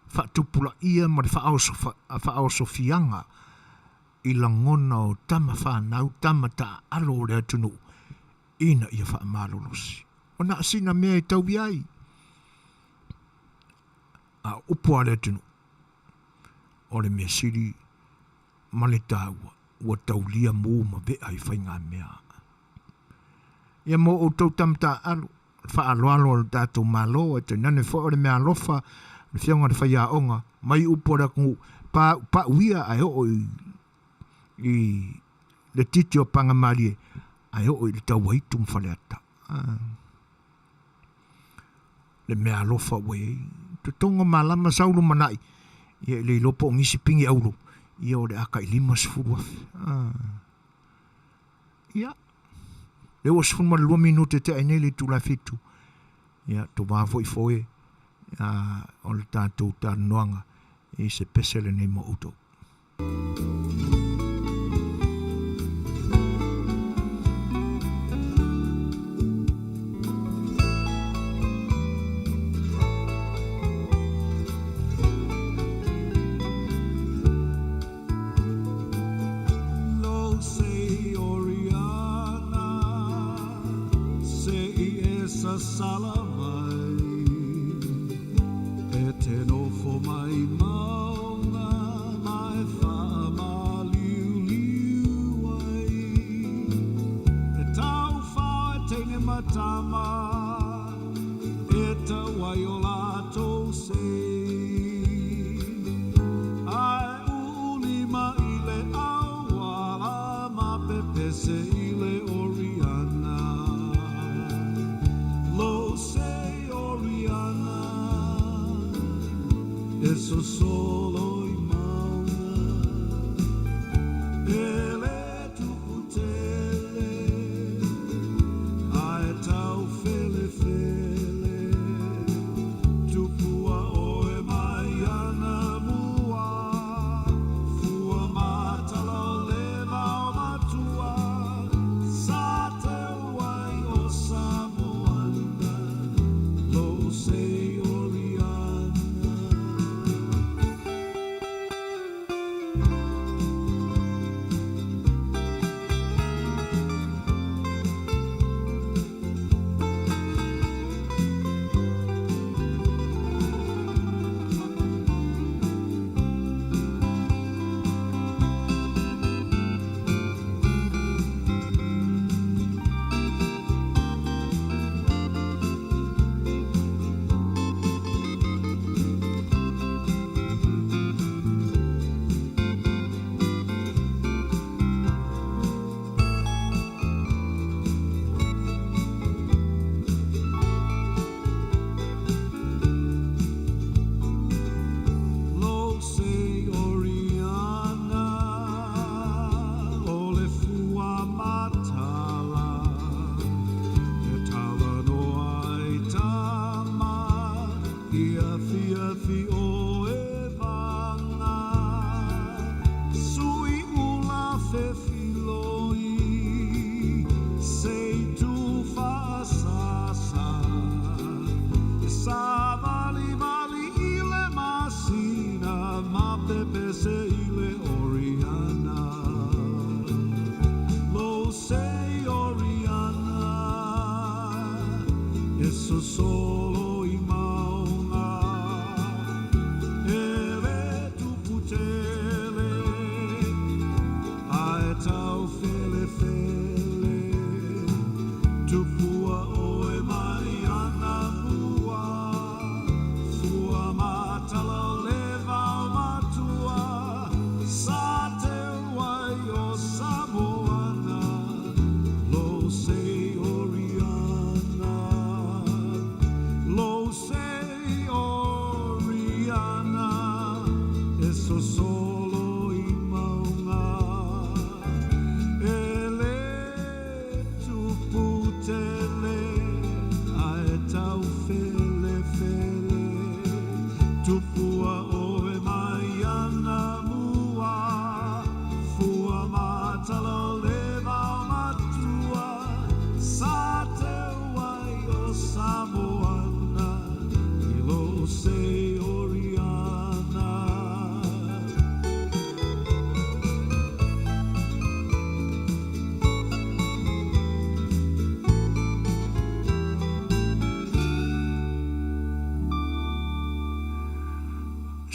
faatupulaia ma le faaosofiaga i lagona o tama fanau, tama taaalo o le atunuu ina ia faamalolosi. O na sina mea e tau i ai, a o upu a le atunuu, o le mea sili ma le taua, ua taulia mu ma vea i faigamea. Ia mo outou tama taaalo, le faaaloalo a le tatou Malo, ae tainane foi o le mea alofa, le Afioga i le Faiaoga, mai upu a le atunuu, pau ia ae oo i i le titi o Pagamalie ae oo i le Tauaitu ma Faleata. Le mea alofa ua i ai. Totogo malama sau lumanai, ia e le iloa po o nisi pigi auro, ia o le a tai 50,000. Ia, Lea ua 12 minute tea ai nei le itula e 7. Ia, tovā foi foe o le tatou talanoaga i se pese lenei mo outou.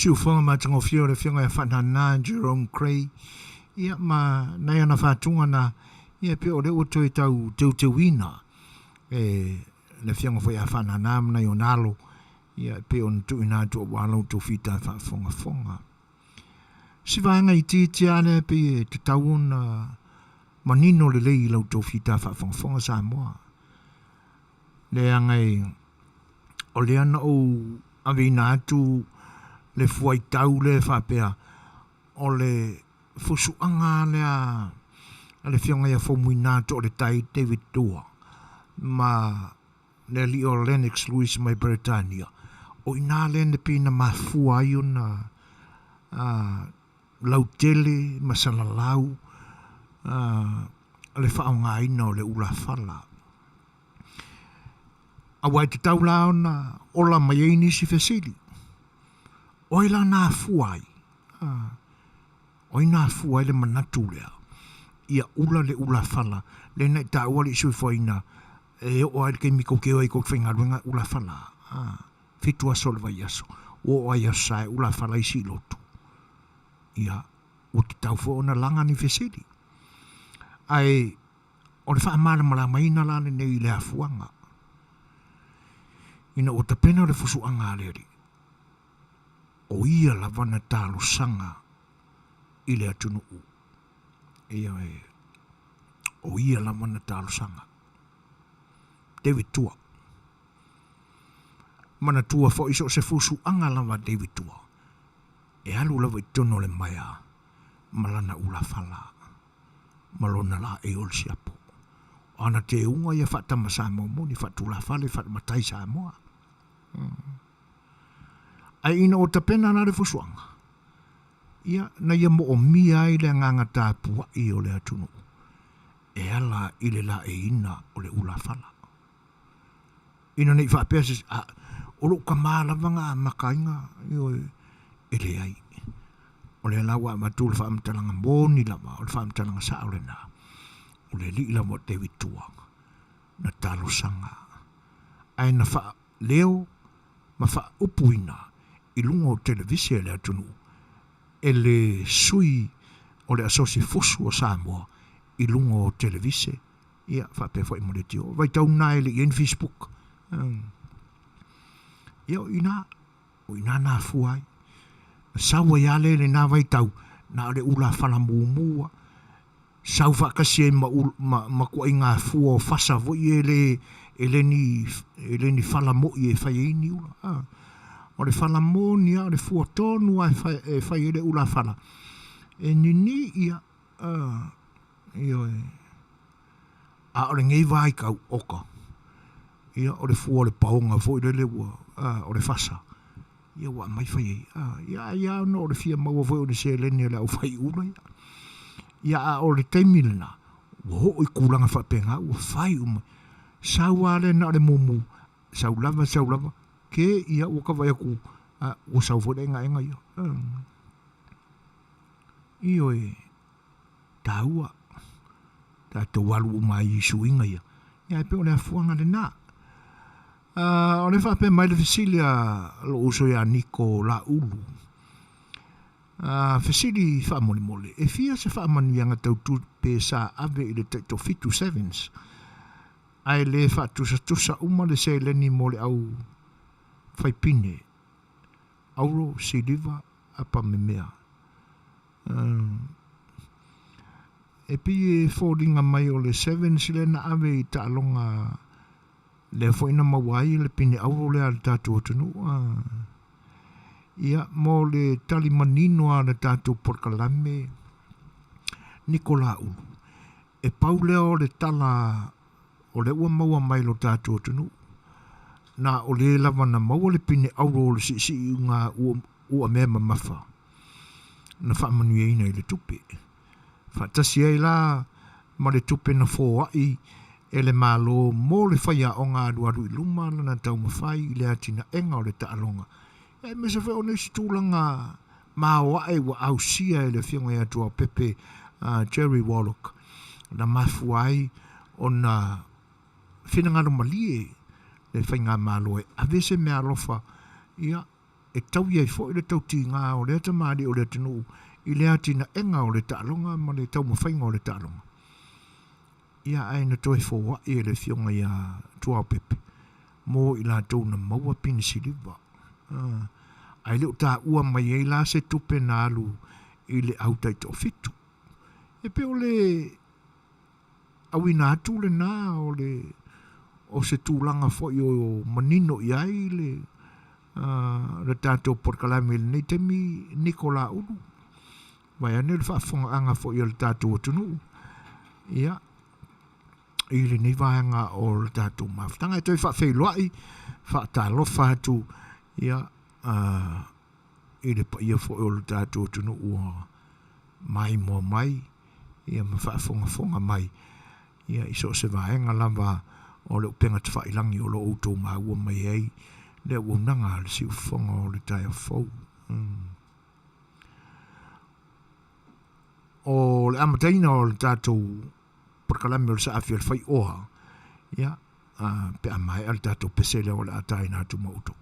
Siufoga matagofie o le Afioga ia Faanana Jerome Cray, ia ma nai ana faatuga na, ia pei o lea ua toe tau teuteuina e le Afioga foi ia Faanana ma nai ona alo, ia e pei ona tuuina atu aua la outou fita faafogafoga. Si vaega itiiti lava lea pei e tatau ona manino lelei i la outou fita faafogafoga Samoa. Leaga e o lea na ou aveina atu le fuaitau lea e faapea o le fusuaga lea a le Afioga ia Faumuina Toaletai David Dua ma le alii o Lennox Lewis mai Peretania, o i ina lea na pei na mafua ai ona lautele ma salalau le faaaogaina o le ulafala. Aua e tatau la ona ola mai ai nisi fesili, o ai la na afua ai? O ai na afua ai le manatu lea ia ula le ulafala lea na e taua le i soifuaina e oo lava i le taimi tou te o ai tou te faigaluega ulafala a? 7 aso o le vaiaso, ua oo lava i Aso Sa e ulafala isi i lotu. Ia, ua tatau foi ona laga ni fesili. Ae o le faamalamalamaina la lenei i le afuaga ina ua tapena le fusuaga a le Alii, o ia lava na talosaga i le atunuu. Ioe, o ia lava na talosaga. David Tua. Manatua foi so o se fusuaga lava a David Tua, e alu lava i totonu o le maea ma lana ulafala ma lona laei o le siapo. O ana teuga ia faatama Samoa moni, faatulafale, faamatai Samoa. Ae ina ua tapena la le fusuaga, ia, na ia moomia ai le agaga tapuai o le atunuu e ala i le laeiina o le ulafala. Ina ne i faapea se isi, a, o lou tama lava na amata ai na, ioe, e leai. O lea la ua avatu le faamatalaga moni lava, o le faamatalaga sao lena, o le alii lava o David Tua na talosaga, ae na faaleo ma faaupuina i luga o televise a le atunuu e le sui o le Asosi Fusu o Samoa i luga o televise, ia faapea foi ma leitio. O vaitau na e le i i ai ni Facebook. Ia o i ina, o i ina na afua ai. Na sau ai lava lea i lena vaitau, na o le ulafala mumu lava. Sau faatasi ai ma, ma, ma tuaiga fua o fasa foi e le, e le ni, e le ni fala moi e fai ai ni ula. A. O le fala moni lava, o le fua tonu lava e fai, e fai ai le ulafala, e nini ia, a, ioe. A o lenei vaitau, oka, ia o le fua o le paoga foi lele ua, a, o le fasa, ia ua aumai fai ai, a, ia ai lava ona o le fia maua foi o ni seleni a le aufai ula ia. Ia a o le taimi lena, ua oo i tulaga faapena ua fai uma. Sau lava lea na o le mumu, sau lava sau lava, ke ia ua ta vaai atu, a, ua sau foi le egaega ia. Ioe, taua, tatou alu uma ai i suiga ia, ia ae pei o le afuaga lena. O lea e faapea mai le fesili a lou uso ia Niko Laulu, fesili faamolemole, e fia se faamanuiaga tau tupe sa ave i le taitoafitu Sevens ae le faatusatusa uma le seleni mo le au faipine, auro, siliva, apa memea. E pei e foliga mai o le Sevens lea na ave i taaloga lea foi na maua ai le pine auro lea a le tatou atunuu. Ia, mo le tali manino a le tatou polokalame Nikolaulu, e pau lea o le tala o lea ua maua mai lo tatou atunuu, na o le lava na maua le pine auro o le siisiiuga uamea mamafa na faamanuiaina i le tupe. Faatasi ai la ma le tupe na foai e le Malo mo le faiaoga alualu i luma lana taumafai i le atinaega o le taaloga, aemaise foi o nisi tulaga maoae ua ausia e le Afioga ia Tuaopepe Jerry Wallwork na mafua ai ona finagalo malie le Faigamalo e ave se meaalofa ia e taui ai foi le tautiga o lea tamalii o le atunuu i le atinaega o le taaloga ma le taumafaiga o le taaloga. Ia ae na toe foai e le afioga ia Tuaopepe mo i latou na maua pine siliva. Ae le o taua mai ai la se tupe na alu i le au taitoafitu. E pei o le auina atu lena o le o se tulaga foi o manino i ai le le tatou polokalame i lenei taimi Niko Laulu vaeane le faafofogaaga foi a le tatou atunuu. Ia, i lenei vaega o le tatou mafutaga. E toe faafeiloai, faatalofa atu, ia, i le paia foi o le tatou atunuu ua maimoa mai, ia ma faafogafoga mai, ia, i so o se vaega lava o le upega tafailagi o lo o outou maua mai ai le auaunaga a le siufofoga o le taeao fou. O le amataina o le tatou polokalame o le saafi a le faioa, ia, pe a maea le tatou pese lea o le a taina atu ma outou.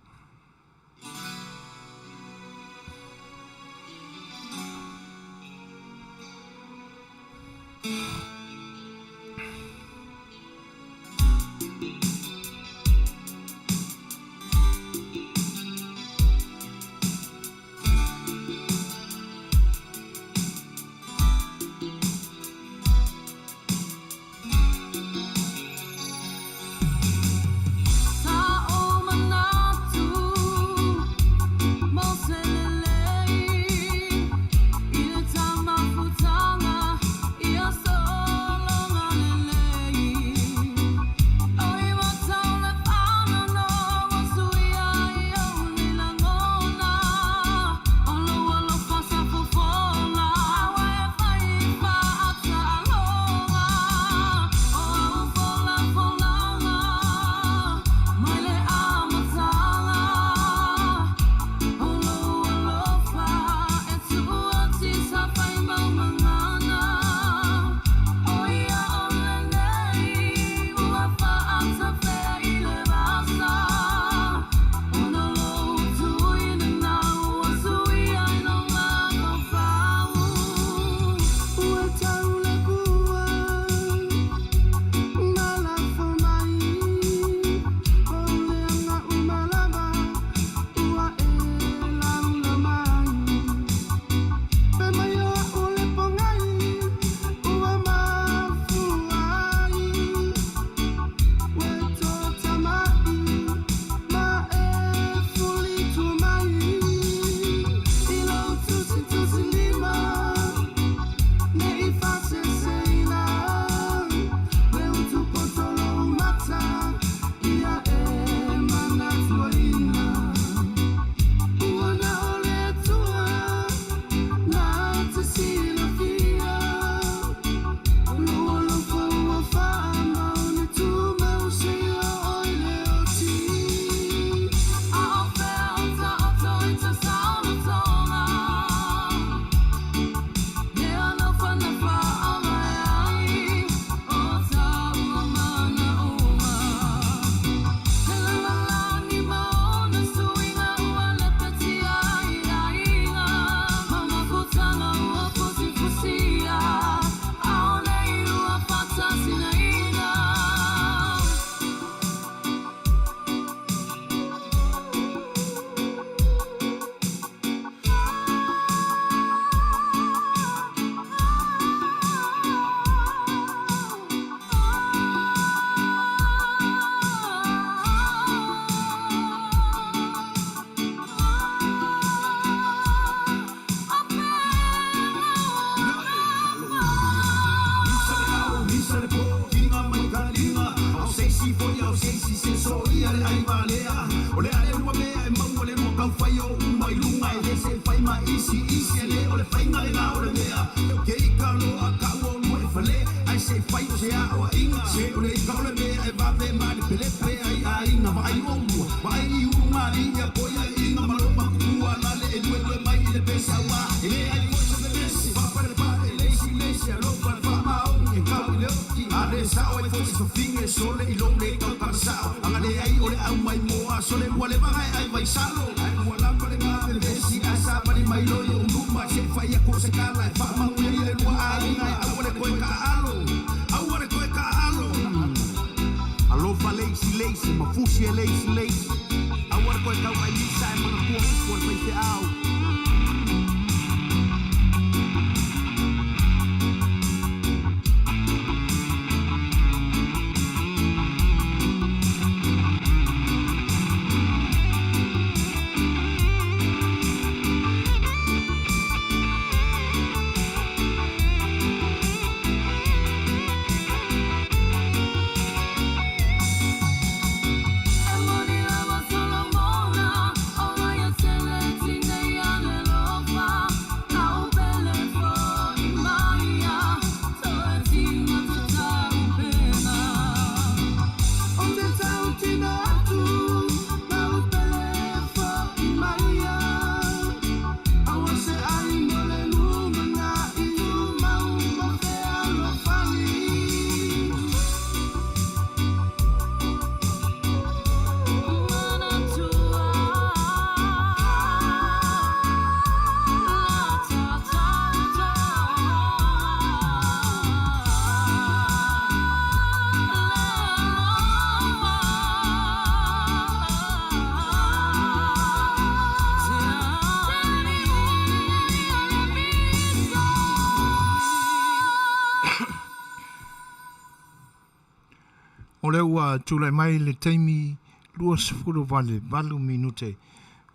O lea ua tulai mai le taimi 28 minute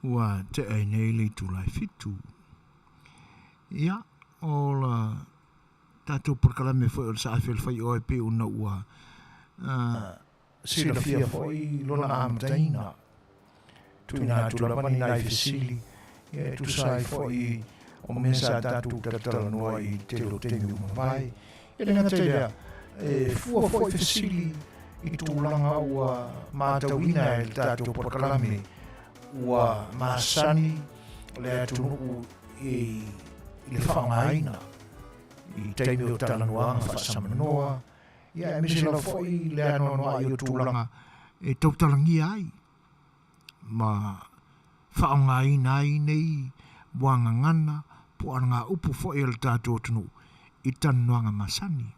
ua tea ai nei le itula e 7. Ia, o la tatou polokalame foi o le Saafi o le Fai Oe pei ona ua silafia foi lona amataina. Tuuina atu lava ni nai fesili ia e tusa ai foi o mea sa tatou talatalanoa i le tele o taimi ua mavae. E le gata i lea, e fua foi fesili i tulaga ua matauina e le tatou polokalame ua masani le atunuu i le faaaogaina i taimi o talanoaga faasamanoa, ia aemaise lava foi le anoanoai o tulaga e tautalagia ai ma faaaogaina ai nei muagagana po o alagaupu foi a le tatou atunuu i talanoaga masani.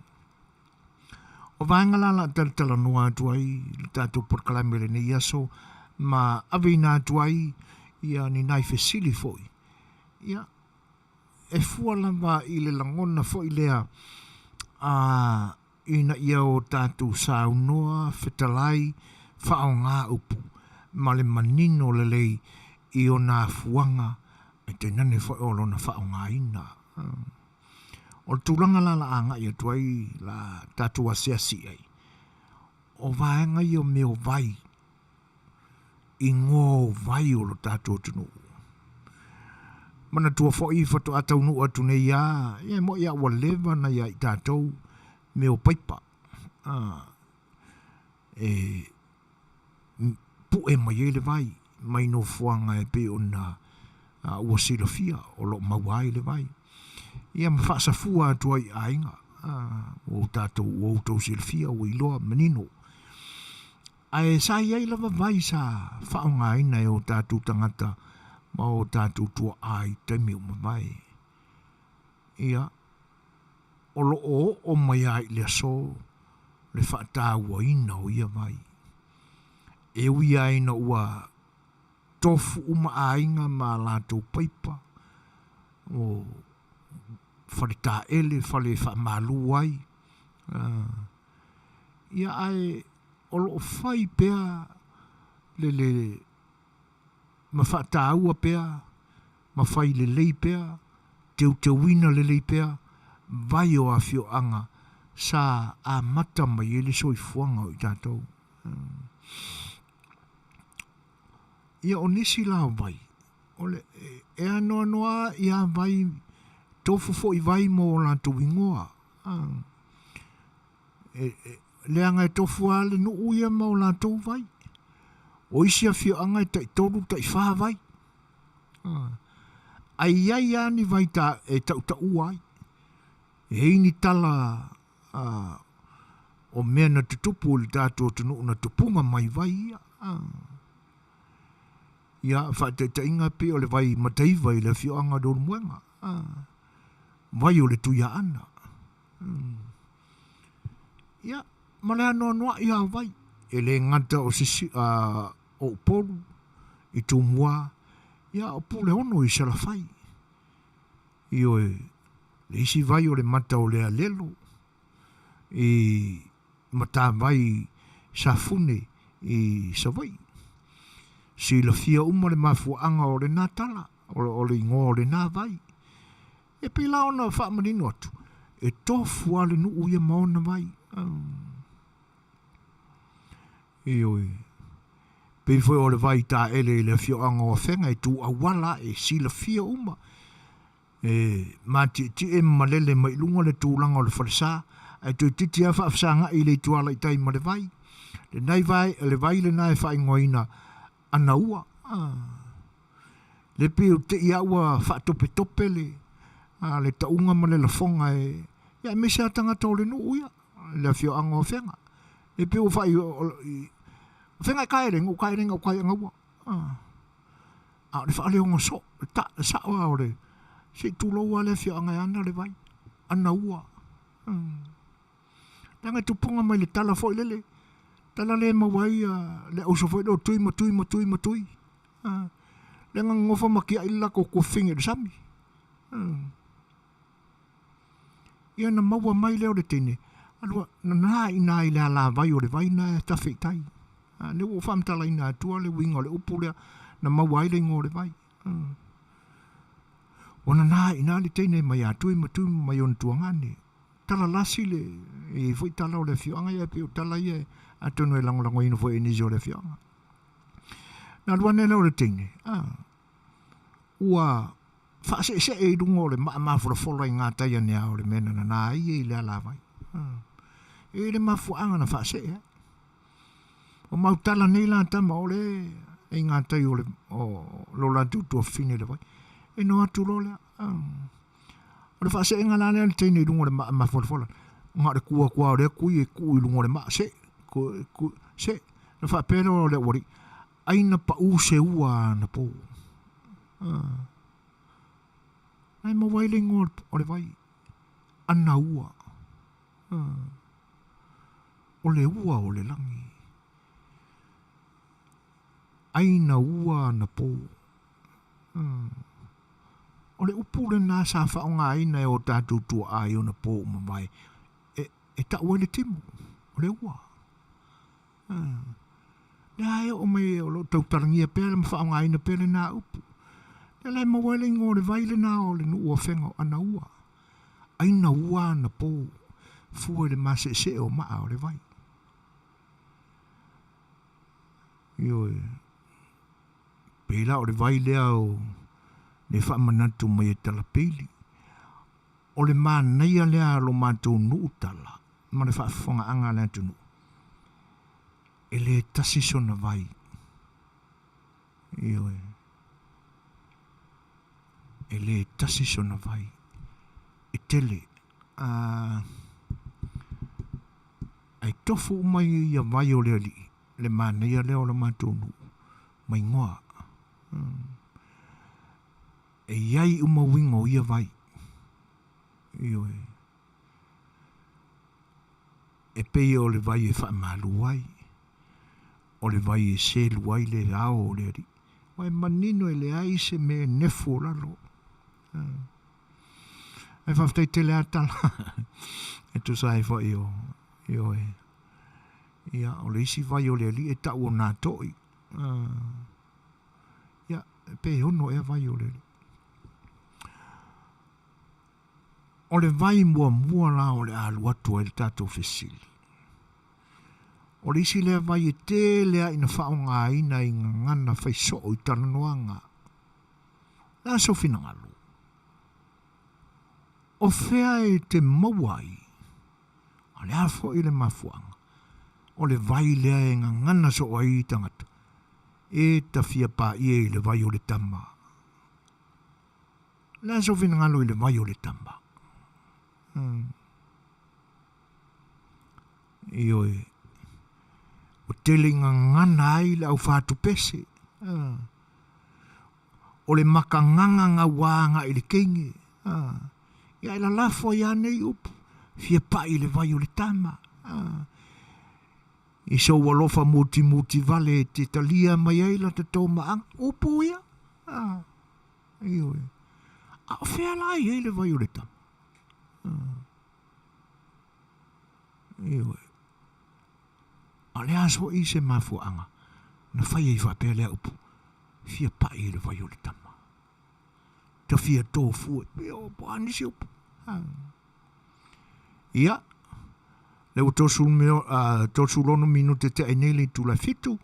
O vaega la la talatalanoa atu ai le tatou polokalame i lenei aso ma aveina atu ai ia ni nai fesili foi. Ia, e fua lava i le lagona foi lea a ina ia o tatou saunoa, fetalai, faaaoga upu ma le manino lelei i ona afuaga ae tainane foi o lona faaaogaina. O le tulaga la la agai atu ai la tatou asiasi i ai, o vaega ia o mea o vai, igoa o vai o lo tatou atunuu. Manatua foi faatoa taunuu atu nei lava, ia e moni lava ua leva ona ia i tatou mea o paipa, e pue mai ai le vai mai nofoaga e pei ona ua silafia o lo o maua ai le vai. Ia ma faasafua atu ai i aiga, ua tatou ua outou silafia ua iloa manino. Ae sa i ai lava vai sa faaaogaina e o tatou tagata ma o tatou tuaa i taimi ua mavae. Ia, o lo o oo mai lava i le aso le faatauaina o ia vai. E ui lava ina ua tofu uma aiga ma a latou paipa, o faletaele, fale e faamalu ai, ia ae o lo o fai pea le le ma faataua pea ma fai lelei pea, teuteuina lelei pea vai o afioaga sa amata mai ai le soifuaga o i tatou. Ia o nisi la o vai, o le, e anoanoa ia vai, tofu foi vai mo o latou igoa. E, e, leaga e tofu lava le nuu ia ma o latou vai. O isi afioaga e taitolu, taifa vai. Ae i ai lava ni vai ta, e tautaua ai. E i ai ni tala o mea na tutupu i le tatou atunuu na tupuga mai vai ia. Ia, faataitaiga pei o le vai Mataiva i le afioaga o Leulumoega. Vai o le Tuiaana. Ia, ma le anoanoai lava o vai. E le gata o sisi, o Upolu i Tumua, ia o Puleono i Salafai. Ioe, le isi vai o le mata o le alelo i Matavai Safune i Savaii. Silafia uma le mafuaaga o lena tala, o le igoa o lena vai. E pei la ona faamanino atu, e tofu lava le nuu ia ma ona vai. Ioe. Pei foi o le vai taele i le afioaga o Afega e tu auala e silafia uma. E matietie ma malele mai luga le tulaga o le falesa, ae toeitiiti lava faafesagai i le ituala i tai ma le vai. Lenai vai, le vai lena e faaigoaina Anaua. Le pei o te i a ua faatopetope le, a, le tauga ma le lafoga e, ia aemaise lava tagata o le nuu ia, le afioaga o Afega. Le pei ua fai, o, i, Afega e kaele, o kaele o kai anaua. A o le faaleoga soo, le ta, le sao lava o le, se i tulou lava le afioaga e ana le vai, Anaua. Leaga e tupuga mai le tala foi lele, tala lea e maua ai le auso foi lea o Tui ma Tui ma Tui ma Tui. Leaga nonofo ma tiai le latou tuafafine i le sami. Ia ona maua mai lea o le teine, Alu nana i ina i le alavai o le vai na e tafe i tai. A, lea ua ou faamatalaina atua le uiga o le upu lea na maua ai le igoa o le vai. Ua nana i ina le teine mai ia Tui ma Tui mai ona tuagane. Tala lasi le, e i ai foi tala o le afioaga ia, e pei o tala ia atonu e lagolagoina foi e nisi o le afioaga. Na alu ane lea o le teine, a, ua faaseesee i luga o le maa mafolafola i gatai ane a o le mea na nana ai ia i le alavai. E i ai le mafuaaga na faasee ai. O mau tala nei la tama o le e i gatai o le o lo latou tuafafine i le vai. E no atu loa lea. O le faaseega la lea le teine i luga o le maa mafolafola. Na o le ku atu lava o lea kui e tuu i luga o le maa see, ku, see. Na faapea lea o le aualii, ai na pau se ua anapo. Na e maua ai le igoa o le vai, Anaua. O le ua o le lagi. Ai na ua anapo. O le upu lena sa faaaogaina e o tatou tuaa i ona po ua mavae e tau ai le timu, o le ua. Lea e oo mai o lo o tautalagia pea ma faaaogaina pea lena upu. Lea la e maua ai le igoa o le vai lena o le nuu o Afega o Anaua. Ai na ua anapo, fua i le maseesee o maa o le vai. Ioe. Pei la o le vai lea o le faamanatu mai e Talapeili. O le manaia lea a lo matou nuu tala ma le faafofogaaga a le atunuu, e le tasi sona vai. Ioe. E le tasi sona vai. E tele. A ai tofu uma ia vai o le alii, le manaia lea o le matou nuu ma igoa. E i ai uma uiga o ia vai. Ioe. E pei o le vai e faamalu ai, o le vai e selu ai le ao o le alii. Ua e manino e leai se mea e nefu o lalo. Ae faafetai tele lava tala e tusa ai foi o, ioe. Ia, o le isi vai o le alii e tau o Natoi. Ia, pe ono ea vai o le alii. O le vai muamua la o le a alu atu ai le tatou fesili. O le isi lea vai e tele lava ina faaaogaina i gagana fai soo i talanoaga. O le a sou finagalo? O fea e te maua ai? A o le a foi le mafuaaga? O le vai lea e gagana soo ai tagata e ta fia paia i le vai o le tama. O le a sou finagalo i le vai o le tama? Ioe, ua tele i gagana ai le au fatupese. O le makagaga gauā agai i le teine. Ia e lalafo ai lava nei upu, fia pai i le vai o le tama. I sou alofa mutimuti vale e te talia mai ai lata tomaaga. Upu ia. Ioe. A o fea la e i ai le vai o le tama? Ioe. A o le a foi se mafuaaga na fai ai faapea lea upu, fia pai i le vai o le tama. Ta fia tofu e, io, po a nisi upu. Ia, lea ua 36 minute tea i nei le itula e 7,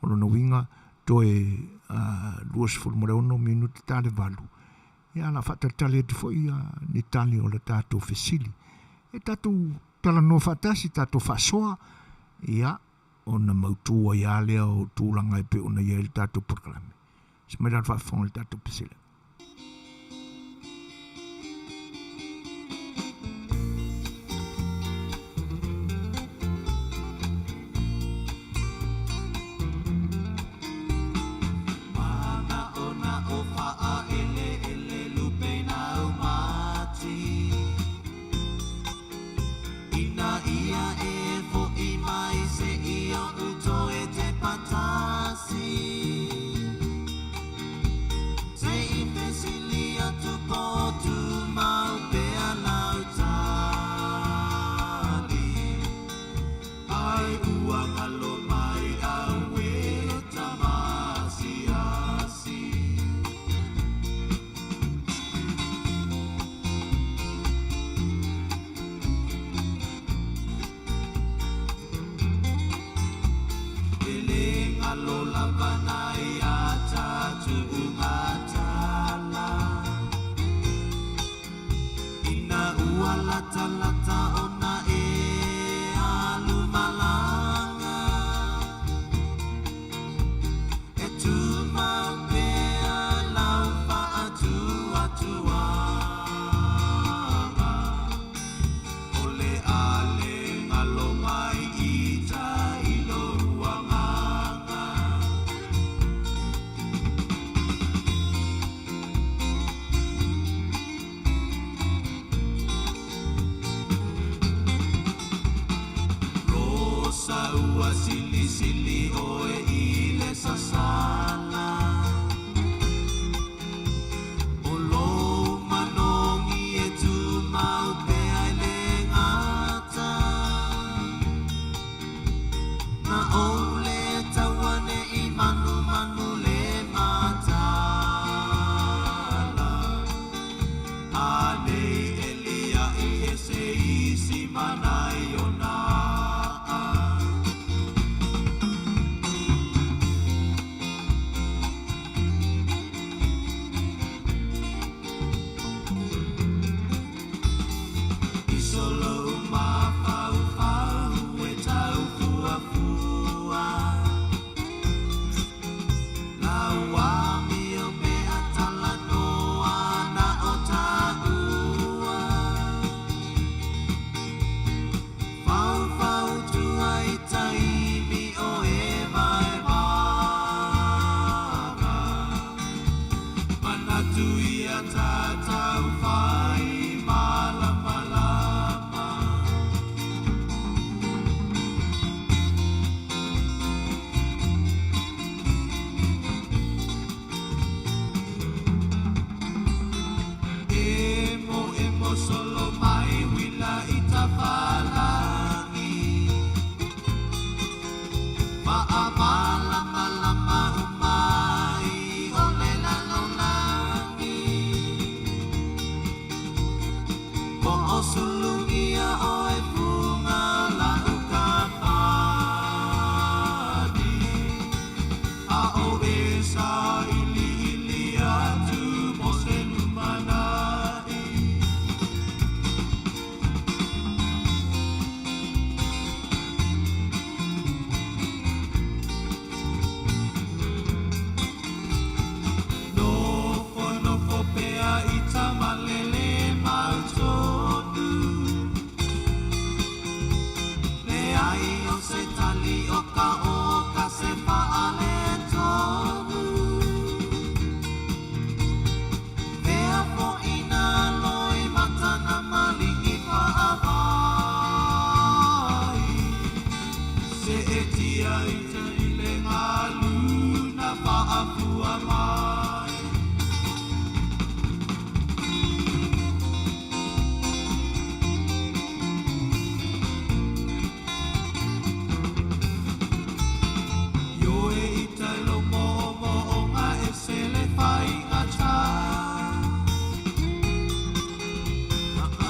o lona uiga toe 26 minute ta le 8. Ia, o le a faatalitali atu foi ia ni tali o le tatou fesili. E tatou talanoa faatasi, tatou faasoa, ia, ona mautu ai lava lea o tulaga e pei ona i ai le tatou polokalame. Se mai la le faafofoga i le tatou pesele. Ina ia e hoʻi mai se i oʻu toe te patasi. Silisili oe i le sasala O lou manogi e tumau pea i le gata Na ou le taua ne i manumanu le mataala A nei e liaʻi e se isi manai o na I so lou mafaufau e tau fuafua Lau amio mea talanoa na o taua Faufautua i taimi o e vaevaga Manatu ia tatau whai malamalama. Emo emo solo mai uila i tafalagi Faamalamalama uma ai o le lalolagi Hoʻosulugia ʻoe fuga lau kapani A ʻo e sailiili atu mo se lumanaʻi. Nofonofo pea i tamalele mau tonu Leai o se tali o ka o ka se faaletonu Fea foʻi nā loimata na maligi faavai Seʻetia i tai i le galu na faafua mai. Ioe i tai lou moomooga e se le faigata.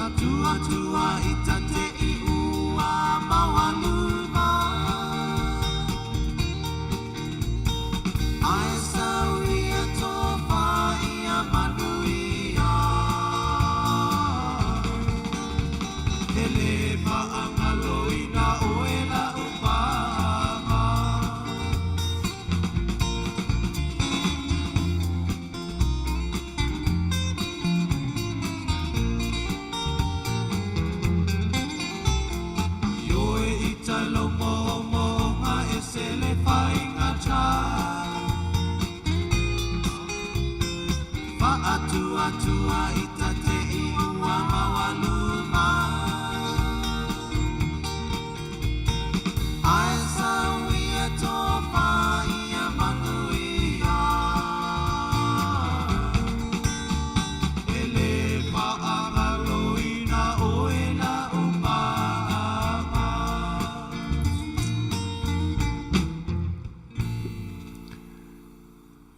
Atuatua i ta te i ua maualuma. Ae sauria tofa ia manuia. E le faagaloina oe lau paaga. Ioe i tai lou moomooga e se le faigata. Faatuatua i ta te i ua maualuma. Ae sauia tofa ia manuia. E le faagaloina oe lau paaga.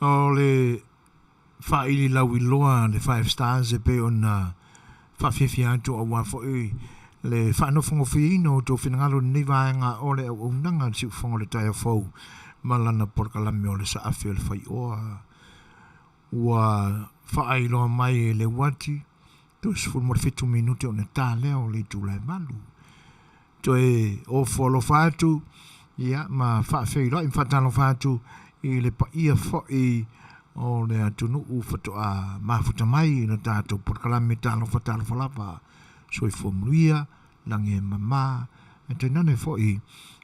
O le faaili lauiloa a le Five Stars e pei ona faafiafia atu aua foi le faanofonofieina o outou finagalo i lenei vaega o le auaunaga a le Siufofoga o le Taeao Fou ma lana polokalame o le Saafi o le Faioa. Ua faailoa mai e le uati toe 17 minute ona ta lea o le itula e 8. Toe ofo alofa atu ia ma faafeiloai ma faatalofa atu i le paia foi o le atunuu faatoa mafuta mai i le tatou polokalame Talofa Talofa Lava Soifua Manuia Lagi e Mama ae tainane foi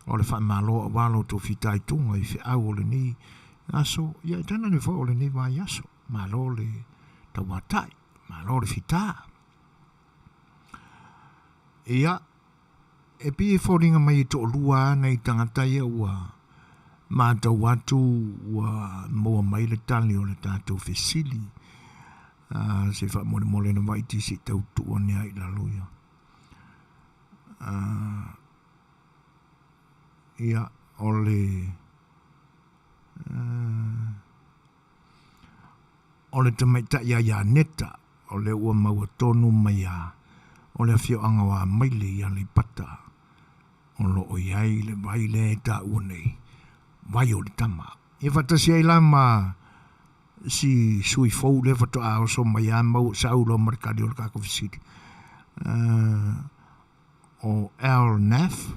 o le faamalo aua lo outou fitaituga i feau o lenei aso ia ae tainane foi o lenei vaiaso. Malo le tauatai, malo le fita. Ia, e pei e foliga mai e toalua lava nai tagata ia ua Matau atu ua maua mai le tali o le tatou fesili. Uh, se faamolemole na vaiti se i tau tuu ane ai i lalo ia. Uh, ia, o le... Uh, o le tamaitai ia Ianeta, o lea ua maua tonu mai a o le afioaga o Amaile i Aleipata, o lo o i ai le vai lea e taua nei, vai o le tama. Ia faatasi ai la ma si sui fou lea faatoa oso mai a mau sau loa ma le tali o le tatou fesili. Uh, o Al Nath,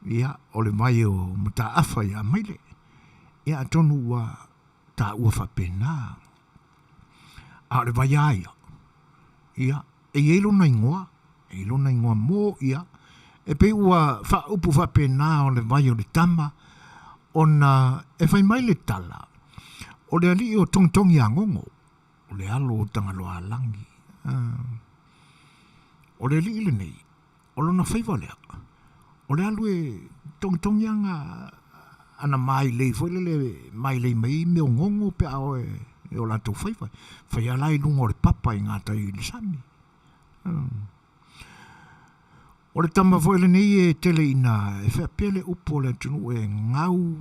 ia, o le vai o Mataafa ia Amaile. Ia atonu ua taua faapena. A o le vai a ia, ia, e i ai lona igoa, e i ai lona igoa mo ia, e pei ua faaupu faapena o le vai o le tama, ona e fai mai le tala, o le alii o Togitogiagogo, o le alo o Tagaloaalagi. O le alii lenei, o lona faiva lea, o le alu e togitogi ana ana mailei foi lele, mailei mai ai mea o gogo pe a oo i o latou faiva. Fai lava la i luga o le papa i gatai i le sami. O le tama foi lenei e tele ina e faapea le upu o le atunuu e gau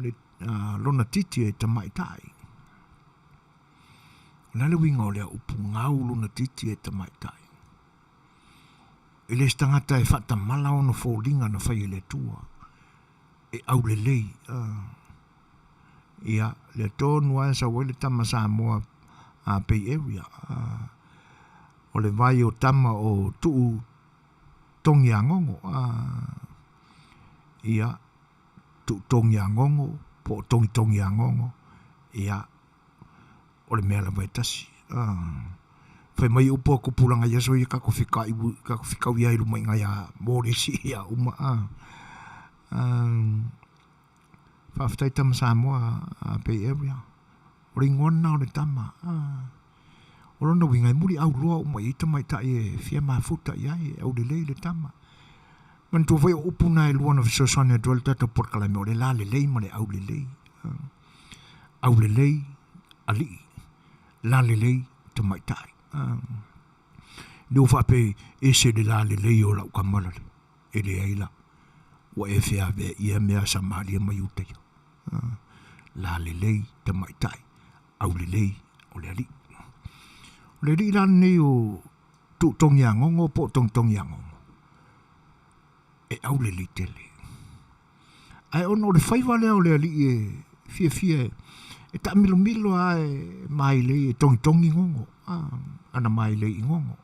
le, lona titi e tamaitai. O le a le uiga o lea upu gau lona titi e tamaitai? E le se tagata e faatamala ona foliga na fai e le Atua, e aulelei. Ia, lea tonu lava e sau ai le tama Samoa a Bay Area. O le vai o tama o Tuu Togiagogo. Ia, Tuu Togiagogo po o Togitogiagogo. Ia, o le mea lava e tasi. Fai mai upu a tupulaga i aso ia tatou fekau tatou fekau ia i luma i ina ia mo le isi ia uma. Faafetai tama Samoa a Bay Area. O le igoa lena o le tama. O lona uiga e muliau loa uma i ai tamaitai e fia mafuta i ai, e aulelei le tama. Manatua foi o upu na e lua na fesoasoani atu ai le tatou polokalame o le lalelei ma le aulelei. Aulelei, alii, lalelei, tamaitai. Lea ua faapea ese le lalelei o lau tama lale. E leai la, ua e feaveaia mea a Samaria ma Iutaia. Lalelei, tamaitai, aulelei o le alii. O le alii la lenei o Tuutogiagogo po o Togitogiagogo, e aulelei tele. Ae ona o le faiva lea o le alii e fiafia e taamilomilo lava e mailei e togitogi gogo, ana mailei i gogo.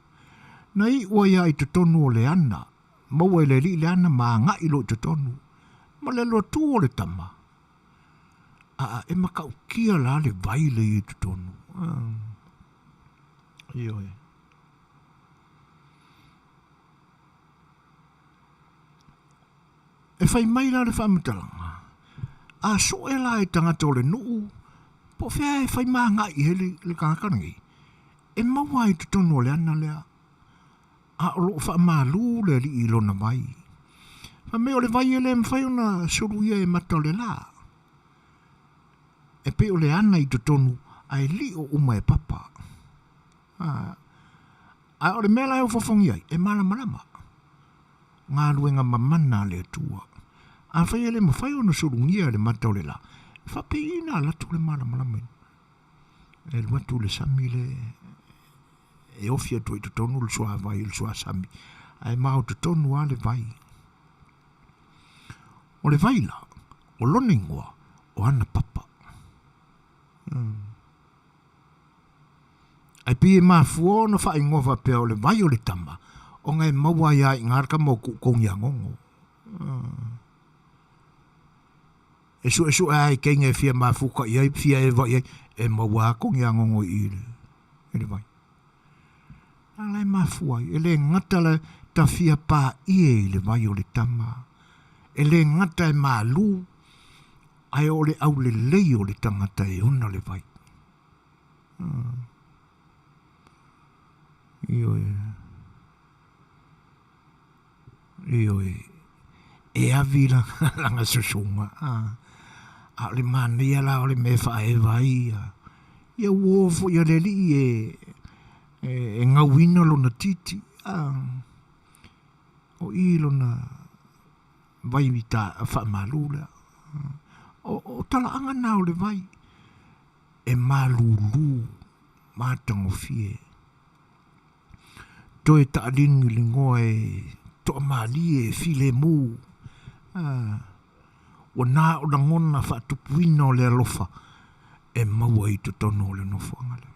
Na iu ai lava i totonu o le ana, maua e le alii le ana ma agai loa i totonu, ma le alu atu o le tama, aa, e matautia la le vai lea i totonu. Ioe. E fai mai la le faamatalaga, a soe la e tagata o le nuu, po o fea e fai magai ai le, le tagata lenei, e maua ai i totonu o le ana lea, a o lo o faamalu le alii i lona vai. Fai mai o le vai e le mafai ona suluia e mata o le la. E pei o le ana i totonu ae lio uma e papa. A, a o le mea la e ofofogi ai, e malamalama. Galuega mamana a le Atua. Afai e le mafai ona sulugia e le mata o le la, e faapei ina alu atu le malamalama i e alu atu le sami le e ofi atu ai i totonu le suavai o le suasami, ae mao totonu lava le vai. O le vai la, o lona igoa, o ana papa. Ae pei e mafua ona faaigoa faapea o le vai o le tama, ona e maua ai lava i ina le tama o Tuutogiagogo. E suesue lava i teine e fia mafuta i ai, fia eva i ai, e maua lava Togiagogo i i i le vai. A la e mafua ai, e le gata la ta fia paie i le vai o le tama, e le gata e malu, ae o le aulelei o le tagata e ona le vai. Ioe. Ioe. E avi lana, lana susuga. A o le manaia la o le mea e faaeva ai ia, ia uō foi a le alii e, e, e gauina lona titi. A, o i lona vai ta, faamalu lea. O, o talaaga na o le vai e malūlū matagofie. Toe taaligiligoa e toamalie e filemu. Ua na o lagona faatupuina o le alofa e maua i totonu o le nofoaga lea.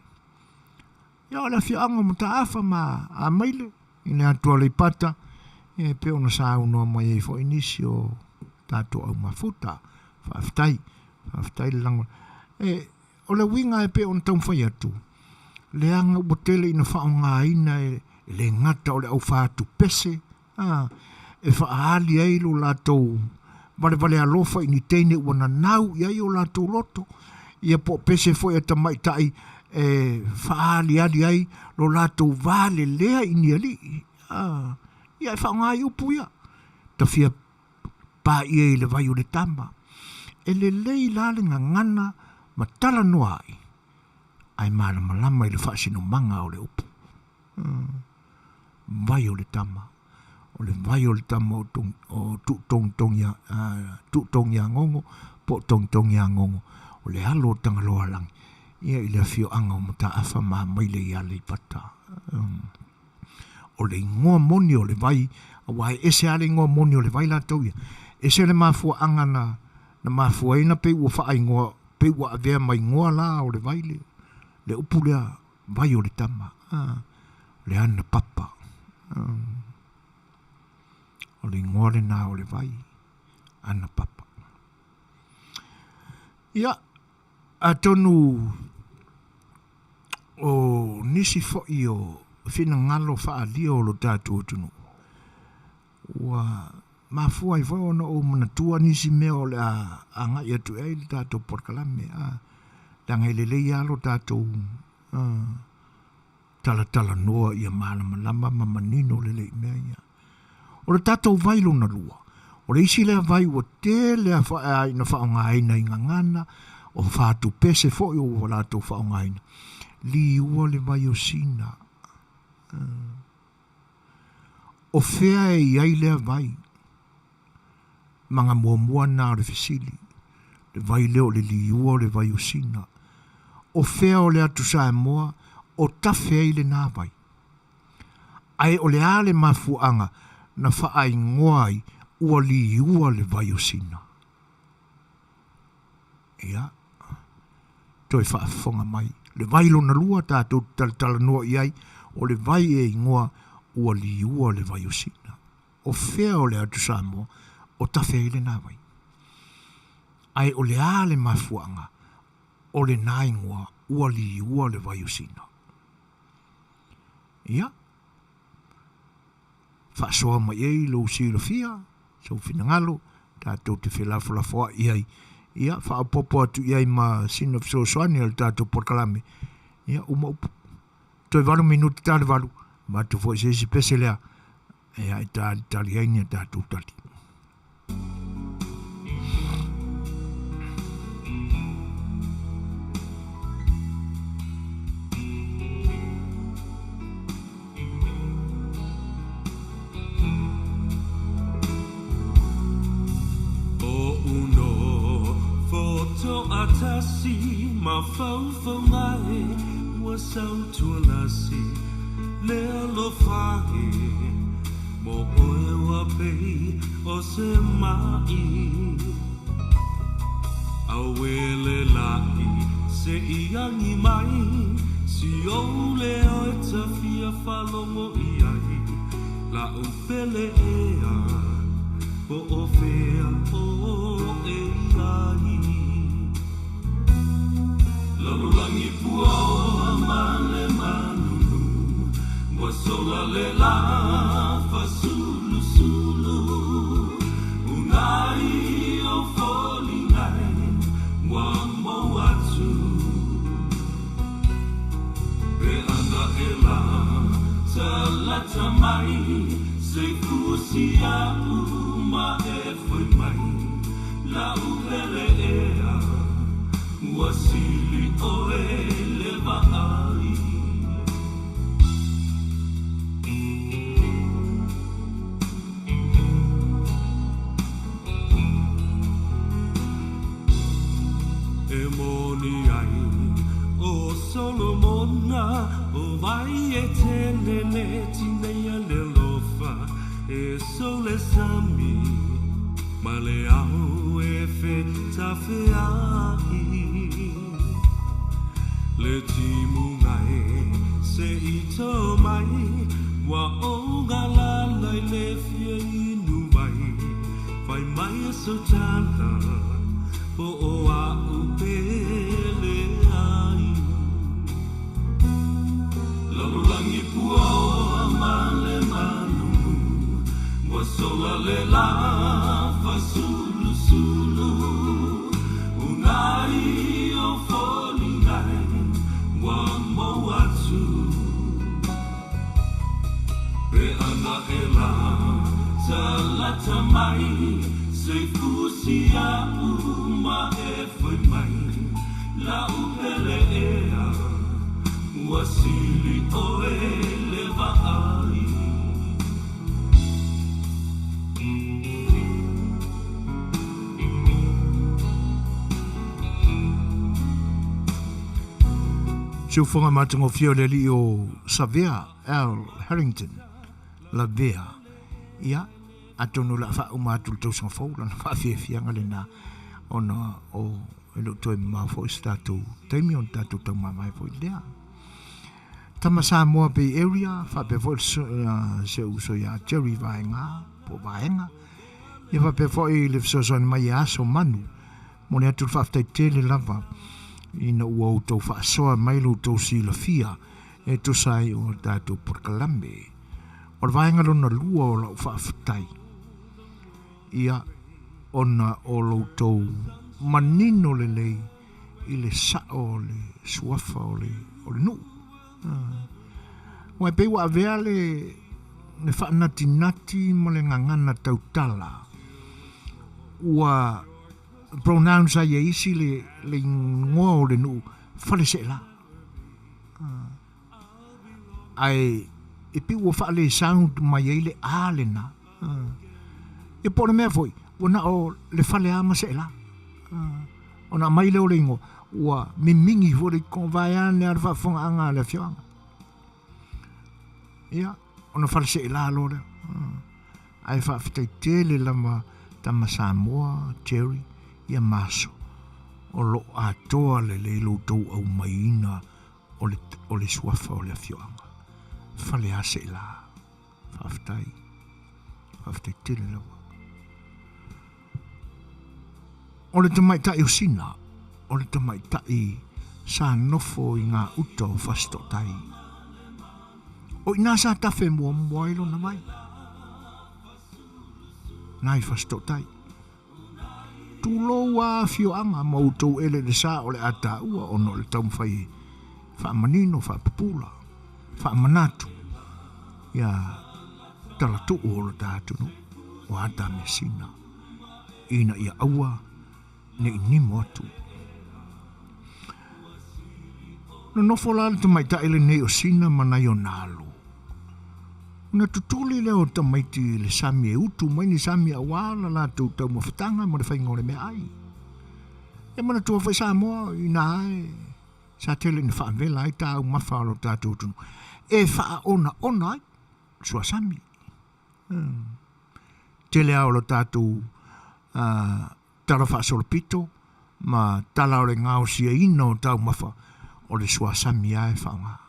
Ia o le afioaga o Mataafa ma Amaile i le atu Aleipata, e pei ona saunoa mai ai foi nisi o tatou au mafuta. Faafetai, faafetai le lagona. E, O le uiga e pei ona taumafai atu, leaga ua tele ina faaaogaina e le gata o le aufatu pese, a, e faaali ai lo latou valevale alofa i ni teine ua nanau i ai o latou loto, ia po o pese foi a tamaitai e faaaliali ai lo latou valelea i ni alii, a, ia e faaaoga ai upu ia, tafia paia i le vai o le tama. E lelei la le gagana ma talanoa ai, ae malamalama i le faasinomaga o le upu. Vai o le tama. O le vai o le tama o, tong, o Tuutogiagogo po o Togitogiagogo, o le alo o Tagaloalangi, ia i le afioaga o Mataafa ma Amaile i Aleipata. O le igoa moni o le vai, aua e ese lava le igoa moni o le vai latou ia. Ese le mafuaaga na, na mafua ai na pei ua faaigoa, pei ua avea ma igoa la o le vai le, le upu lea, vai o le tama, a, le ana papa. O le igoa lena o le vai, ana papa. Ia, atonu o nisi foi o finagalo faaalia o lo tatou atunuu, ua mafua ai foi ona ou manatua nisi mea o le a agai atu i ai le tatou polokalame, a, leaga e lelei lava lo tatou talatalanoa ia malamalama ma manino lelei i mea ia. O le tatou vai lona lua, o le isi lea vai ua tele a ina faaaogaina i gagana, o fatupese foi ua latou faaaogaina, liua le vai o Sina. O fea e i ai lea vai? Maga muamua na o le fesili, le vai lea o le liua o le vai o Sina. O fea o le atu Samoa o tafe ai lena vai? Ae o le a le mafuaaga na faaingoa ai ua liua le vai o Sina? Ia, toe faafofoga mai. Le vai lona lua tatou te talatalanoa i ai, o le vai e ingoa ua liua le vai o Sina. O fea o le atu Samoa o tafe ai lena vai? Ae o le a le mafuaaga o lena ingoa ua liua le vai o Sina? Ia, faasoa mai ai lou silafia, sou finagalo, tatou te felafolafoai ai, ia, faaopoopo atu i ai ma sina fesoasoani a le tatou polokalame, ia, uma upu. Toe 8 minute ta le 8, avatu foi se isi pese lea, Ia, e talitali ai ni a tatou tali. Atasi mafaufauga e ua sautualasi le alofa e mo oe ua pei o se maʻi Auele laʻi se i agi mai si ou leo e ta fia faalogo i ai La'u pele ea po o fea oe i ai Lalolagi puaoa ma le manunu Ua sola le la fasulusulu Unai o foliga e ua mou atu Pe ana e la talata mai Se fusi a'u ma e foi mai La'u pele ea. Ua sili ʻoe le vaai. E moni ai ʻo Solomona, ʻO wai e tele le tineia le alofa, e sou le sami ma le ao e fetafeaʻi. Le timuga e se i tō mai, ua ou galala i le fia inu wai, fai mai e so tala, po o a'u pele ai. Lalolagi puaoa ma le malulu, ua sola le lā fasulusulu. Unai o foliga e ua mou atu. Pe ana e la talata mai, se fusi a'u ma e fai mai, la'u pele ea, ua sili ʻoe le vaai. Siufoga matagofie o le alii o Savea L. Harrington Lavea. Ia, atonu o le a faauma atu le tausaga fou lana faafiafiaga lena ona o e le o toe mamao foi se tatou taimi ona tatou taumavae foi lea. Tama Samoa Bay Area, faapea foi se uso ia Jerry Vaega, po Vaega, ia faapea foi le fesoasoani mai ia Aso Manu. Momoli atu le faafetai tele lava ina ua outou faasoa mai lo outou silafia e tusa ai o tatou polokalame. O le vaega lona lua o lau faafetai, ia ona o lo outou manino lelei i le sao o le suafa o le, o le nuu. Ua e pei ua avea le, le faanatinati ma le gagana tautala ua pronounce ai e isi le, le igoa o le nuu Faleseela. Ae e pei ua faale sound mai ai le A lena. Ia po o le mea foi, ua na o le fale a ma seela. Ona aumai lea o le igoa, ua mimigi foi le igoa vaeane a le faafofogaaga a le afioaga. Ia, ona fale seela loa lea. Ae faafetai tele lava tama Samoa, Jerry, ia Maso, o lo o atoa lelei lo outou aumaiina o le, o le suafa o le afioaga. Faleaseela. Faafetai. Faafetai tele lava. O le tamaitai o Sina, o le tamaitai sa nofo i ngā uta o Fasito'otai. O inā sa tafe muamua ai lona vai. Nā i Fasito'otai. Tulou a afioaga ma outou eleele sa o le a taua ona o le taumafai e faamanino, faapupula, faamanatu ia talatuu o lo ta atunuu o ata mesina ina ia aua ne i nimo atu. Nonofo la le tamaitai lenei o Sina ma nai ona alo. Ona tutuli lea o tamaiti i le sami e utu mai ni sami auā la latou taumafataga ma le faiga o le meaai. E manatua foi Samoa inā e sa tele ina faavela ai taumafa a lo tatou atunuu e faaonaona ai le suasami. Tele lava o lo tatou tala faasolopito ma tala o le gaosiaina o taumafa o le suasami lava e faaaoga.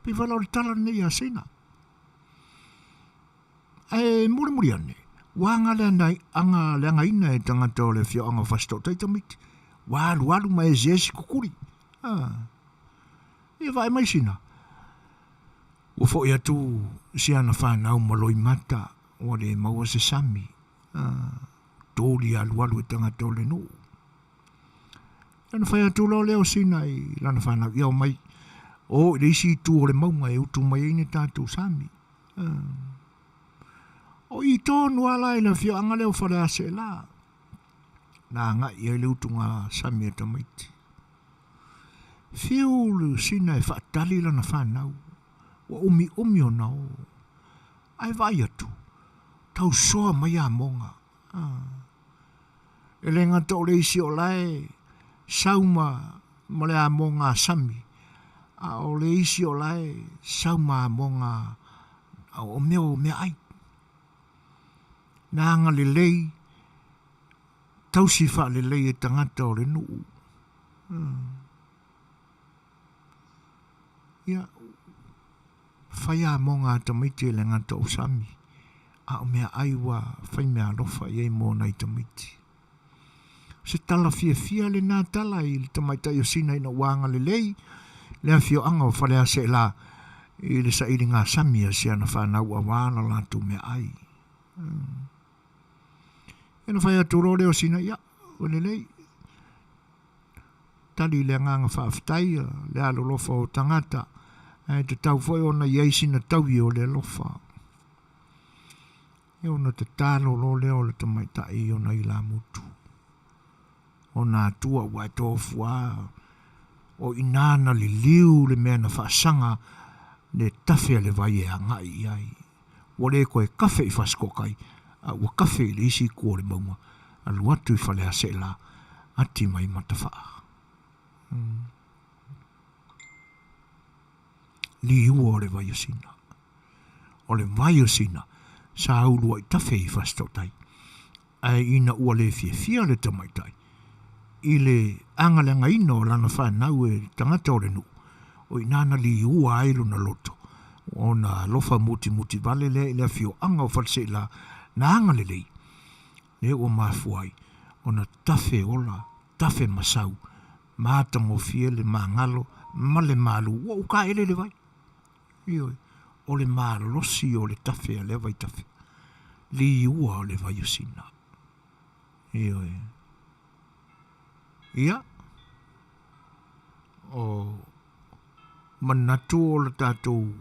Pei foi la o le tala lenei ia Sina. Ae mulimuli ane, ua aga aga leagaina e tagata o le afioaga o Fasitoouta tamaiti. Ua alualu ma eseese kukuli. Ah. Ia vaai mai Sina. Ua foi atu si ana whanau ma loimata, ua le maua se sami. Ah. Toli alualu e tagata o le nuu. Ona fai atu loa lea o Sina i lana fanau, ia omai, o i le isi itu o le mauga e utu mai ai ni tatou sami. O i tonu lava la i le afioaga lea o Faleaseela. na agai i ai le utugasami a tamaiti. Fiu le Sina e faatali lana fanau, ua umiumi ona o. Ae vaai atu, tau soa mai amoga. E le gata o le isi o la e sau ma, ma le amoga a sami, a o le isi o la e sau ma amoga o mea o meaai. Na agalelei, tausi faalelei e tagata o le nuu. Ia, fai amoga a tamaiti e le gata o sami, a o meaai ua fai meaalofa i ai mo nai tamaiti. O se tala fiafia lenā tala i le tamaitai o Sina ina ua agalelei le afioaga o Faleaseela i le sailiga sami a si ana fanau auā la latou meaai. Ia ona fai atu loa lea o Sina, ia, ua lelei. Tali le agaga faafetai le alolofa o tagata, ae tatau foi ona i ai sina taui o le alofa. Ia ona tatalo loa lea o le tamaitai i ona ilamutu, ona atua ua e tofu lava, o i ina na liliu le mea na faasaga le tafe a le vai e agai i ai. Ua le toe kafe i Fasitooutai, a ua kafe i le isi itu o le mauga, alu atu i Faleaseela, ati mai Matafaa. Liua o le vai o Sina. O le vai o Sina, sa uluai tafe i Fasitooutai, ae ina ua le fiafia le tamaitai i le agaleagaina o lana fanau e tagata o le nuu, o i ina na liua ai lona loto, ona alofa mutimuti vale lea i le afioaga o Faleseila na agalelei, lea ua mafua ai ona tafe ola, tafe masau, matagofie le magalo ma le malu ua ukaele le vai. Ioe, o le malosi o le tafe a lea vaitafe, liua o le vai o Sina. Ioe. Ia, o manatu o le tatou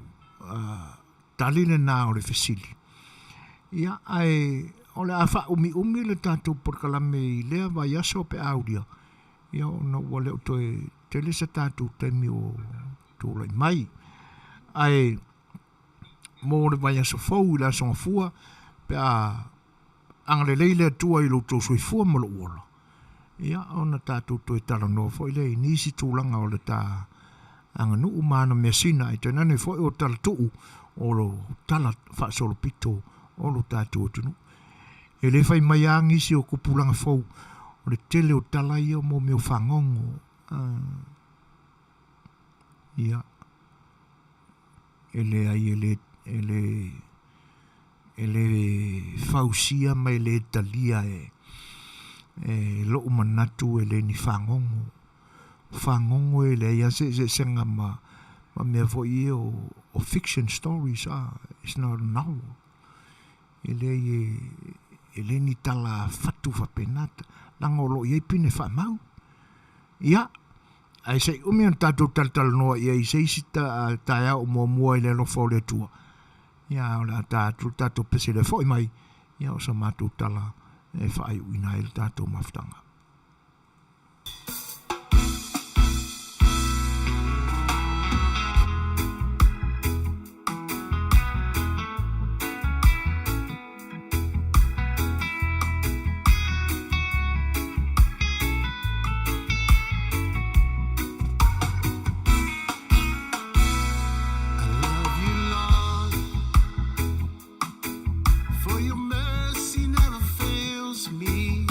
tali lena o le fesili. Ia, ae o le a faaumiumi le tatou polokalame i lea vaiaso pe a aulia, ia ona ua le o toe tele se tatou taimi o tulai mai. Ae mo le vaiaso fou i le Aso Gafua, pe a agalelei le Atua i lo outou soifua ma lou ola, ia ona tatou toe talanoa foi lea i nisi tulaga o le ta aganuu ma ana measina, ae tainane foi o tala tuu o lo tala faasolopito o lo tatou atunuu. E le fai mai lava nisi o tupulaga fou, o le tele o tala ia mo mea o fagogo. Ia, e leai e le, e le, e le fausia ma e le talia e, e lou manatu e le ni fagogo. O fagogo e leai lava se eseesega ma, ma mea foi ia o, o fiction stories, it's not a novel. E leai e, e le ni tala fatu faapena, leaga o lo o i ai pine faamau. Ia, ae se i umi ona tatou talatalanoa i ai i se isi taeao o muamua i le alofa o le Atua, ia, o le a ta atu le tatou pese lea foi mai, ia, o sa matou tala e faaiuina ai le tatou mafutaga. I love you, Lord, for your mercy never fails me.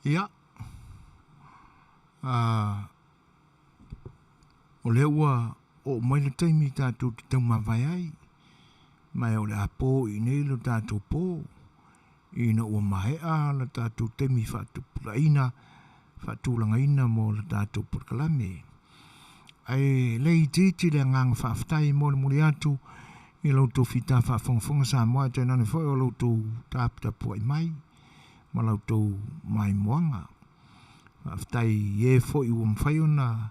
Ia, o lea ua oo mai le taimi tatou te taumavae ai, ma o le a po i inei lo tatou po, ina ua maea le tatou taimi faatupulaina, faatulagaina mo le tatou polokalame. Ae le itiiti le agaga faafetai e molimoli atu i lo outou fita faafogafoga Samoa ae tainane foi o lo outou taputapuai mai ma la outou maimoaga. Faafetai i e foi ua mafai ona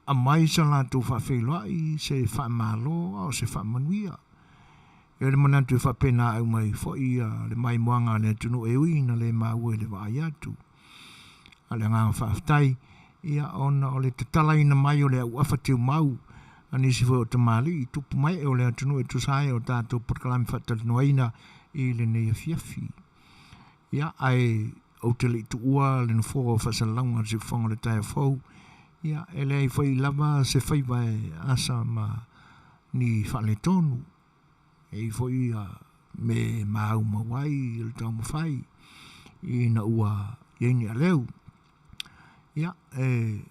aumai sa latou faafeiloai, se faamalo a o se faamanuia. E i ai le manatu e faapena uma ai foi le maimoaga a le atunuu e ui ina le maua i le vaai atu. A o le agaga faafetai, ia ona o le tatalaina mai o le auafa teumau a nisi foi o tamalii tupu ma ee o le atunuu e tusa ai o tatou polokalame faatalanoaina i lenei afiafi. Ia, ae ou te le i tuua le nofoa o faasalalauga a le siufofoga o le taeao fou, ia, e leai foi lava se faiva e asa ma ni faaletonu. E i ai foi mea e maumau ai le taumafai ina ua i ai ni aleu. Ia, e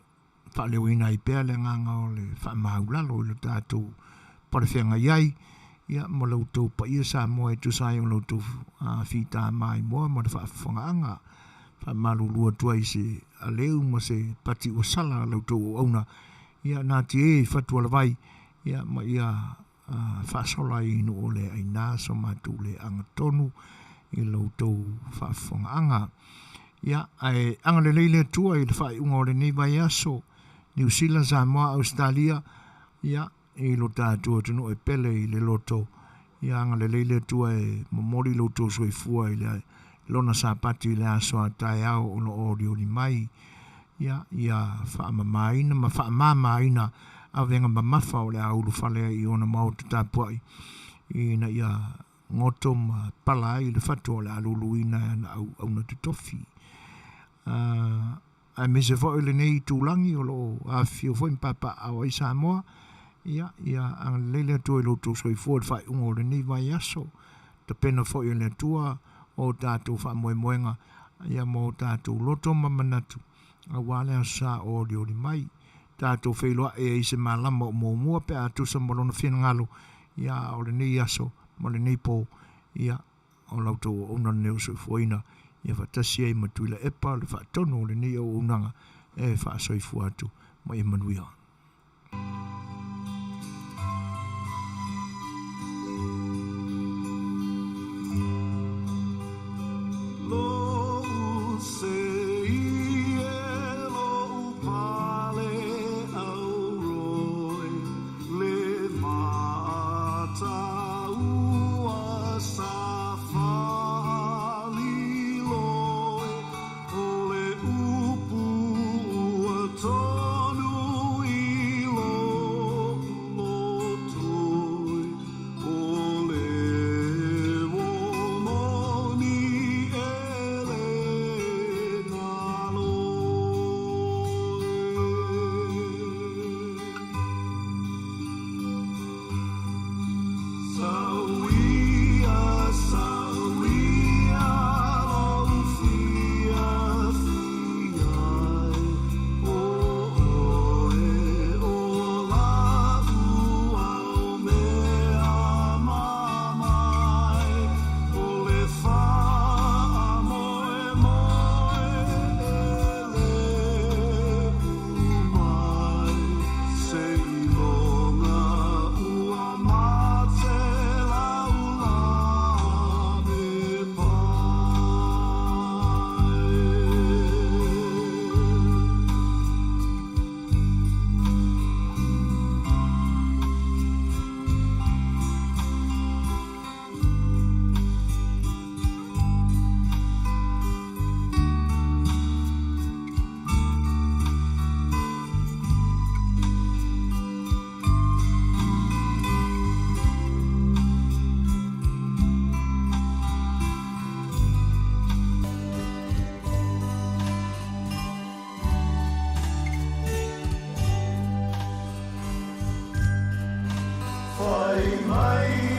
faaleoina ai pea le agaga o le faamaulalo i lo tatou palefeagai ai, ia, ma lo outou paia Samoa e tusa ai o lo outou fita maimoa ma le faafofogaaga. Faamalulu atu ai i se aleu ma se pati ua sala a la outou auauna, ia natie i fatualavai, ia, ma ia faasola ai i nuu o le aina so matou le agatonu i lo outou faafofogaaga. Ia, ae agalelei le Atua i le faaiuga o lenei vaiaso, Niu Sila, Samoa, Ausetalia, ia, i lo tatou atunuu e pele i le loto, ia agalelei le Atua e momoli lo outou soifua i le lona Sapati i le aso a taeao o lo o olioli mai. Ia, ia faamamaina ma faamamaina avega mamafa o le a ulufale ai i ona maota tapuai, ina ia goto ma pala ai le fatu o le a luluina e ana auauna totofi. Aemaise foi o lenei itulagi o lo o afifio foi ma papaaao ai Samoa, ia, ia agalelei le Atua i lo outou soifua i le faaiuga o lenei vaiaso, tapena foi e le Atua o tatou faamoemoega, ia ma o tatou loto ma manatu, aua le aso sa o olioli mai. Tatou feiloai ai i se malama o muamua pe a tusa ma lona finagalo, ia a o lenei aso ma lenei po, ia, o la outou auauna lenei o soifuaina, ia faatasi ai ma Tuilaepa le faatonu o lenei auaunaga e faasoifua atu ma ia manuia. Fai mai.